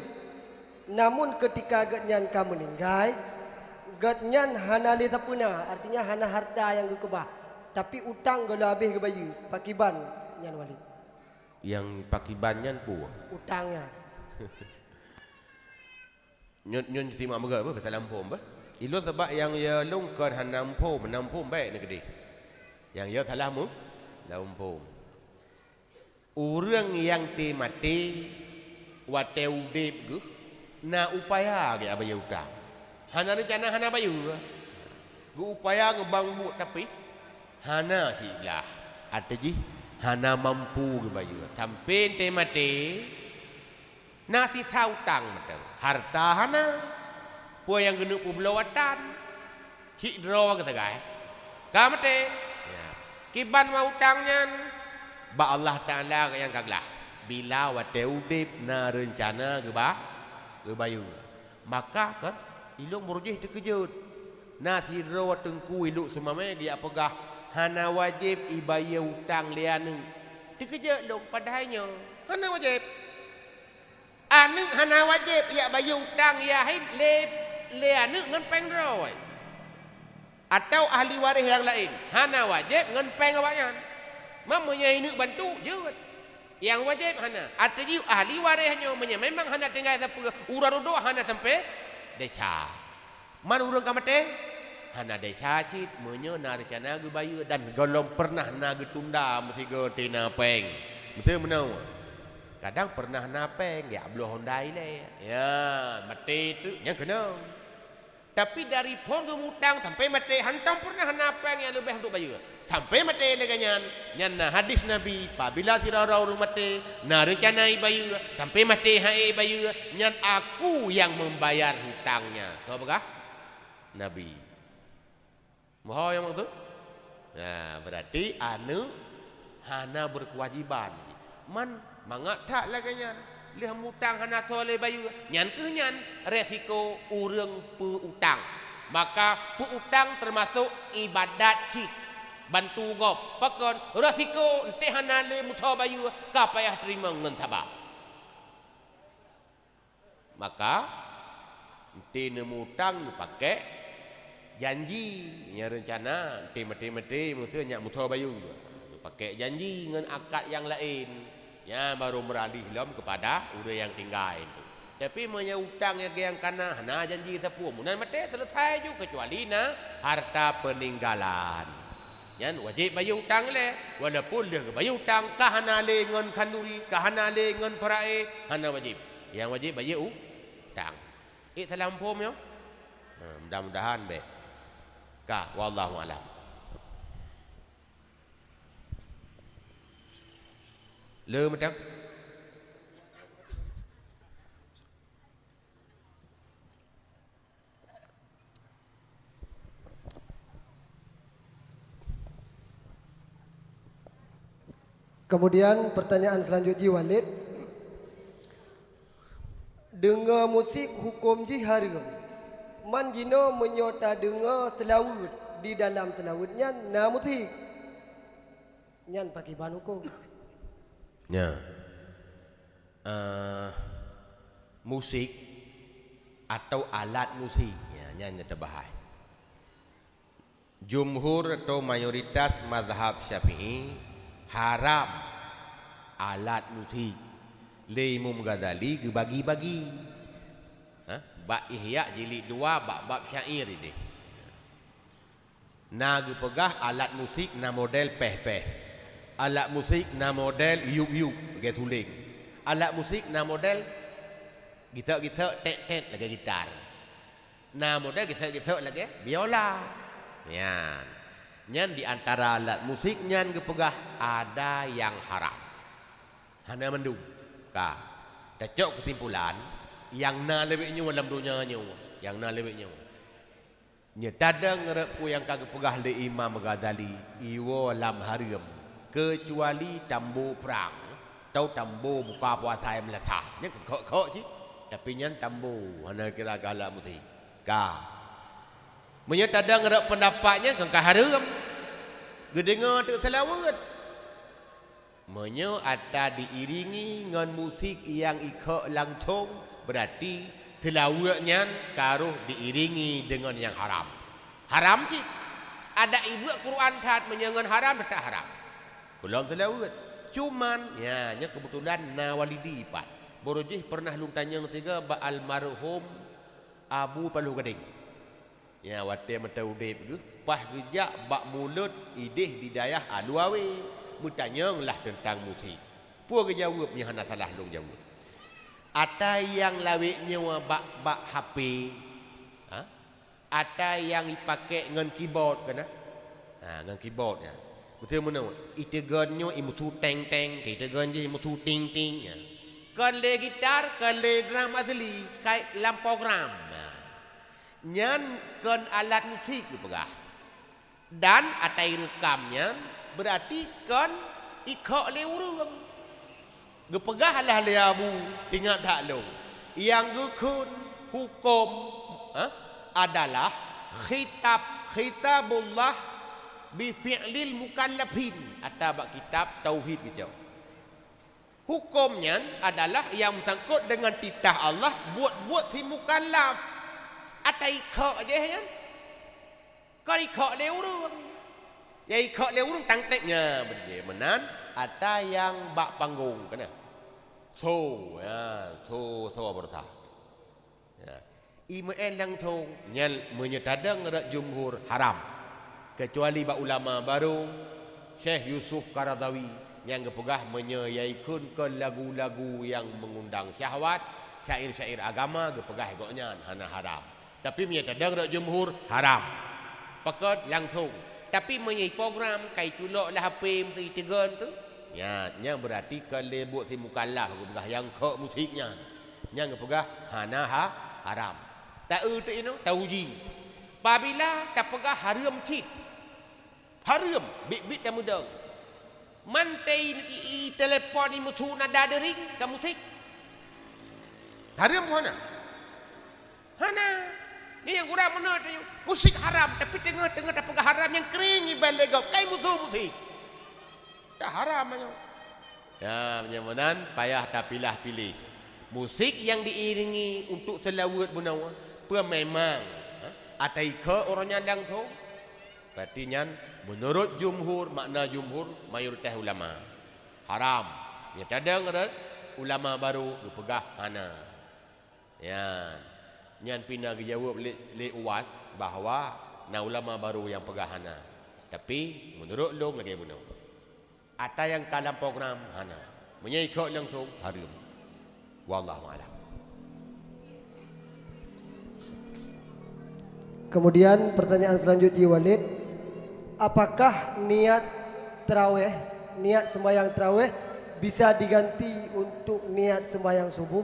Namun, keutika gobnyan ka meuninggai, gobnyan hana lé sapeue na, artinya hana harta nyang geukeubah, tapi utang gohlom habéh geubayeue. Pakiban nyan, Walid? Nyang pakiban nyan peue? Utang nyan. Nyoe, nyoe simak meugot beuh, salah muphom beuh. Ilôn sabab nyang ya lôn kon hana muphom, hana muphom bék neukeudeh. Nyang ya salah mu-, salah muphom. Ureuëng nyang teumaté watée udeb geuh na upaya geuh bayeue utang. Hana reuncana hana bayeue. Geu-upaya ngeubang buet tapi hana siblah. Ateueh jih hana mampu geubayeue. Sampoe teumaté, na sisa utang mantong. Harta hana, peue nyang geuneuk peubloe atan, cit droe geusagai. Ka maté. Ya. Kiban ma utang nyan, bak Allah Taala nyang ka glah. Bila watée udeb na reuncana geuba-, geubayeue, maka kan ilôn meurujih teukeujot. Na sidroe teungku iluk seumamé geujak peugah, hana wajéb ibayeue utang lé aneuëk. Teukeujot lôn, padahai nyoe hana wajéb. Aneuëk hana wajéb ijak bayeue utang yah lé, lé aneuëk ngon péng droe. Atawa ahli waréh nyang laén hana wajéb ngon péng awaknyan. Meunyoe ineuëk bantu, jeuet. Nyang wajéb hana. Ateueh jih ahli waréh nyoe meunyoe memang hana tinggai sapeue, uroe dudoe hana sampoe desya. Man ureuëng ka maté, hana desya cit meunyoe na reuncana geubayeue dan gohlom peureunah na geutunda meusigoe teuh na péng. Beutôi meunoe. Kadang peureunah na péng, geujak bloe honda ilée. Ya, maté teuk, nyan keunong. Tapi dari phon geumutang sampai maté, hantom pernah na péng nyang leubeh untuk bayeue. Sampai maté lagée nyan, nyan na hadis Nabi, pabila sidroe ureuëng maté, na reuncana ibayeue, sampai maté han ék ibayeue, nyan aku nyang membayar hutangnya. Soe peugah? Nabi. Moho nyang maksud? Nah, berarti aneuëk hana berkewajiban. Man, mangat that lagée nyan. Lheueh mutang hana soe lé bayeue. Nyan kheueh nyan resiko ureuëng peu-utang. Maka peu-utang teumasok ibadat cit. Bantu gob. Pakon? Resiko enteuk hana lé meusoe bayeue, ka payah teurimong ngon saba. Maka, enteuk neumutang neupakék janji, nyang reuncana enteuk maté-maté, meuseu nyak meusoe bayeue. Neupakék janji ngon akad nyang laén, nyan barô meuralih lom keupada ureuëng nyang tinggai tu. Tapi meunyoe utang nyang geuh nyang kana, hana janji sapeue, meunan maté, seuleusai ju, keucuali na harta peuninggalan. Nyan wajéb bayeue utang lé, walaupun lheueh geubayeue utang, ka hana lé ngon khanduri, ka hana lé ngon peuraé, hana wajéb. Nyang wajéb bayeue u-, utang. Ék salah muphom nyoe? Ha, mudah-mudahan bék. Ka, wallahu alam. Le mantong. Kemudian pertanyaan selanjut jih Walid, deungoe musik huköm jih hareuem. Man jinoe meunyoe tadeungoe seulaweuet, di dalam seulaweuet nyan na musik. Nyan pakriban huköm? Nya. Eh, musik atau alat musik, ya, nyan nyang teubahas. Jumhur atau mayoritas mazhab Syafi'i haram alat musik. Lé Imam Ghazali geubagi-bagi. Ha? Bak Ihya jilid dua, bak bab syair ideh. Na geupeugah alat musik na model péh-péh. Alat musik na model yup-yup lagée suléng. Alat musik na model gisek-gisek, tet-tet lagée gitar. Na model gisek-gisek lagée biola. Nyan. Nyan di antara alat musik nyan geupeugah ada nyang haram. Hana mandum. Ka. Tacok keusimpulan, nyang na leubeh nyoe lam donya nyoe, nyang na leubeh nyoe. Nyoe tadong rot peue nyang ka geupeugah lé Imam Ghazali, iwoe lam hareuem, keucuali tambo prang, atau tambo buka puasa nyang meulasah. Nyan khok-khok cit, tapi nyan tambo, hana kira keu alat musik. Ka. Meunyoe tadong rot peundapat nyan, kon ka hareuem. Geudeungoe teuk seulaweuet. Meunyoe ata diiringi ngon musik nyang ikhok langsong, beurati seulaweuet nyan ka rhoh diiringi deungon nyang haram. Haram cit! Adak ibuet Quran that meunyoe ngon haram, teutap haram. Gohlom seulaweuet. Cuman, nya, nyoe keubeutulan na Walidi pat. Baroe jih peureunah lôn tanyong sigoe bak almarhum Abu Paloh Gadeng. Nya, watée meuteudeb geuh, paih geujak bak mulod ideh di dayah Aluawe, meutanyong lah teuntang musik. Peue geujaweueb nyang hana salah lôn jaweueb. Ata nyang lawét nyoe bak, bak H P, ha? Ata nyang ipakék ngon keyboard kana? Ha, ngon keyboard nyan. Beutôi meunoe, iteugon nyoe imeusu teng-teng, iteugon jih imeusu ting-ting, ya. Kon lé gitar, kon lé drum asli, kai lam program. Ha. Nyan kon alat musik geupeugah. Dan ata irukam nyan beurati kon ikhok lé ureuëng. Geupeugah lah lé Abu, ingat that lôn, nyang geukheun huköm, ha, adalah khitab, khitabullah bi fi'lil mukallafin, ata bak kitab tauhid geucok. Huköm nyan adalah nyang meusangkot deungon titah Allah buet-buet si mukallaf. Ata ikhok jih nyan. Kon ikhok lé ureuëng. Nyang ikhok lé ureuëng tangték nyan beujeuet meunan ata nyang bak panggong kana. So, ya, so, so beureusa. Ya. Imeu'en langsong nyan meunyoe tadong rot jumhur haram. Keucuali bak ulama barô, Syekh Yusuf Qaradawi nyang geupeugah meunyoe ya ikheun keu lagu-lagu nyang meungundang syahwat, syair-syair agama geupeugah gobnyan hana haram. Tapi meunyoe tadong rot jumhur, haram. Pakon langsong. Tapi meunyoe program kai culok lam H P meusti teugon tu, nyan, nyan berarti kon lé buet si mukallaf geupeugah nyang kok musik nyan. Nyan geupeugah hana ha-, haram. Ta-eu teuk inoe, tauji. Pabila tapeugah hareuem cit, hareuem, biet-biet tameudong. Man tei i, i, i telepon i musu nada deuring ka musik. Hareuem hana? Hana. Nyoe nyang kurang meunoe teuh. Musik haram, tapi teungoh-teungoh tapeugah haram nyang kring iban lé gob, kai musu musik. Dah haram nyoe. Ya, meunyoe meunan payah tapilah-piléh. Musik nyang diiringi untuk seulaweuet bunoe, peue memang, ha, ata ikot uroe nyan langsong? Berarti nyan menurut jumhur, makna jumhur, mayoritas ulama, haram. Nyang tadong rot ulama barô geupeugah hana. Nyan, nyan pih na geujaweueb lé, lé UAS bahwa na ulama barô nyang peugah hana. Tapi, meunurot lôn lagèe bunoe. Ata nyang ka lam program hana. Meunyoe ikot langsong hareuem. Wallahu a'lam. Kemudian pertanyaan selanjutnya, Walid, apakah niat tarawih, niat sembahyang tarawih bisa diganti untuk niat sembahyang subuh?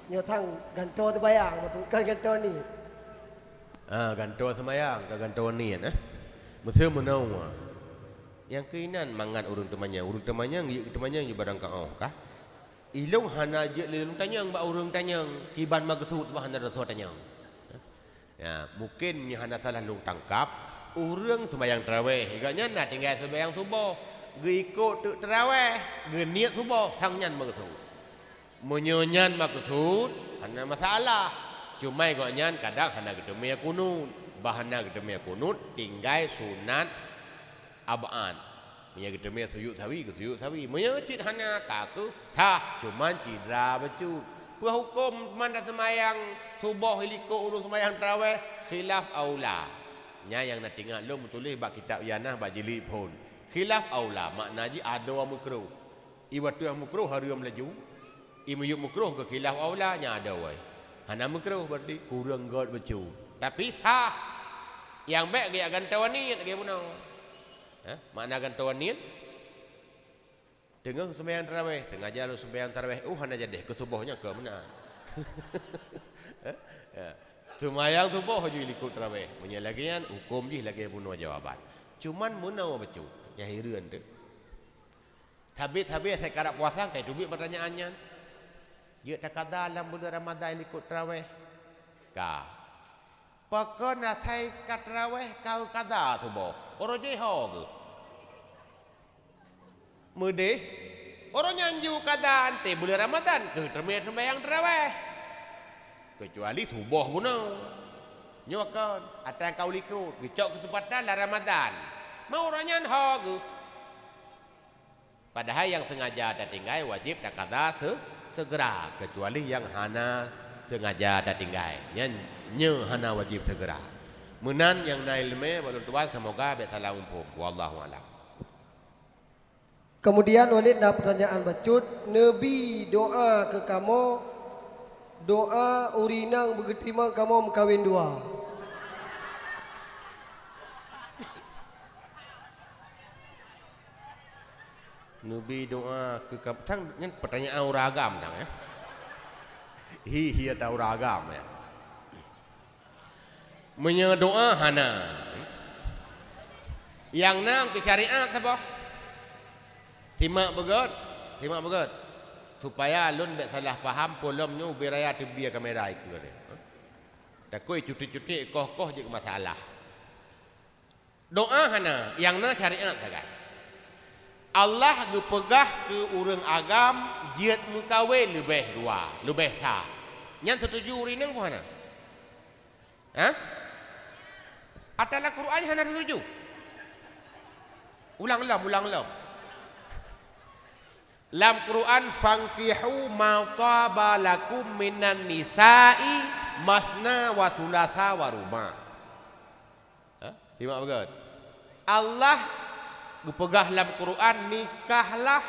Nyoe sang gantoe teubayang, maksud kan gantoe niet. Ah, gantoe seumayang, ka gantoe niet, eh. Meuseu meunoe. Nyang keuinan mangat ureuëng teumanyong, ureuëng teumanyong, jeuet teumanyong jih barang ka oh kah. Ilong hana jeuet lé lôn tanyong bak ureuëng tanyong, kiban meukeusut bah hana rasa tanyong. Ya, mungkin nyoe hana salah lôn tangkap, ureuëng seumayang taraweh, gobnyan na tinggai seumayang suboh, geuikot teuk taraweh, geuniet suboh, sang nyan meukeusut. Meunyoe nyan meukeusut, hana masalah. Cuma gobnyan kadang hana geuteumé kunut. Bah hana geuteumé kunut, tinggai sunat ab'ad. Meunyoe geuteumé sujud sahwi, geusujud sahwi. Meunyoe cit hana, ka keuh sah, cuman cit dra bacut. Peue hukôm teuma taseumayang suboh ilikot ureuëng seumayang taraweh, khilaf aula. Nyan nyang na teuingat lôn meutuléh bak kitab Ianah bak jilid phôn. Khilaf aula, makna jih adoe meukruh. I watèe meukrôh hareuem laju, i miyueb meukrôh keu khilaf aula nyan ada wai. Hana meukrôh berarti kureueng göt bacut. Tapi sah. Nyang bèk geujak gantoe niet lagèe bunoe. Hah? Makna gantoe niet? Teungoh seumayang taraweh, sengaja lôn seumayang taraweh, oh hana jadi, keu suboh nyan keu meunan. Hah? Ya. Seumayang suboh laju ilikot taraweh. Meunyoe lagèe nyan, hukôm jih lagèe bunoe jawaban. Cuman meunoe bacut, nyang hireuen teuh. Sabé-sabé asai karab puasa, kai teubiet peutanyaan nyan. Jeuet takada lam buleuen Ramadhan likot taraweh? Ka. Pakon asai ka taraweh ka kada suboh? Uroe jih ho geuh? Meudeh. Uroe nyan ju kada anté buleuen Ramadhan keu teumé seumayang taraweh. Keucuali suboh bunoe. Nyoe kon, ata nyang ka u likot, geucok keuseumpatan lam Ramadhan. Ma uroe nyan ho geuh? Padahai nyang sengaja tatinggai wajéb takada se-, segera, keucuali nyang hana sengaja tatinggai. Nyan nyoe hana wajéb segera. Meunan nyang na ileumèe bak lôn tuan, seumoga bèk salah muphom. Wallahu a'lam. Kemudian, Walid, na peutanyaan bacut, neubi doa keu kamoe, doa ureueng inong beugeuteurimong kamoe meukawen dua. Neubi doa keu kam-, sang nyan peutanyaan ureueng agam sang, ya. Hi, hi ata ureueng agam, ya. Meunyoe doa hana, nyang na keu syariat saboh. Simak beugöt, simak beugöt. Supaya lôn bèk salah paham, peue lom nyoe ubé raya teubie kamera ikeue. Takoi cuti-cuti koh-koh jeuet masalah. Doa hana, nyang na syariat sagai. Allah geupeugah keu ureueng agam jeuet meukawen leubeh dua, leubeh sa. Nyan seutuju ureueng inong peue hana? Hah? Ata lam Quran hana seutuju? Ulang lom, ulang lom. Lam Quran, "Fankihu ma taba lakum minan nisa'i masna wa thulatha wa ruba'." Ha? Simak beugöt. Allah geupeugah lam Quran, "Nikahlah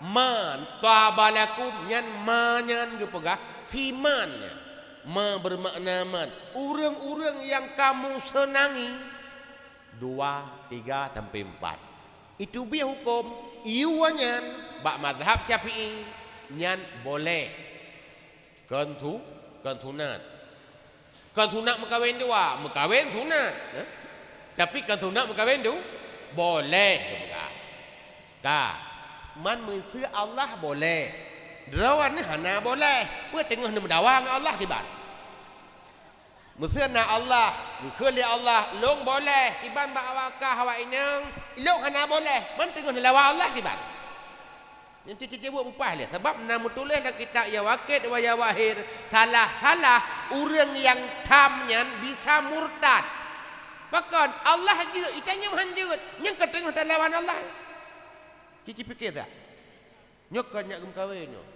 ma taba lakum," nyan ma nyan geupeugah, siman nyan. Ma bermakna mat, ureuëng-ureuëng nyang kamu seunangi, dua, tiga, sampai empat. Itu bie huköm, iyue nyan bak mazhab Syafi'i nyan boleh. Kon su-, kon sunat. Kon sunat meukawen dua, meukawen sunat, eh? Tapi kon sunat meukawen du-, boleh geupeugah. Ka. Man meusé Allah boleh. Droeneuh hana boleh. Peue teungoh neumeudawa ngon Allah kiban? Meusé na Allah, geukheun lé Allah, "Lôn boleh," kiban bak awak kah, awak inong, "Lôn hana boleh," man teungoh neulawan Allah kiban. Nyan cit-cit buet bupah lé, sabab na meutuléh lam kitab Yawaqit wa Yawahir, salah-salah ureuëng nyang tham nyan bisa murtad. Pakon? Allah jeuet, geutanyoe han jeuet, nyan ka teungoh talawan Allah. Cit-cit pike that. Nyoe kon nyak geumeukawen nyoe.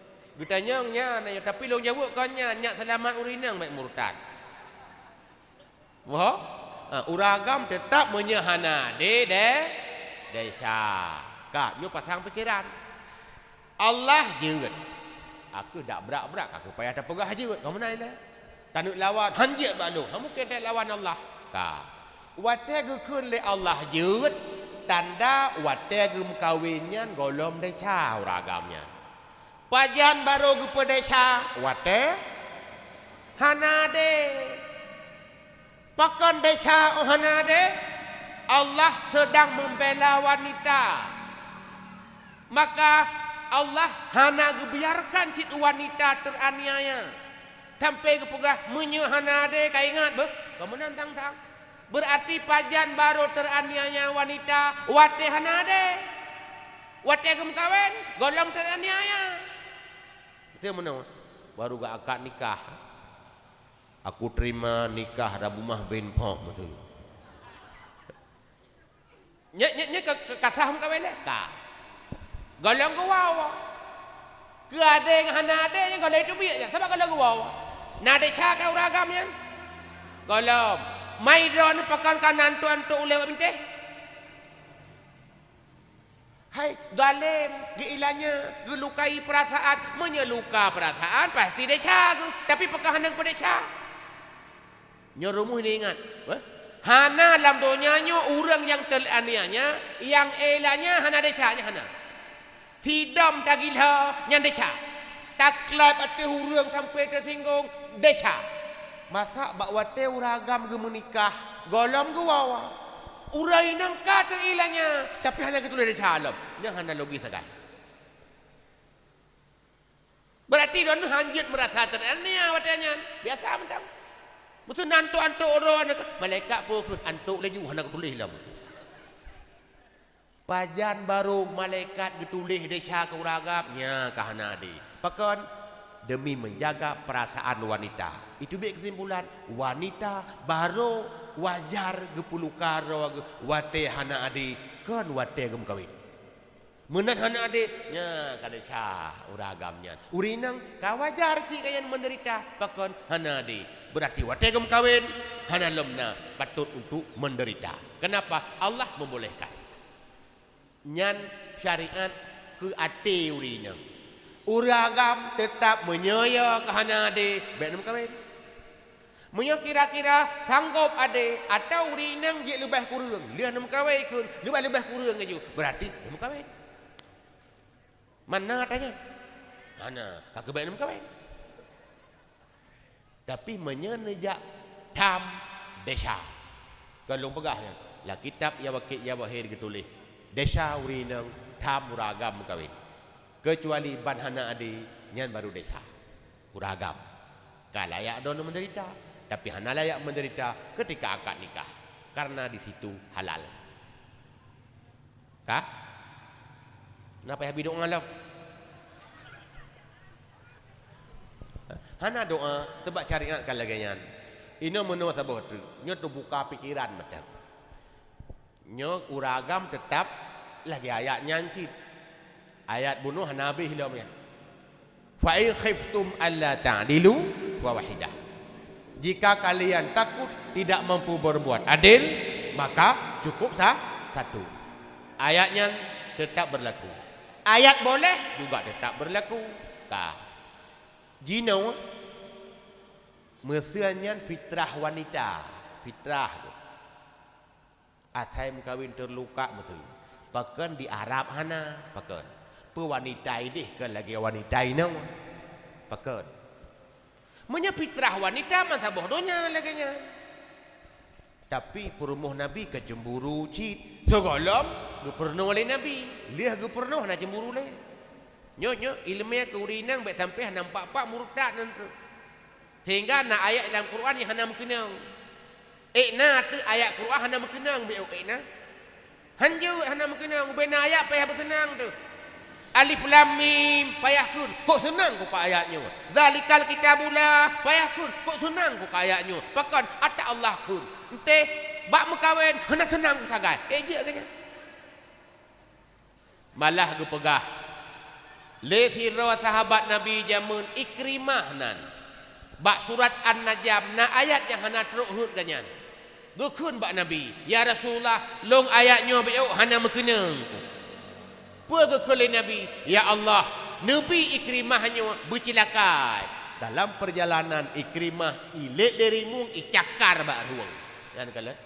Geutanyong nyan, tapi lôn jaweueb kon nyan, nyak seulamat ureuëng inong bék murtad. Moh? Ha, ureuëng agam teutap meunyoe hana ade de-, desya. Ka, nyoe pasang pikeran. Allah jeuet. Aku dak brat-brat, ka keu payah tapeugah jeuet. Kamu na ilée? Taneuk lawan, han jeuet bak lôn. Kamu keu lawan Allah. Ka. Watée geukheun lé Allah jeuet, tanda watée geumeukawen nyan gohlom desya ureuëng agam nyan. Pajan barô geupeudesya? Watée hana ade. Pakon desya óh hana ade? Allah sedang membela wanita. Maka Allah hana geubiarkan cit wanita teraniaya. Sampai geupeugah, "Meunyoe hana ade, ka ingat beuh, kamoe nan tang-tang." Beurati pajan barô teraniaya wanita watée hana ade. Watée geumeukawen, gohlom teraniaya. Beutôi meunoe, baru geuakad nikah. Aku terima nikah Rabumah bin Pok, maksud. Nyoe, nyoe, nyoe ka, ka, ka sah meukawen lé? Ka. Gohlom geuwoe. Keu ade ngon hana ade nyan gohlom teubiet nyan, sabab gohlom geuwoe. Na desya keu ureuëng agam nyan? Gohlom. Mai droeneuh pakon ka na antok-antok ulée bak bintéh? Hai, zalem, geuilanya, geulukai peurasaan. Meunyoe luka peurasaan, pasti desya geuh. Tapi pakon hana geupeudesya? Nyoe rumoh neuingat, eh? Hana lam donya nyoe ureuëng nyang teuaniaya, nyang ilanya hana desya, nyan hana. Sidom tagila, nyan desya. Taklab ateueh ureuëng sampai teusinggong, desya. Masa bak watée ureuëng agam geumeunikah, gohlom geuwoe. Ureuëng inong ka teuilanya, tapi hana geutuléh desya lom. Nyan hana logis sagai. Beurati droeneuh han jeuet meurasa teuaniaya watée nyan. Biasa mantong. Meuseu na antok-antok droeneuh, malaikat peue kheun antok laju hana geutuléh lom. Pajan barô malaikat geutuléh desya keu ureuëng agam, nyan ka hana ade. Pakon? Demi menjaga perasaan wanita. Itu bit kesimpulan, wanita barô wajar geupeuluka droe geuh watée hana ade, kon watée geumeukawen. Meunan hana ade, nyan ka desya ureuëng agam nyan. Ureuëng inong ka wajar cit gobnyan meudeurita, pakon hana ade. Beurati watée geumeukawen, hana lom na patot untuk meudeurita. Kenapa? Allah membolehkan. Nyan syariat keu até ureuëng inong. Ureuëng agam teutap meunyoe ka hana ade, bék neumeukawen. Meunyoe kira-kira sanggop ade atawa ureuëng inong jeuet leubeh kureueng, lheueh neumeukawen kheun, leubeh-leubeh kureueng laju, beurati neumeukawen. Mana tanya? Hana, ka keuh bék neumeukawen. Tapi meunyoe neujak tham desya, ka lôn peugah nyan, lam kitab Yawaqit Yawahir geutuléh, desya ureuëng inong tham ureuëng agam meukawen. Keucuali ban hana ade, nyan baru desya. Ureuëng agam ka layak droeneuh meudeurita, tapi hana layak meudeurita keutika akad nikah, karena di situ halal. Ka? Na payah bi doa lom. Hana doa, teubak syariat ka lagée nyan. Inoe meunoe saboh treuk, nyoe teubuka pikeran mantong. Nyoe ureuëng agam teutap lagée ayat nyan cit. Ayat bunoe hana habéh lom nyan. "Fa in khiftum alla ta'dilu fawahidah." Jika kalian takut tidak mampu berbuat adil, maka cukup sa-, satu. Ayat nyan teutap beurlaku. Ayat boleh juga teutap beurlaku. Ka. Jinoe Meuseuen nyan fitrah wanita, fitrah tu. Asai meukawen teurluka meuseuen. Pakon di Arab hana, pakon. Peue wanita ideh kon lagée wanita inoe. Pakon. Meunyoe fitrah wanita meusaboh donya lagée nyan. Tapi peurumoh Nabi ka cemburu cit. Sigohlom geupeurunoe lé Nabi, lheueh geupeurunoe hana cemburu lé. Nyoe, nyoe, ileumèe keu ureueng inong bèk sampai hana meupak-pak murtad nan treuk. Sehingga na ayat lam Quran nyang hana meukeunong. Ék na teuh ayat Quran hana meukeunong, bèk ék na. Han jeuet hana meukeunong, ubé na ayat payah beukeunong teuh. Alif Lam Mim, payah kheun, kok seunang keu ka ayat nyoe. Dzalikal kitabu la, payah kheun, kok seunang keu ka ayat nyoe. Pakon, ata Allah kheun. Enté, bak meukawen, hana seunang keu sagai. Ék jeuet keu nyan. Malah geupeugah lé sidroe sahabat Nabi jameun Ikrimah nan, bak surat An-Najm na ayat nyang hana trok rhot geuh nyan. Geukheun bak Nabi, "Ya Rasulullah, lôn ayat nyoe beuék hana meukeunong." Peue geukheun lé Nabi, "Ya Allah, neubi Ikrimah nyoe beucilakai." Dalam peurjalanan Ikrimah ilét lé rimueng icakar bak rueng. Nyan kalon.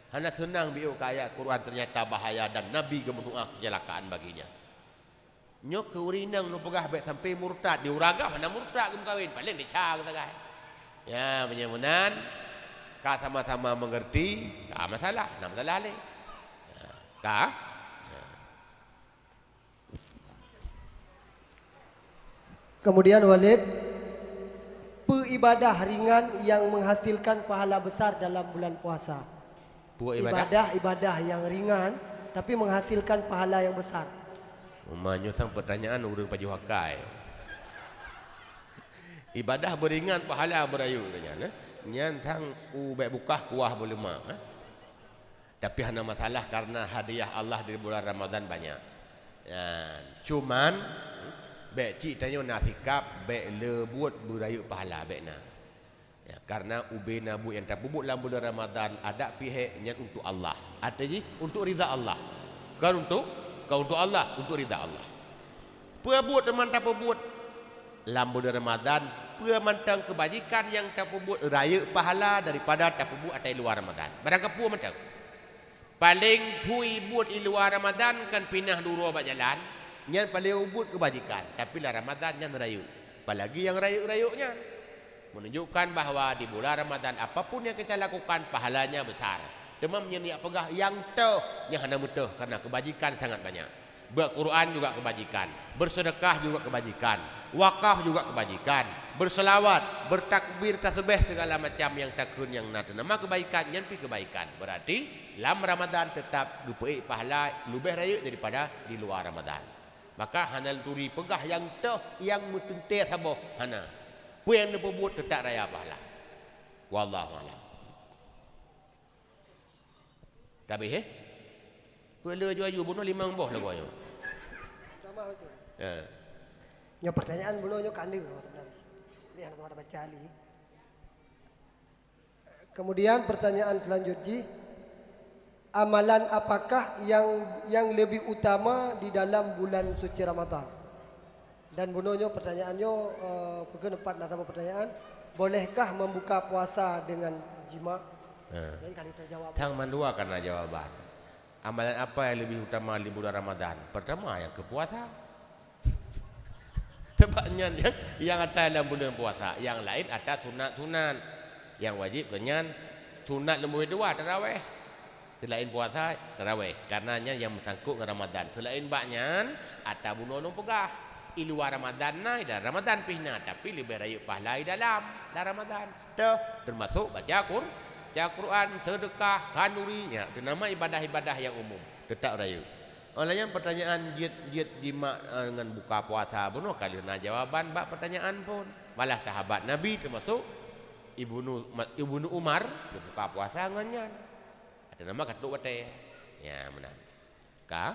Hana seunang beuék ka ayat Quran, ternyata bahaya dan Nabi geumeudoá keucilakaan bagi nyan. Nyoe keu ureueng inong lôn peugah bèk sampai murtad, di ureueng agam hana murtad geumeukawen, paleng desya geusagai. Ya, meunyoe meunan, ka sama-sama mengerti, ka masalah, hana masalah lé. Ya, ka? Ya. Kemudian Walid, peue ibadah ringan yang menghasilkan pahala besar dalam bulan puasa? Peue ibadah? Ibadah, ibadah yang ringan tapi menghasilkan pahala yang besar. Uma nyoe sang pertanyaan ureueng pajoh akai. Ibadah beuringan pahala beurayeuk nyan, eh? Nyan sang u bèk bukah kuah beuleuma, eh? Tapi hana masalah karena hadiah Allah di bulan Ramadan banyak. Nyan, cuman bèk cit tanyoe na sikap bèk le buet beurayeuk pahala bèk na. Ya, karena ubé na buet nyang tapeubuet lam bulan Ramadan adak pihek nyan untuk Allah. Arti jih untuk ridha Allah. Kon untuk, kon untuk Allah, untuk ridha Allah. Peue buet teuma tapeubuet lam buleuen Ramadhan, peue mantong keubajikan nyang tapeubuet rayeuk pahala daripada tapeubuet ateueh luwa Ramadhan. Barang kapeue mantong. Paleng phui buet i luwa Ramadhan kan pinah duroe bak jalan, nyan paleng buet keubajikan, tapi lam Ramadhan nyan rayeuk. Apalagi nyang rayeuk-rayeuk nyan. Menunjukkan bahwa di bulan Ramadhan, apapun yang kita lakukan, pahalanya besar. Teuma meunyoe neujak peugah nyang toh, nyan hana meutoh, karena kebajikan sangat banyak. Beuet Quran juga kebajikan, bersedekah juga kebajikan, wakaf juga kebajikan, berselawat, bertakbir, tasbih, segala macam nyang takheun nyang na teunama kebajikan, nyan pih kebajikan. Berarti, lam Ramadhan tetap geupeuék pahala leubeh rayeuk daripada di luwa Ramadhan. Maka hana turi peugah nyang toh nyang meuteuntée saboh, hana. Peue nyang neupeubuet teutab raya pahala. Wallahu a'lam. Ka abéh, eh? Peue le aju-aju bunoe limong boh lagoe nyoe. Sama betul. Ya. Nyoe pertanyaan bunoe nyoe ka lheueh waktu tadi. Ni hana teuma baca lé. Kemudian pertanyaan selanjut jih, amalan apakah yang, yang lebih utama di dalam bulan suci Ramadan? Dan bunoe nyoe pertanyaan nyoe, eh, peukeuh teumpat na saboh pertanyaan, bolehkah membuka puasa dengan jima? Ha. Jadi kali terjawab. Tang mandua kana jawaban. Amalan apa yang lebih utama di bulan Ramadan? Pertama, yang ke puasa. Sebab nyan nyang, nyang ata lam buleuen puasa, nyang laén ata sunat-sunat. Nyang wajéb keu nyan sunat leubeh dua, taraweh. Seulaén puasa, taraweh. Karena nyan nyang meusangkot ngon Ramadhan. Seulaén bak nyan, ata bunoe lôn peugah. I luwa Ramadhan na, i dalam Ramadhan pih na, tapi leubeh rayeuk pahala i dalam, dalam Ramadhan. Teuh, teumasok baca Qur-, baca Quran, seudeukah, khanduri, nyan teunama ibadah-ibadah nyang umum, teutab rayeuk. Óh lheueh nyan pertanyaan jeuet, jeuet jimak, eh, ngon buka puasa bunoe ka lheueh na jawaban bak pertanyaan phon. Malah sahabat Nabi teumasok Ibnu Ma-, Ibnu Umar geubuka puasa ngon nyan. Ata nama ka trok watée. Ya, meunan. Ka?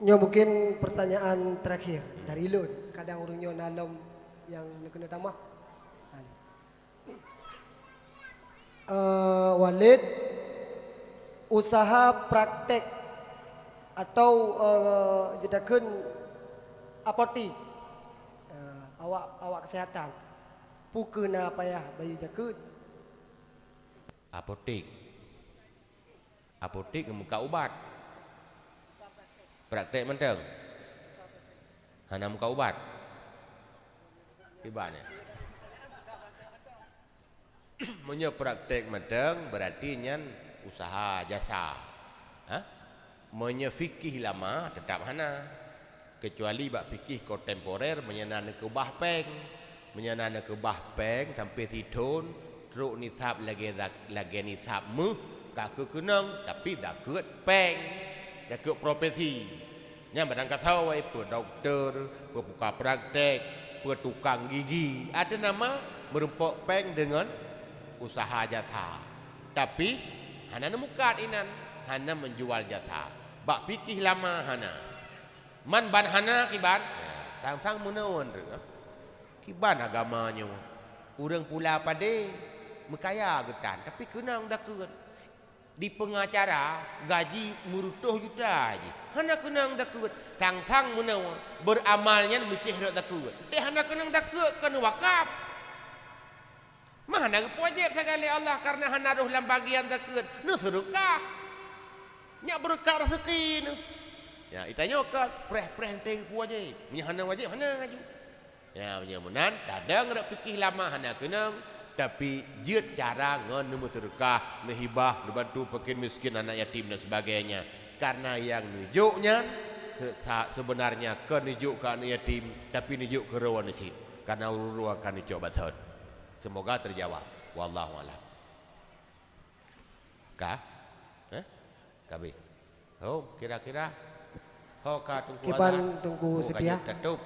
Nyoe mungkin pertanyaan terakhir dari lôn. Kadang ureueng nyoe na lom nyang neukeuneuk tamah. Eh, Walid, usaha praktek atau, eh, jeuet takheun apotik, eh, awak, awak kesehatan. Peu kheueh na payah bayeue jakeuet? Apotek. Apotek ngon muka ubat. Praktek mantong. Hana muka ubat. Kiban nyan. Meunyoe praktek mantong, berarti nyan usaha jasa. Ha? Meunyoe fikih lama, teutap hana. Keucuali bak fikih kontemporer, meunyoe na neukeubah péng. Meunyoe na neukeubah péng sampoe sithon, trok nisab lagée zak-, lagée nisab méuh, ka keukeunong, tapi zakeuet péng, zakeuet profesi. Nyan barang kasoe, peue dokto, peue buka praktek, peue tukang gigi. Ateueh nama meurumpok péng deungon usaha jasa. Tapi, hana neumukat inan, hana meujual jasa. Bak fikih lama hana. Man ban hana kiban, ya, tang-tang meunoe treuk. Kiban agama nyoe. Ureuëng pula padé, meukaya geutan, tapi keunong zakeuet. Di pengacara, gaji meureutôh juta jih. Hana keunong zakeuet. Tang-tang meunoe, beuramal nyan meucéh rot zakeuet. Teuh hana keunong zakeuet, kon wakaf. Mah hana geupeuwajéb sagai lé Allah karena hana roh lam bagian zakeuet. Neuseudeukah. Nyak beureukat raseuki neuh. Ya, itanyoe ka preh-preh teuh geupeuwajéb. Meunyoe hana wajéb, hana laju. Ya, meunyoe meunan, tadong rot fikih lama hana keunong, tapi jeuet cara ngon neumeuseudeukah, neuhibah, neubantu fakir miskin, anak yatim dan sebagainya. Karena nyang neujok nyan, se-, sa-, sebenarnya kon neujok keu anak yatim, tapi neujok keu droeneuh cit. Karena ureuëng ka neucok bantuan. Semoga terjawab. Wallahu a'lam. Ka? Eh? Ka habéh. Oh, kira-kira. Ho ka Teungku Kiban azan. Teungku Oh, ka Setia. Jeuet tatup.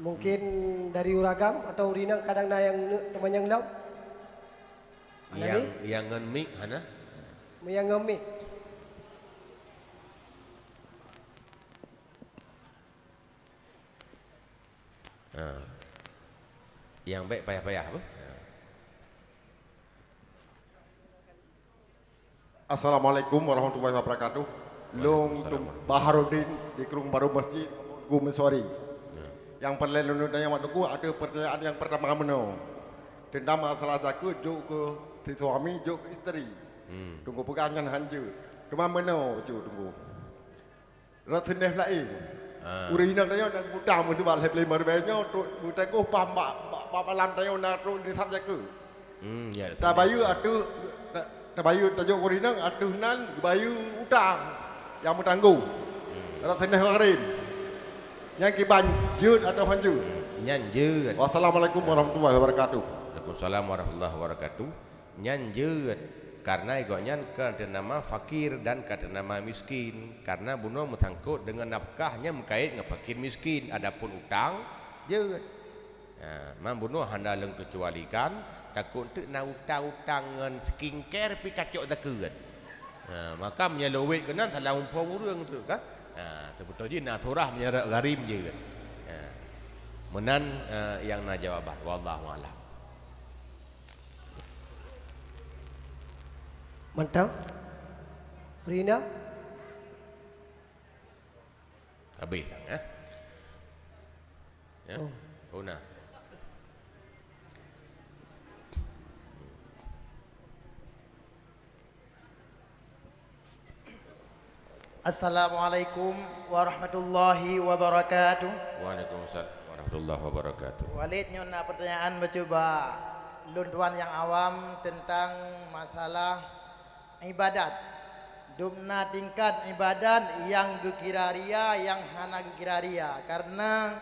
Mungkin dari uragam atau rinang kadang na nyang neuk teumanyong lom? Hana Nyang, ni? Nyang ngon mik, hana? Nyang ngon mik. Ha. Nyang bék payah-payah apa? Ha. Assalamualaikum warahmatullahi wabarakatuh. Lôn Waalaikumsalam. Baharudin di Krueng Baru Masjid, Gu Meusori. Ya. Nyang peureulée lôn tanyong bak Teungku, ada pertanyaan yang pertama meunoe. Tentang masalah zakeuet jok keu si suami, jok keu isteri. Hmm. Teungku peugah nyan hanjeuet. Cuma meunoe bacut Teungku. Rot sineh laén. Ah. Ureuëng inong tanyoe na utang meusibat lhée ploh limong ribée nyoe trok meuteungoh paih bak, bak, bak malam tanyoe na trok nisab zakeuet. Hmm, ya, Tabayeue ateueh, ta-, tabayeue tajok ureuëng inong ateueh nan geubayeue utang nyang meutanggong. Hmm. Rot sineh gharim. Nyang kiban jeuet atau hana jeuet? Hmm, nyan jeuet. Wassalamualaikum warahmatullahi wabarakatuh. Waalaikumsalam warahmatullahi wabarakatuh. Nyan jeuet, karena gobnyan ka teunama fakir dan ka teunama miskin, karena bunoe meusangkot deungon nafkah nyang meukait ngon fakir miskin, adapun utang, jeuet. Ha, man bunoe hana lôn keucualikan, takot teuk na utang-utang ngon skincare pih kacok zakeuet. Ha, maka meunyoe lôn wét keunan salah muphom ureuëng tu kan. Ha, seubeutôi jih na surah meunyoe rot gharim jeuet. Ha. Meunan, eh, nyang na jawaban. Wallahu a'lam. Mantong. Rina. Habéh sang, eh? Ya? Oh. Oh, nah. Assalamualaikum warahmatullahi wabarakatuh. Waalaikumsalam warahmatullahi wabarakatuh. Walid, nyoe na pertanyaan bacut bak lôn tuan nyang awam tentang masalah ibadat. Dum na tingkat ibadat nyang geukira ria, nyang hana geukira ria. Karena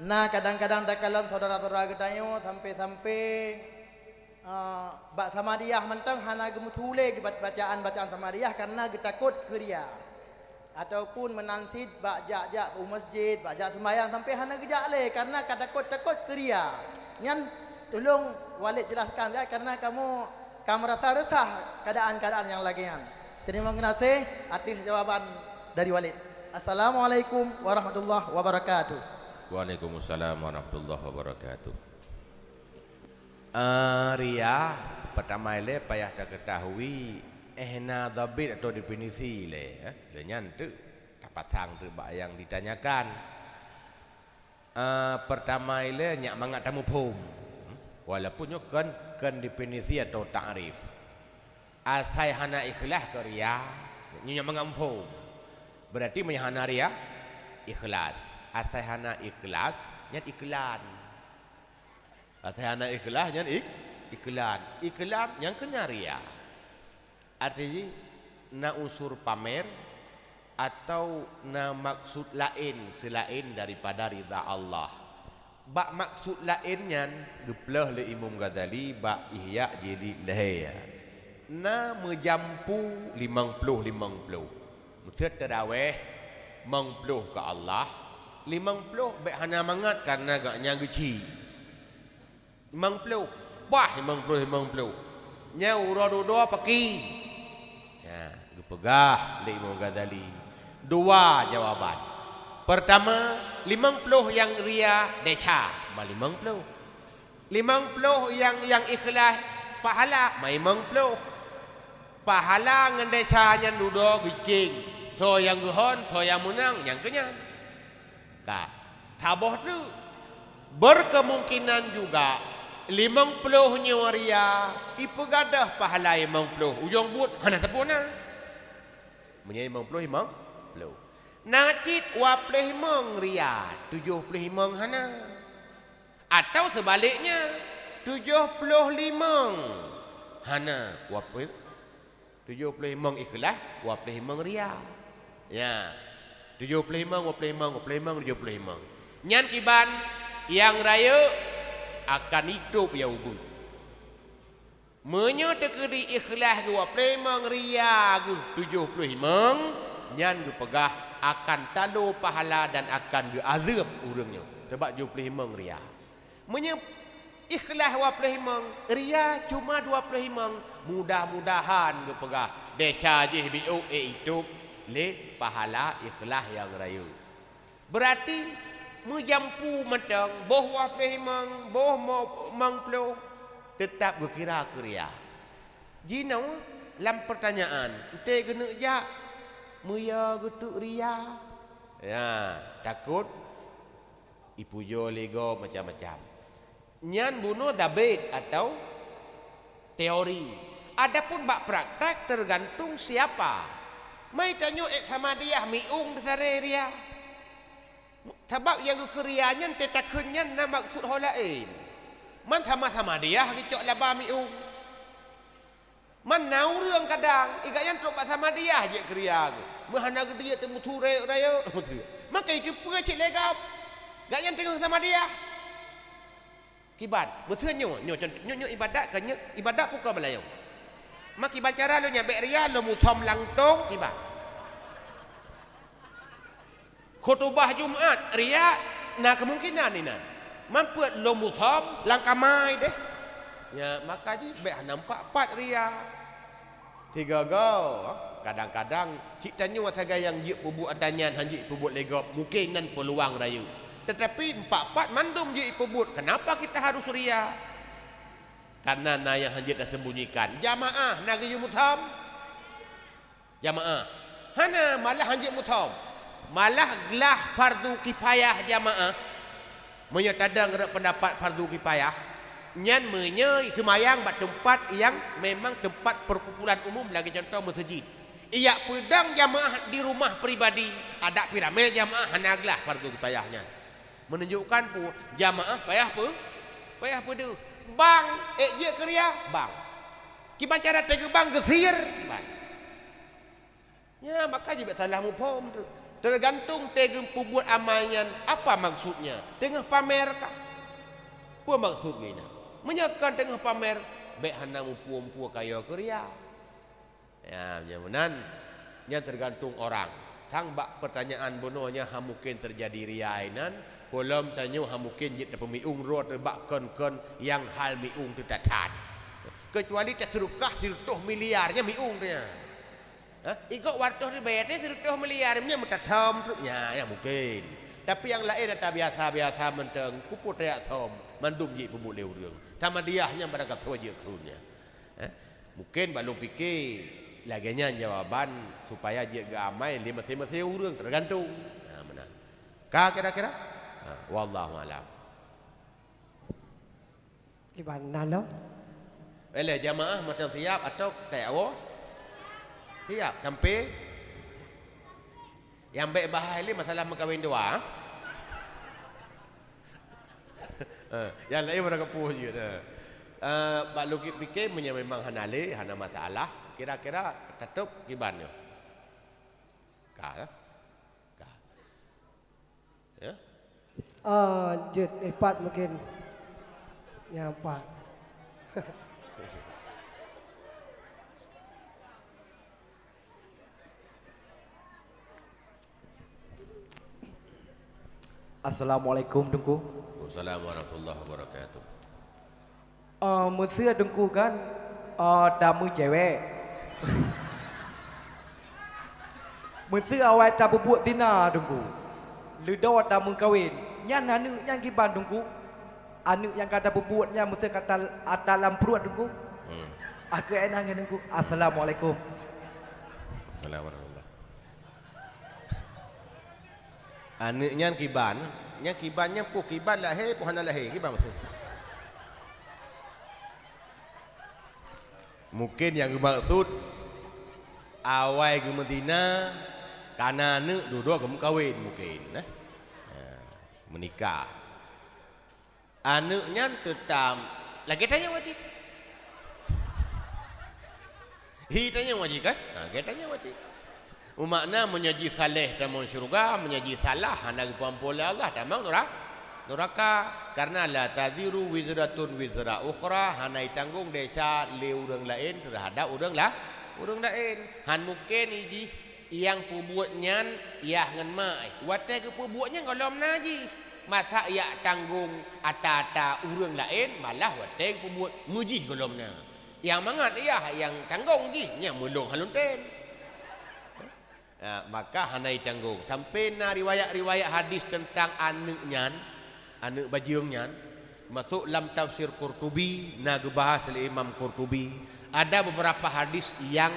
na kadang-kadang takalon syedara-syedara geutanyoe sampai-sampai Ah, bak samadiah mantong hana geumeusulé geuba-, bacaan-bacaan samadiah karena geutakot keu ria. Ataupun meunan cit bak jak-jak u masjid, bak jak seumbahyang sampai hana geujak lé karena ka takot-takot keu ria. Nyan tulông Walid jelaskan ya, karena kamoe ka meurasa reusah keuadaan-keuadaan nyang lagée nyan. Teurimong geunaséh ateueh jawaban dari Walid. Assalamualaikum warahmatullahi wabarakatuh. Waalaikumsalam warahmatullahi wabarakatuh. Eh, ria, peutama ilée payah takeutahui, eh, na dhabit atau definisi ilée, eh, lé nyan teuk tapasang teuk bak nyang ditanyakan. Eh, pertama ilée nyak mangat tamuphom. Walaupun nyoe kon, kon definisi atau takrif. Asai hana ikhlas keu ria, nyoe nyak mangat muphom. Berarti meunyo hana ria, ikhlas. Asai hana ikhlas, nyan iklan. Asai hana ikhlas, nyan ik-, iklan. Iklan nyang keu nyan ria. Arti jih, na unsur pamer atau na maksud laén seulaén daripada ridha Allah. Bak maksud laén nyan geupeuleueh lé Imam Ghazali bak Ihya jilid lhée. Na meujampu limong ploh limong ploh. Meuseuet teurawéh, limong ploh keu Allah, limong ploh bék hana mangat kareuna gobnyan geuchik. Limong ploh. Bah, limong ploh, limong ploh. Nyan uroe dudoe paki. Ya, geupeugah lé Imam Ghazali dua jawaban. Pertama, limong ploh nyang ria desya, ma limong ploh. Limong ploh nyang, nyang ikhlas pahala, ma limong ploh. Pahala ngon desya nyan dudoe geucéng. Soe nyang geuhon, soe nyang meunang, nyang keu nyan. Ka, saboh teuk. Berkemungkinan juga limong ploh nyoe ria, ipeugadôh pahala limong ploh. Ujong buet hana teupeu na. Meunyoe limong ploh, limong ploh. Na cit dua ploh limong ria, tujoh ploh limong hana. Atau sebaliknya, tujoh ploh limong hana, dua ploh Tujoh ploh limong ikhlas, dua ploh limong ria. Ya. Tujoh ploh limong, dua ploh limong, dua ploh limong, tujoh ploh limong. Nyan kiban nyang rayeuk akan itôb ya ubeut. Meunyoe teukeudi ikhlas geuh dua ploh limong, ria geuh tujoh ploh limong, nyan geupeugah akan talo pahala dan akan geuazeueb ureuëng nyoe. Sabab tujoh ploh limong ria. Meunyoe ikhlas dua ploh limong, ria cuma dua ploh limong, mudah-mudahan geupeugah desya jih biôk ék itôb lé pahala ikhlas nyang rayeuk. Beurati meujampu mantong, boh dua ploh limong, boh mo-, limong ploh, teutap geukira keu ria. Jinoe lam peurtanyaan, ente geuneuk jak, meuyue geuteuk ria. Ya, takot ipujoe lé gob macam-macam. Nyan bunoe zabet atau teori. Adapun bak praktek teugantung siapa. Mai tanyoe ék Samadiyah miueng teusaré ria. Sabab nyang geukheun ria nyan teutakheun nyan na maksud ho laén. Man sama-sama Samadiyah geucok laba miueng. Man na ureuëng kadang, i gobnyan trok bak Samadiyah jeuet keu ria geuh. Meuhana geudiet teumeusurek rayeuk. Maka iteupeue cit lé gob. Gobnyan teungoh Samadiyah. Kiban, meuteun nyoe, nyoe, nyoe, nyoe ibadat ka nyoe, ibadat pukon beulayong. Mak kiban cara lôn nyan bék ria lôn musöm langtong kiban. Khutubah Jumat ria na keumungkinan inan. Mampet lôn musöm lam kamai deh. Nya, maka jih bék hana empat-empat ria. Tiga go, kadang-kadang cit tanyoe sagai nyang jeuet peubuet ata nyan hana jeuet peubuet lé gob, mungken nan peuluang rayeuk. Tetapi empat-empat mandum jeuet peubuet, kenapa kita harus ria? Karena na nyang hana jeuet tasembunyikan. Jamaah na geuyue musöm? Jamaah. Hana, malah hana jeuet musöm. Malah glah fardu kifayah jamaah. Meunyoe tadong rot peundapat fardu kifayah, nyan meunyoe seumayang bak teumpat nyang memang teumpat perkumpulan umum, lagée cuntoh meuseujid. Ijak peudong jamaah di rumah pribadi, adak pih ramé jamaah hana glah fardu kifayah nyan. Meununjukkan peue? Jamaah payah peu-, payah peudeuh. Bang, ék jeuet keu ria? Bang. Kiban cara teugeubang geusir? Kiban. Nya, maka jih bék salah muphom tu. Teugantung teugeupeubuet amai nyan apa maksudnya. Teungoh pamer kah? Peue maksud geuh nyan? Meunyoe kon teungoh pamer, bék hana muphom peue ka yo keu ria. Ya, meunyoe meunan, nyan teugantung orang. Tang bak peurtanyaan bunoe nyan hana mungken teujadi ria inan, peulom tanyoe hana mungken jeuet tapeumiueng droe teubak kon-kon nyang hal miueng teutat-that. Keucuali taseudeukah sireutôh miliar nyan miueng tanyoe. Ha? Igob wartoh ribée teuh sireutôh miliar nyan meutasöm treuk nyan, nyan mungken. Tapi nyang laén ata biasa-biasa mantong, keupeue tajak söm, mandum jeuet peubuet lé ureuëng. Samadiyah nyan barangkasoe jeuet keu nyan. Ha? Mungken bak lôn pike lagée nyan jawaban supaya jeuet geuamai lé maséng-maséng ureuëng, teugantung. Ha, meunan. Ka kira-kira? Ha, wallahu alam. Kiban na lom? Eleh jamaah macam siap atau tak awo? Siap sampai yang baik bahas ni masalah meukawen dua. Ha, yang lain mana kepuh je dah. Uh, bak lukit fikir meunyo memang hana le, hana masalah, kira-kira tetap kiban nyoe. Ka, eh? Ka. Ya? Ah, jeuet, eh, pat mungkin. Nyang pat. Assalamualaikum, Teungku. Waalaikumsalam warahmatullahi wabarakatuh. Eh, meuseu Teungku kan, eh, tameucewek. Meuseu awai tapeubuet zina Teungku. Leudo tameukawen. Nyan aneuk nyan kiban Teungku. Aneuk nyang ka tapeubuet nyan meuseu ka tal-, ata lam pruet Teungku. Hmm. Aku enang ngon Teungku. Assalamualaikum. Assalamualaikum. Aneuk nyan kiban, nyan kiban nyan peue kiban lahé, peue hana lahé, kiban maksud. Mungkin nyang geumaksud awai geumeuzina, kana aneuk dudoe geumeukawen mungkin, eh. Ha, meunikah. Aneuk nyan teutam lagèe tanyoe cit. Hi tanyoe cit kan? Ha, lagèe tanyoe cit. Umakna meunyoe jih saleh tamong syeuruga, meunyoe jih salah hana geupeuamphon lé Allah tamong nura-, nuraka. Karena la taziru wizratun wizra ukhra, hana itanggong desya lé ureueng laén teuhadap ureueng la-, ureueng laén. Han mungken jih nyang peubuet nyan yah ngon mak. Watèe geupeubuet nyan gohlom na jih. Masa yak tanggong ata-ata ureueng laén, malah watèe geupeubuet meujih gohlom na. Nyang mangat yah nyang tanggong jih, nyan meulông hana lôn tem. Ah, maka hana itanggong. Sampai na riwayat-riwayat hadis teuntang aneuk nyan, aneuk bajeueng nyan, masôk lam tafsir Qurtubi, na geubahas lé Imam Qurtubi. Ada beberapa hadis nyang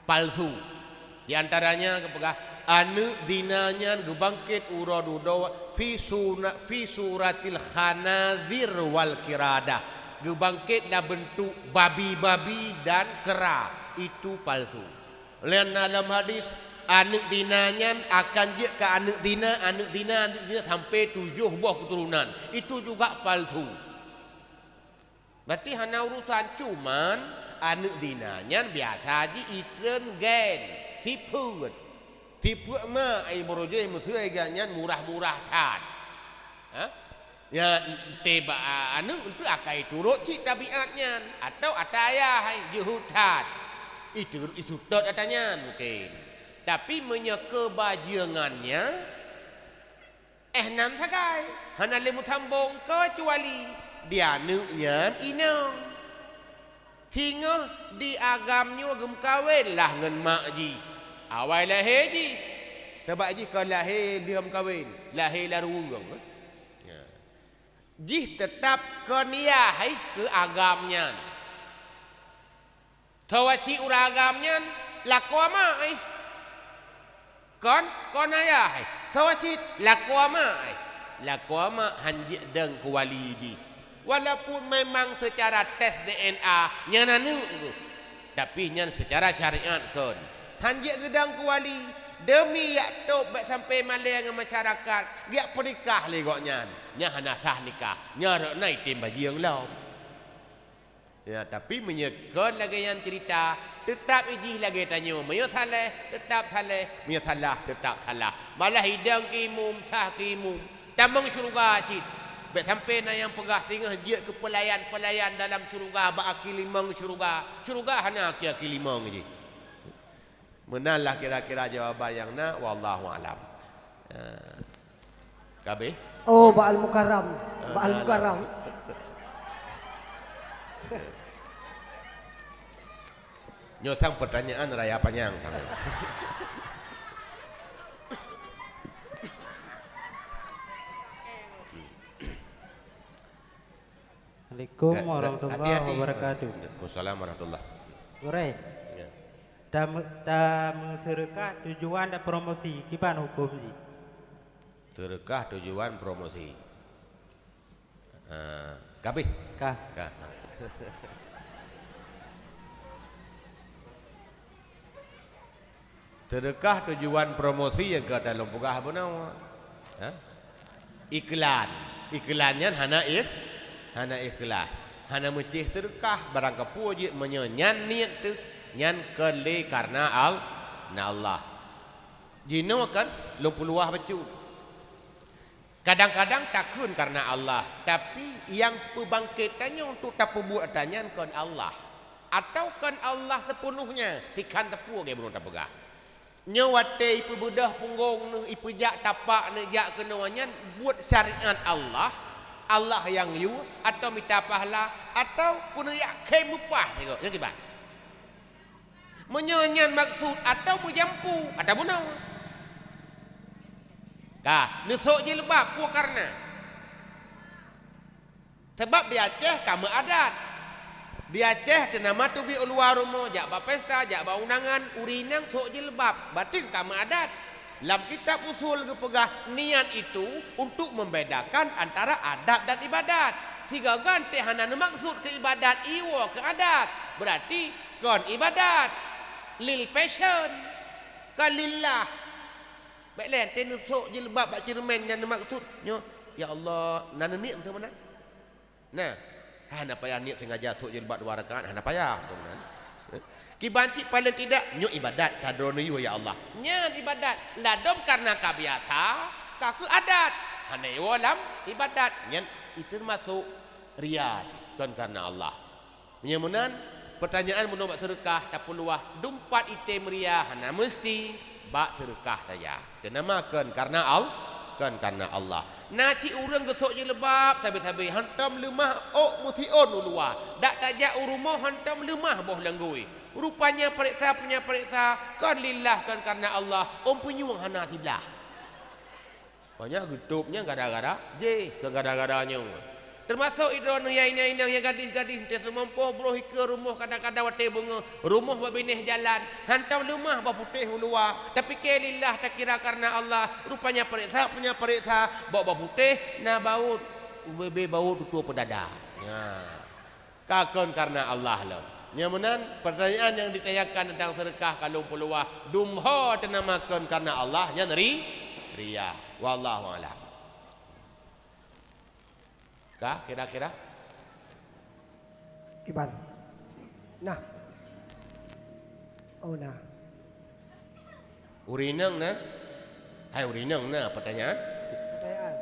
palsu. Di antaranya geupeugah, aneuk zina nyan geubangkét uroe dudoe fi suna-, fi suratil khanazir wal qiradah. Geubangkét lam beuntuk babi-babi dan kera. Itu palsu. Laén na lam hadis, aneuk zina nyan akan jeuet keu aneuk zina, aneuk zina, aneuk zina sampai tujoh boh keuturonan. Itu juga palsu. Berarti hana urusan, cuman aneuk zina nyan biasa jih itreun gen, sifeuet. Sifeuet ma ai beurujeh meuseu ai geuh nyan murah-murah that. Ha? Ya, teuba aneuk untuk akai turot cit tabiat nyan, atau ata ayah hai jeuhet that. Itu iseutôt ata nyan mungkin. Tapi meunyoe keubajeungan nyan, eh, nam sagai, hana lé meusambong keucuali di aneuk nyan inong. Singoh di agam nyoe geumeukawen lah ngon mak jih. Awai lahé jih. Sabab jih kon lahé lheueh meukawen, lahé lam rueng. Ya. Jih teutap kon yah hai keu agam nyan. Teuwacit ureueng agam nyan lakoe mak ai. Kon, kon ayah ai. Teuwacit lakoe mak ai. Lakoe mak hanjeuet dong keu wali jih. Walaupun memang secara tes D N A nyan aneuk geuh, tapi nyan secara syariat kon. Hanjeuet geudong keu wali, demi yak top bèk sampai malèe ngon masyarakat, geujak peunikah lé gobnyan. Nyan hana sah nikah. Nyan rot na item bajeueng lom. Ya, tapi meunyoe kon lagèe nyan cerita, teutap ijih lagèe tanyoe. Meunyoe saleh, teutap saleh. Meunyoe salah, teutap salah. Malah idong keu imum, sah keu imum. Tamong syeuruga cit. Bèk sampai na nyang peugah singoh jeuet keu peulayan-peulayan dalam syeuruga bak aki limong syeuruga. Syeuruga hana aki-aki limong jih. Meunan lah kira-kira jawaban nyang na, wallahu alam. Eh, ka abéh? Oh, Bak Al-Mukarram. Eh, Bak Al-Mukarram. Nyoe sang pertanyaan raya panyang sang. Assalamualaikum warahmatullahi wabarakatuh. Waalaikumsalam warahmatullah. Gurèe. Ya. Tam-, tameuseudeukah tujuan dan promosi, kiban huköm jih? Seudeukah tujuan promosi. Ah, ka beh? Ka. Ka. Seudeukah tujuan promosi nyang ka lôn peugah bunoe. Ha? Iklan. Iklan nyan hana ikh-, hana ikhlas. Hana meucéh seudeukah, barang kapeue jeuet meunyoe nyan niet teuh, nyan kon lé kareuna Al-, na Allah. Jinoe kan lôn peuluwah bacut. Kadang-kadang takheun kareuna Allah, tapi nyang peubangkét tanyoe untuk tapeubuet atra nyan kon Allah. Atawa kon Allah seupeuneuhnya, tikhan teupeu lagée bunoe tapeugah. Nyoe watée ipeubeudôh punggong neuh, ipeujak tapak neuh jak keunoe nyan buet syariat Allah, Allah nyang yue, atawa mita pahala, atawa keuneuk jak khem upah sigoe, nyan kiban. Meunyoe nyan maksud atawa meujampu, atawa bunoe. Ka, neusok jilbab, peue kareuna? Sabab di Aceh ka meuadat. Di Aceh teunama teubiet u luwa rumoh, jak bak pesta, jak bak undangan, ureueng inong sok jilbab, berarti ka meuadat. Lam kitab usul geupeugah, niat itu untuk membedakan antara adat dan ibadat. Sigoe ganteng hana neumaksud keu ibadat, iwoe keu adat. Berarti kon ibadat. Lil fashion. Kon lillah. Bék lé, teuneusok jilbab bak ceureumen nyan neumaksud nyoe, "Ya Allah, na neuniet meusaboh na." Nah, hana payah niet sengaja sok jilbab dua rakaat, hana payah. Kiban cit paling tidak, nyoe ibadat, ta droeneuh yue, ya Allah. Nyan ibadat, ladom kareuna ka biasa, ka keu adat. Hana iwoe lam ibadat, nyan teumasok ria cit, kon kareuna Allah. Meunyoe meunan, peutanyaan bunoe bak seudeukah tapeuluwah, dumpat item ria hana meuseuti bak seudeukah saja. Teunama kon kareuna Al-, kon kareuna Allah. Na cit ureuëng geusok jilbab sabe-sabe, hantom leumah ôk meusiôn u luwa. Dak tajak u rumoh hantom leumah boh leunggui. Rupanya pareksa punya pareksa, kon lillah, kon kareuna Allah, ôn punyueng hana siblah. Banyak geutôb nyan gara-gara jih, kon gara-gara nyoe. Teumasok droeneuh nyang inong-inong, nyang gadis-gadis, teuseumompoh broh ikeue rumoh kadang-kadang watée beungoh, rumoh bak binéh jalan, hantom leumah boh putéh u luwa, tapike lillah, takira kareuna Allah, rupanya pareksa punya pareksa, bak boh putéh na baut, ubé-bé baut tutoe peudada. Nyan. Ka kon kareuna Allah lom. Nyang meunan, peutanyaan nyang ditanyakan teuntang seudeukah ka lôn peuluwah, dumho teunama kon kareuna Allah, nyan ri-, ria. Wallahu a'lam. Ka kira-kira? Kiban. Nah. Oh, nah. Ureuëng inong na? Hai ureuëng inong na peutanyaan? Peutanyaan.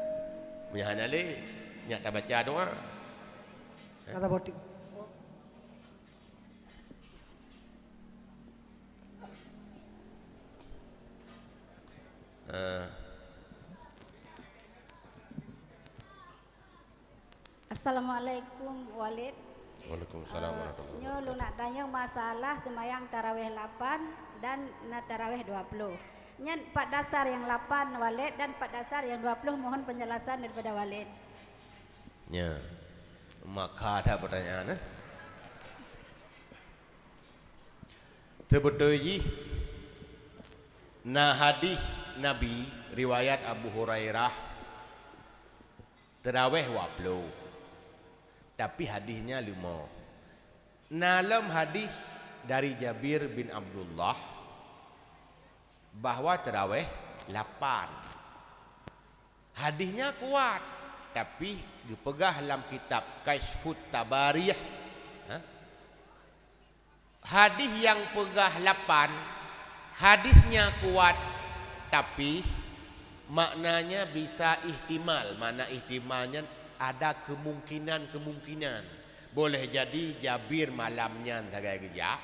Meunyo hana lé, nyak tabaca doa. Kata botik. Eh. Assalamualaikum, Walid. Waalaikumsalam warahmatullahi wabarakatuh. Nyoe lôn nak tanyong masalah seumayang taraweh lapan dan na taraweh dua ploh. Nyan pat dasar nyang lapan, Walid, dan pat dasar nyang dua ploh, mohon penjelasan daripada Walid. Nya. Maka ada pertanyaan, eh? Teubeutôi jih, na hadih Nabi riwayat Abu Hurairah, taraweh dua ploh, tapi hadih nyan leumo. Na lom hadih dari Jabir bin Abdullah bahwa taraweh lapan. Hadih nyan kuat, tapi geupeugah lam kitab Kasyfut Tabarih, ha? Hadih nyang peugah lapan, hadih nyan kuat, tapi maknanya bisa ihtimal. Makna ihtimal nyan ada kemungkinan-kemungkinan. Boleh jadi Jabir malam nyan sagai geujak,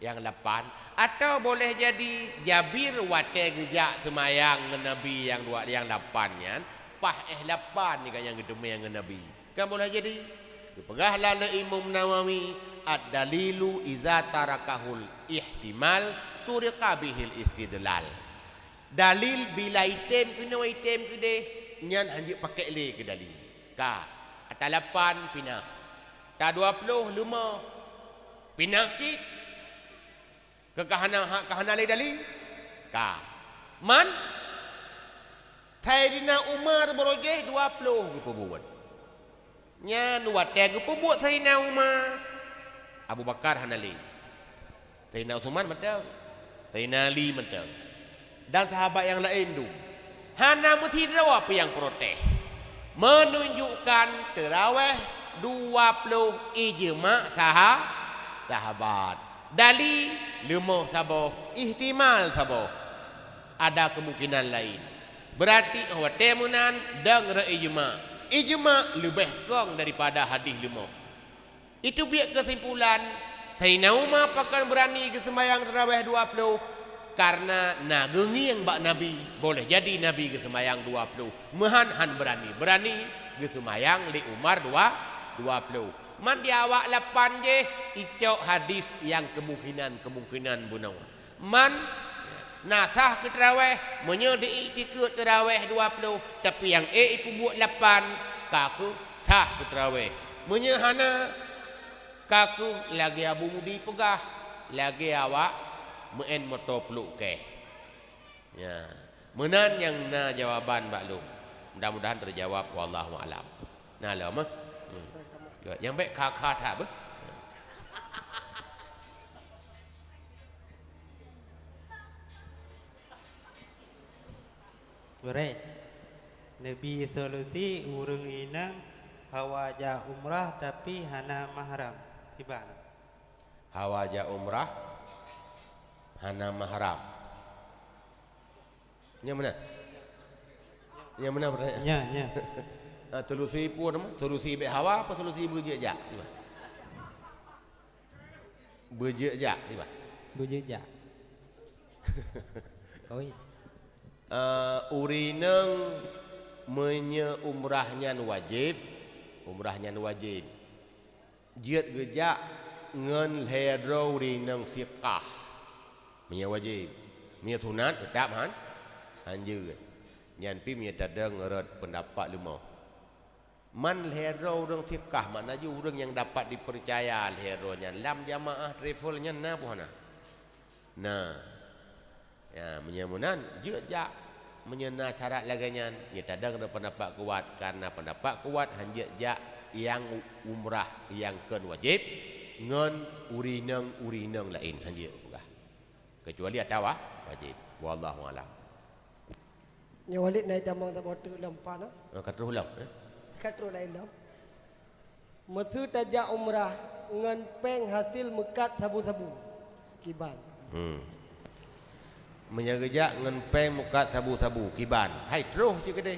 nyang lapan, atawa boleh jadi Jabir watée geujak seumayang ngon Nabi nyang dua, nyang lapan nyan, paih éh lapan nyan nyang geuteumé ngon Nabi. Kan boleh jadi. Geupeugah lé Imam Nawawi, "Ad-dalilu iza tarakahul ihtimal turika bihil istidlal." Dalil bila item keunoe item keudeh, nyan hanjeuet pakek lé keu dalil. Ka, ata lapan pinah. Ta dua ploh leumo. Pinah cit. Keu ka hana, ha, ka hana lé dalil? Ka. Man? Saidina Umar barô jih dua ploh geupeubuet. Nyan watée geupeubuet Saidina Umar, Abu Bakar hana lé. Saidina Utsman mantong. Saidina Ali mantong. Dan sahabat nyang laén dum. Hana meusidroe pih nyang protes. Meununjukkan teurawéh dua ploh ijma' saha-, sahabat. Dali leumoh saboh, ihtimal saboh. Ada keumungkinan laén. Beurati 'oh watée meunan dong rot ijma'. Ijma' leubeh kong daripada hadih leumoh. Itu biet keusimpulan, Saidina Umar pakon beurani geuseumayang teurawéh dua ploh, kareuna na geungieng bak Nabi, boleh jadi Nabi geuseumayang dua ploh. Meuhan han beurani. Beurani geuseumayang lé Umar dua, dua ploh. Man di awak lapan jih icok hadis nyang keumungkinan-keumungkinan bunoe. Man na sah keu teurawéh, meunyoe di-iktikeut teurawéh dua ploh, tapi nyang ék ipeubuet lapan, ka kheueh sah keu teurawéh. Meunyoe hana, ka kheueh lagée Abu Mudi peugah, lagée awak meu'en moto pluek kée. Ya. Meunan nyang na jawaban bak lôn. Mudah-mudahan teujawab, wallahu a'lam. Na lom, eh? Hmm. Nyang bék kha-kha that beuh. Gurée, neubi solusi ureuëng inong hawa jak umrah tapi hana mahram. Kiban? Hawa jak umrah hana mahram. Nyang meunan? Nyang meunan pertanyaan? Nya, nya. Ah, solusi peue nama? Solusi bék hawa apa solusi beujeuet jak? Kiban? Beujeuet jak, kiban? Beujeuet jak. Kawin. Eh, ureuëng inong meunyoe umrah nyan wajéb, umrah nyan wajéb. Jeuet geujak ngon lhée droe ureuëng inong siqah. Meunyoe wajéb, meunyoe sunat teutab han, han jeuet. Nyan pih meunyoe tadong rot peundapat leumoh. Man lhée droe ureuëng siqah, makna jih ureuëng nyang dapat dipeucaya lhée droe nyan lam jamaah travel nyan na peue hana? Na. Ya, meunyoe meunan, jeuet jak. Meunyoe na syarat lagée nyan, nyoe tadong droe peundapat kuat, kareuna peundapat kuat han jeuet jak nyang umrah nyang kon wajéb ngon ureuëng inong-ureuëng inong laén han jeuet peugah. Keucuali atawa wajéb. Wallahu a'lam. Nyoe Walid na idamong saboh teuk lom pat na. Oh, ka troh lom, eh? Ka troh laén lom. Meuseu tajak umrah ngon péng hasil meukat sabu-sabu. Kiban? Hmm. Meunyoe geujak ngon péng meukat sabu-sabu, kiban? Hai troh cit keudeh.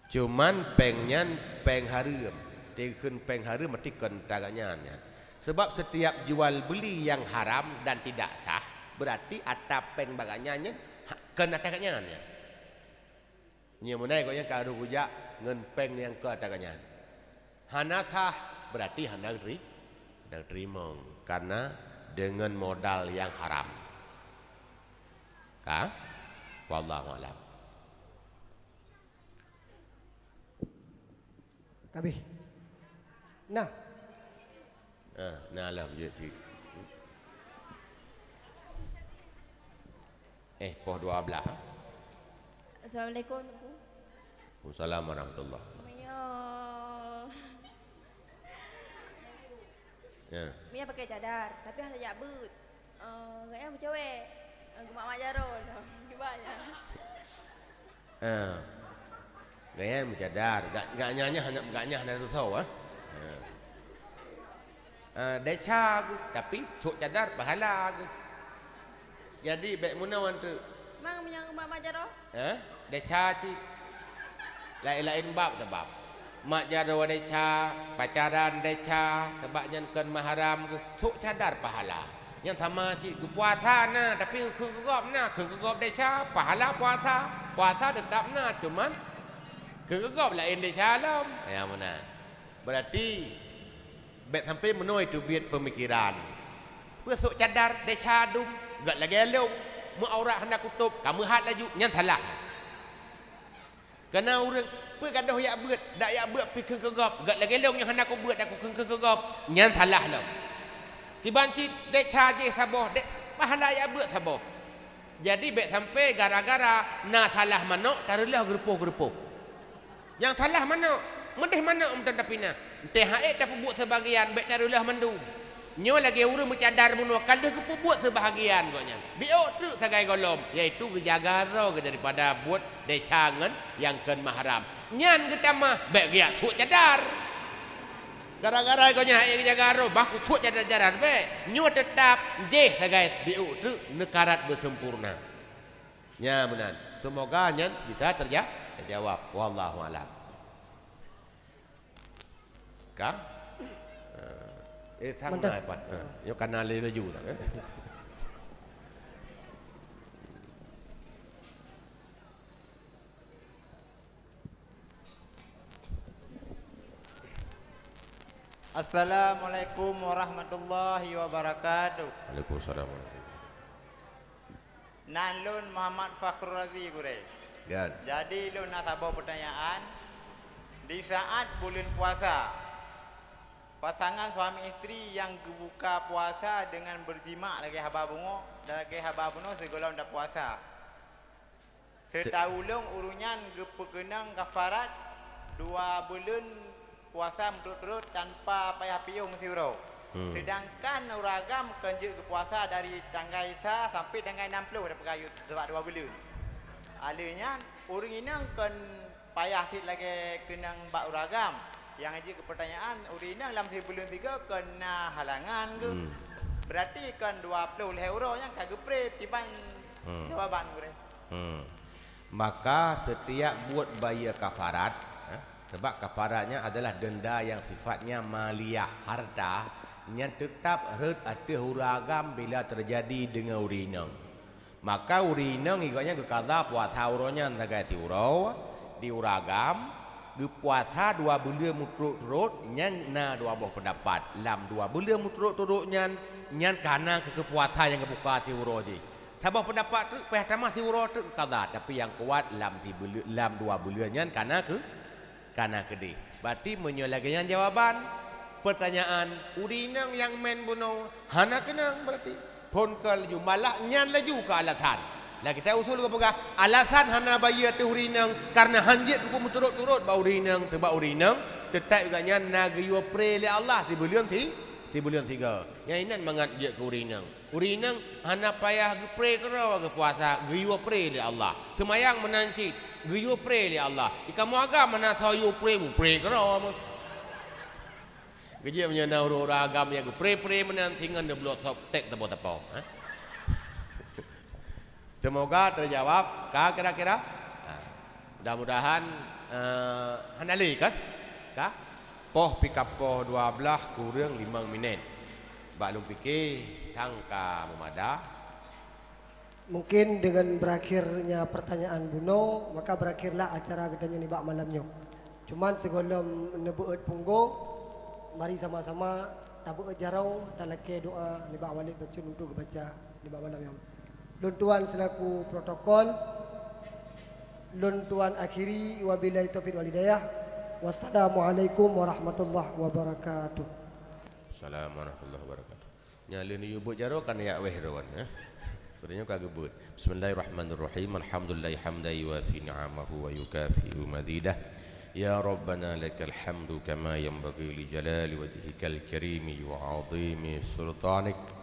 Cuman péng nyan péng hareuem. Teukheun péng hareuem berarti kon ata gobnyan nyan. Sebab setiap jual beli yang haram dan tidak sah, berarti ata péng bak gobnyan nyan ha-, kon ata gobnyan nyan. Nyoe meunan gobnyan ka lheueh geujak ngon péng nyang kon ata gobnyan. Hana sah, berarti hana geuteri-, hana geuteurimong, karena deungon modal nyang haram. Ka? Wallahu a'lam. Ka abéh. Nah. Ah, nah, alhamdulillah cit. Eh, poh dua belas. Assalamualaikum, Teungku. Waalaikumsalam warahmatullah. Meunyoe Ya. Mia pakai cadar, tapi hana jak beuet. Eh, gaya meucawek. Eh, geumat mak jaroe lom. Geumat nyan. Ah. Gaya meucadar. Gak, gak nyan, nyan hana, gak nyan hana dosa, ah. Ah. Ah, desya geuh, tapi sok cadar pahala geuh. Jadi, bék meunoe teuk. Mang meunyoe geumat mak jaroe? Eh? Desya cit. Laén-laén bab sabab. Mak jaroe desya, pacaran desya, sabab nyan kon mahram geuh, sok cadar pahala. Nyan sama cit geupuasa na, tapi kheun keu gob na, kheun keu gob desya, pahala puasa. Puasa teutap na, cuman kheun keu gob laén desya lom. Ya, meunan. Berarti, bék sampai meunoe teubiet peumikiran. Peue sok cadar desya dum, gét lagée lôn, meu aurat hana kutôb, ka meuhat laju, nyan salah. Kana ureuëng, peue gadôh jak beuet, dak jak beuet pih kheun keu gob, gét lagée lôn nyang hana kubeuet dak kukheun keu gob, nyan salah lom. Kiban cit desya jih saboh, dek pahala jak beuet saboh. Jadi bék sampai gara-gara na salah manok tareulôh geurupoh-geurupoh. Nyang salah manok, meudeh manok meutan tapinah. Enteh ha'ék tapeubuet seubagian, bék tareulôh mandum. Nyoe lagée ureuëng meucadar bunoe ka lheueh geupeubuet seubahagian gobnyan. Biôk treuk sagai gohlom, yaitu geujaga droe geuh daripada buet desya ngon nyang kheun mahram. Nyan geutamah, bék geujak suek cadar. Gara-gara gobnyan hana geujaga droe, bah kusuek cadar-cadar bék. Nyoe teutab jéh sagai biôk treuk neukarat beusempurna. Nya meunan. Seumoga nyan bisa terja-, terjawab. Wallahu a'lam. Ka? Eh, sang Mantap. Na iPad. Ha, nyoe kana lé laju sang, eh. Assalamualaikum warahmatullahi wabarakatuh. Waalaikumsalam warahmatullahi wabarakatuh. Nan lôn Muhammad Fakhrul Razi, Gurée. Gan. Jadi, lôn na saboh peutanyaan. Di saat buleuen puasa, pasangan suami istri nyang geubuka puasa deungon beujima lagée haba beungoh, lagée haba bunoe sigohlom tapuasa. Seutawulông ureuëng nyan geupeukeunong kafarat dua buleuen puasa meuturot-turot tanpa payah piôh meusiuroe. Hmm. Seudangkan ureuëng agam kon jeuet geupuasa dari tanggai sa sampai tanggai nam ploh tapeugah yôh, sabab dua buleuen. Alheuh nyan, ureuëng inong kon payah cit lagée keunong bak ureuëng agam. Nyang jeuet keu peutanyaan, ureuëng inong lam sibuleuen sigoe kon na halangan geuh. Hmm. Berarti kon dua ploh lhée uroe nyang ka geupré tiban Hmm. jawaban gurée. Hmm. Maka, setiap buet bayeue kafarat, eh, sebab kafarat nyan adalah denda yang sifatnya maliyah, harta, nyan teutap rhot ateueh ureuëng agam bila teujadi deungon ureuëng inong. Maka, ureuëng inong gobnyan geukada puasa uroe nyan sagai siuroe, di ureuëng agam geupuasa dua buleuen meuturot-turot, nyan na dua boh peundapat. Lam dua buleuen meuturot-turot nyan, nyan kana keu, keu puasa nyang geubuka siuroe jih. Saboh peundapat treuk payah tamah siuroe treuk geukada, tapi nyang kuat lam sibuleuen, lam dua buleuen nyan kana keu, kana keudeh. Berarti meunyoe lagée nyan jawaban, peutanyaan, ureuëng inong nyang meunan bunoe hana keunong berarti. Phon keu laju, malah nyan laju keu alasan. Lah kita usul geupeugah, alasan hana bayeue ateueh ureuëng inong kareuna han jeuet geupeu meuturot-turot bak ureuëng inong, teubak ureuëng inong teutap juga nyan na geuyue pré lé Allah sibuleuen si, sibuleuen sigoe. Nyang inan mangat jeuet keu ureuëng inong. Ureuëng inong hana payah geupré keudroe geupuasa, geuyue pré lé Allah. Seumayang meunan cit, geuyue pré lé Allah. I kamoe agam hana soe yue pré, mupré keudroe meuh. Geujeuet meunyoe na ureuëng-ureuëng agam nyang geupré-pré meunan, singoh neubloe sop tek teupeu-teupeu, ha? Seumoga teujawab, ka kira-kira? Ha. Mudah-mudahan, eh, hana lé kan? Ka? Poh pih ka poh dua blaih kureueng limong minét. Bak lôn pike, sang ka meumada. Mungkin dengan berakhirnya pertanyaan bunoe, maka berakhirlah acara geutanyoe nibak malam nyoe. Cuman sigohlom neubeuet punggong, mari sama-sama tabeuet jaroe, talakée doa nibak Walid bacut untuk geubaca nibak malam nyoe. Lôn tuan selaku protokol, lôn tuan akhiri, wabillahi taufiq wal hidayah. Wassalamualaikum warahmatullahi wabarakatuh. Assalamualaikum warahmatullahi wabarakatuh. Nyan lheueh neuyue beuet jaroe kan yak wéh droe nyan, eh. Geutanyoe ka geubeuet. Bismillahirrahmanirrahim. Alhamdulillah hamdan yuwafi ni'amahu wa yukafi'u mazidah. Ya Rabbana lakal hamdu kama yanbaghi li jalali wajhikal karimi wa 'azimi sultanik.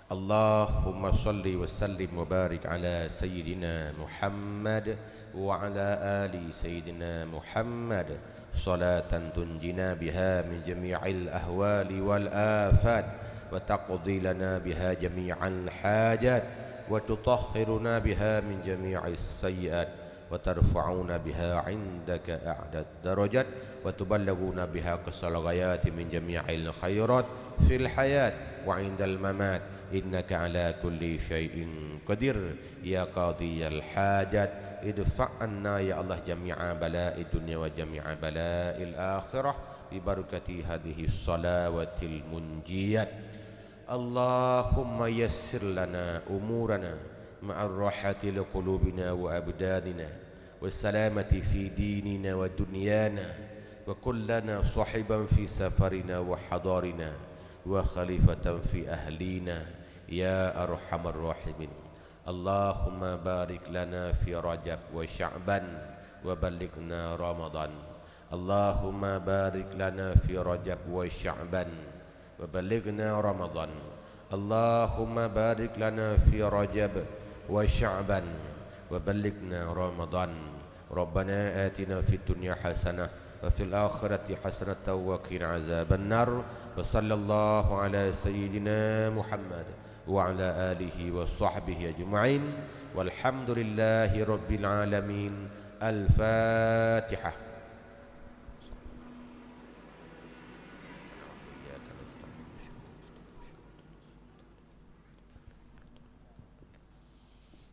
Allahumma shalli wa sallim wa barik ala Sayyidina Muhammad wa ala ali Sayyidina Muhammad, salatan tunjina biha min jami'il ahwali wal afat, wa taqdi lana biha jami'al hajat, wa tutahhiruna biha min jami'is sayyi'at, wa tarfa'una biha 'indaka a'lad darajat, wa tuballighuna biha aqsal ghayati min jami'il khairat fil hayat wa 'indal mamat, innaka ala kulli syai'in qadir. Ya qadiyal hajat, idfa' 'anna ya Allah jami'a bala'id dunya wa jami'a bala'il akhirah, bi barakati hadhihi shalawatil munjiyat. Allahumma yassir lana umurana ma'ar rahati li qulubina wa abdanina, wa salamati fi dinina wa dunyana, wa kun lana sahiban fi safarina wa hadarina, wa khalifatan fi ahlina, ya arhamar rahimin. اللهم بارك لنا في رجب وشعبان وبلغنا رمضان. اللهم بارك لنا في رجب وشعبان وبلغنا رمضان. اللهم بارك لنا في رجب وشعبان وبلغنا رمضان. ربنا آتنا في الدنيا حسنة وفي الآخرة حسنة وقنا عذاب النار. وصلى الله على سيدنا محمد وعلى آله وصحبه أجمعين. والحمد لله رب العالمين. الفاتحة.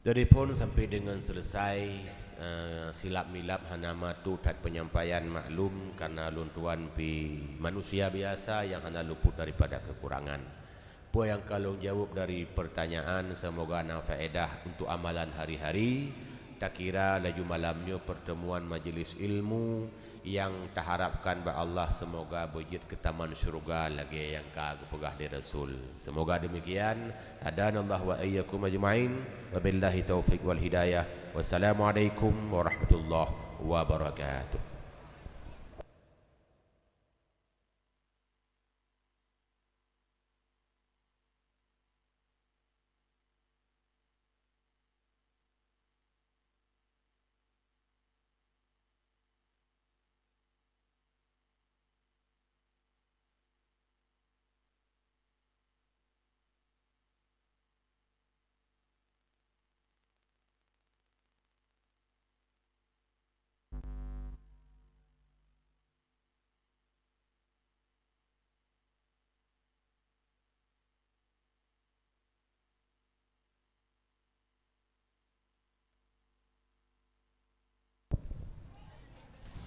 Jadi phon sampai dengan selesai, eh, silap milap hana matu that penyampaian, maklum karena lôn tuan pi manusia biasa yang hana luput daripada kekurangan. Peue nyang ka lôn jaweueb dari pertanyaan, semoga na faedah untuk amalan hari-hari. Takira laju malam nyoe pertemuan majelis ilmu nyang taharapkan bak Allah semoga beujeuet keu taman syeuruga lagée nyang ka geupeugah lé Rasul. Semoga demikian. Hadanallahu wa iyyakum ajma'in. Wabillahi taufiq wal hidayah. Wassalamualaikum warahmatullahi wabarakatuh.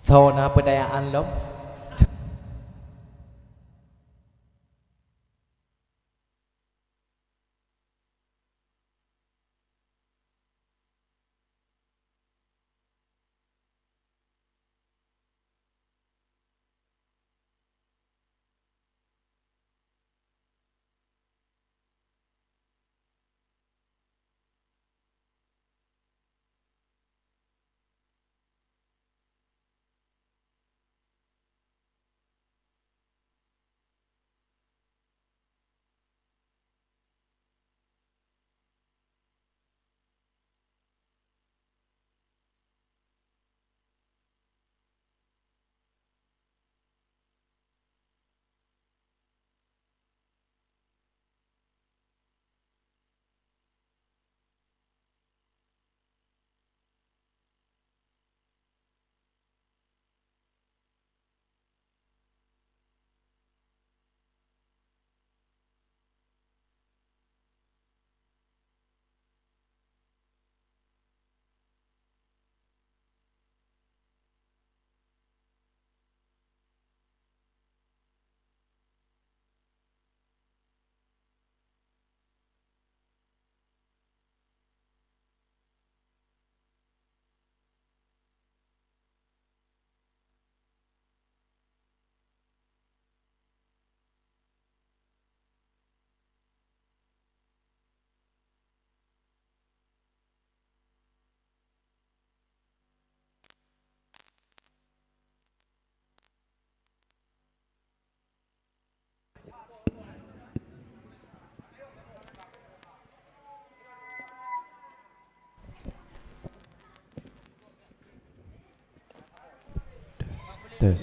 Soe na peudayaan lom? Tes.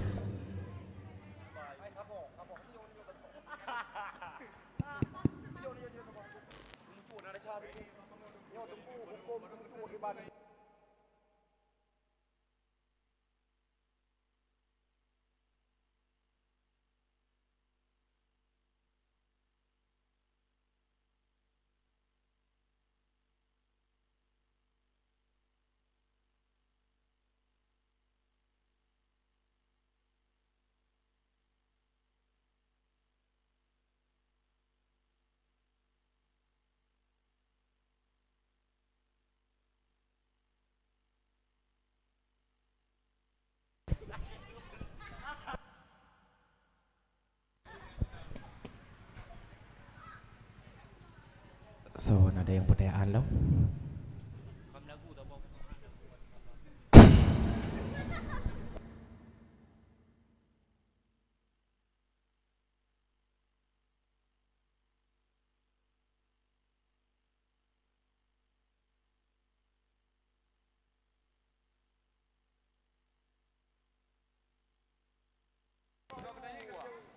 Soe na ada nyang peutanyaan lom?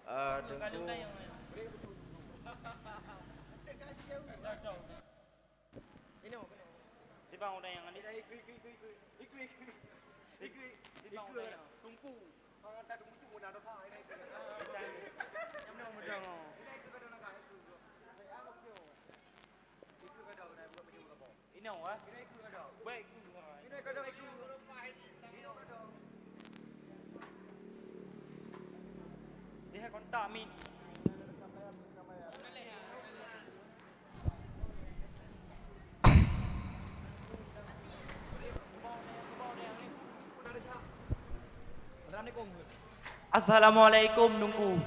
Eh, Teungku. Tibang udah yang ni. Tibang udah yang. Tungku. Inoe, eh? Baik tu, ha. Dia kontak mi. Assalamualaikum, Teungku.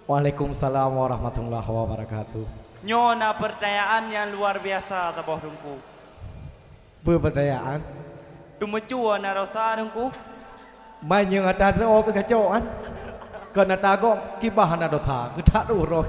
Waalaikumsalam warahmatullahi wabarakatuh. Nyoe na peurtanyaan nyang luar biasa saboh, Teungku. Peue peurtanyaan? Teumeucue na dosa, Teungku? Meunyoe ata droe keu gacok kan? Kon ata gob kiban hana dosa, keu that uroe.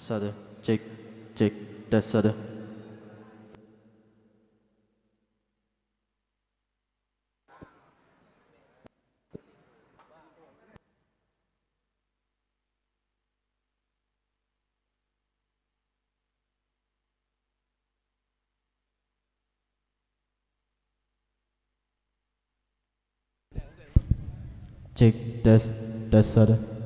Satu, cek, cek, tes satu. Cek, tes, tes satu.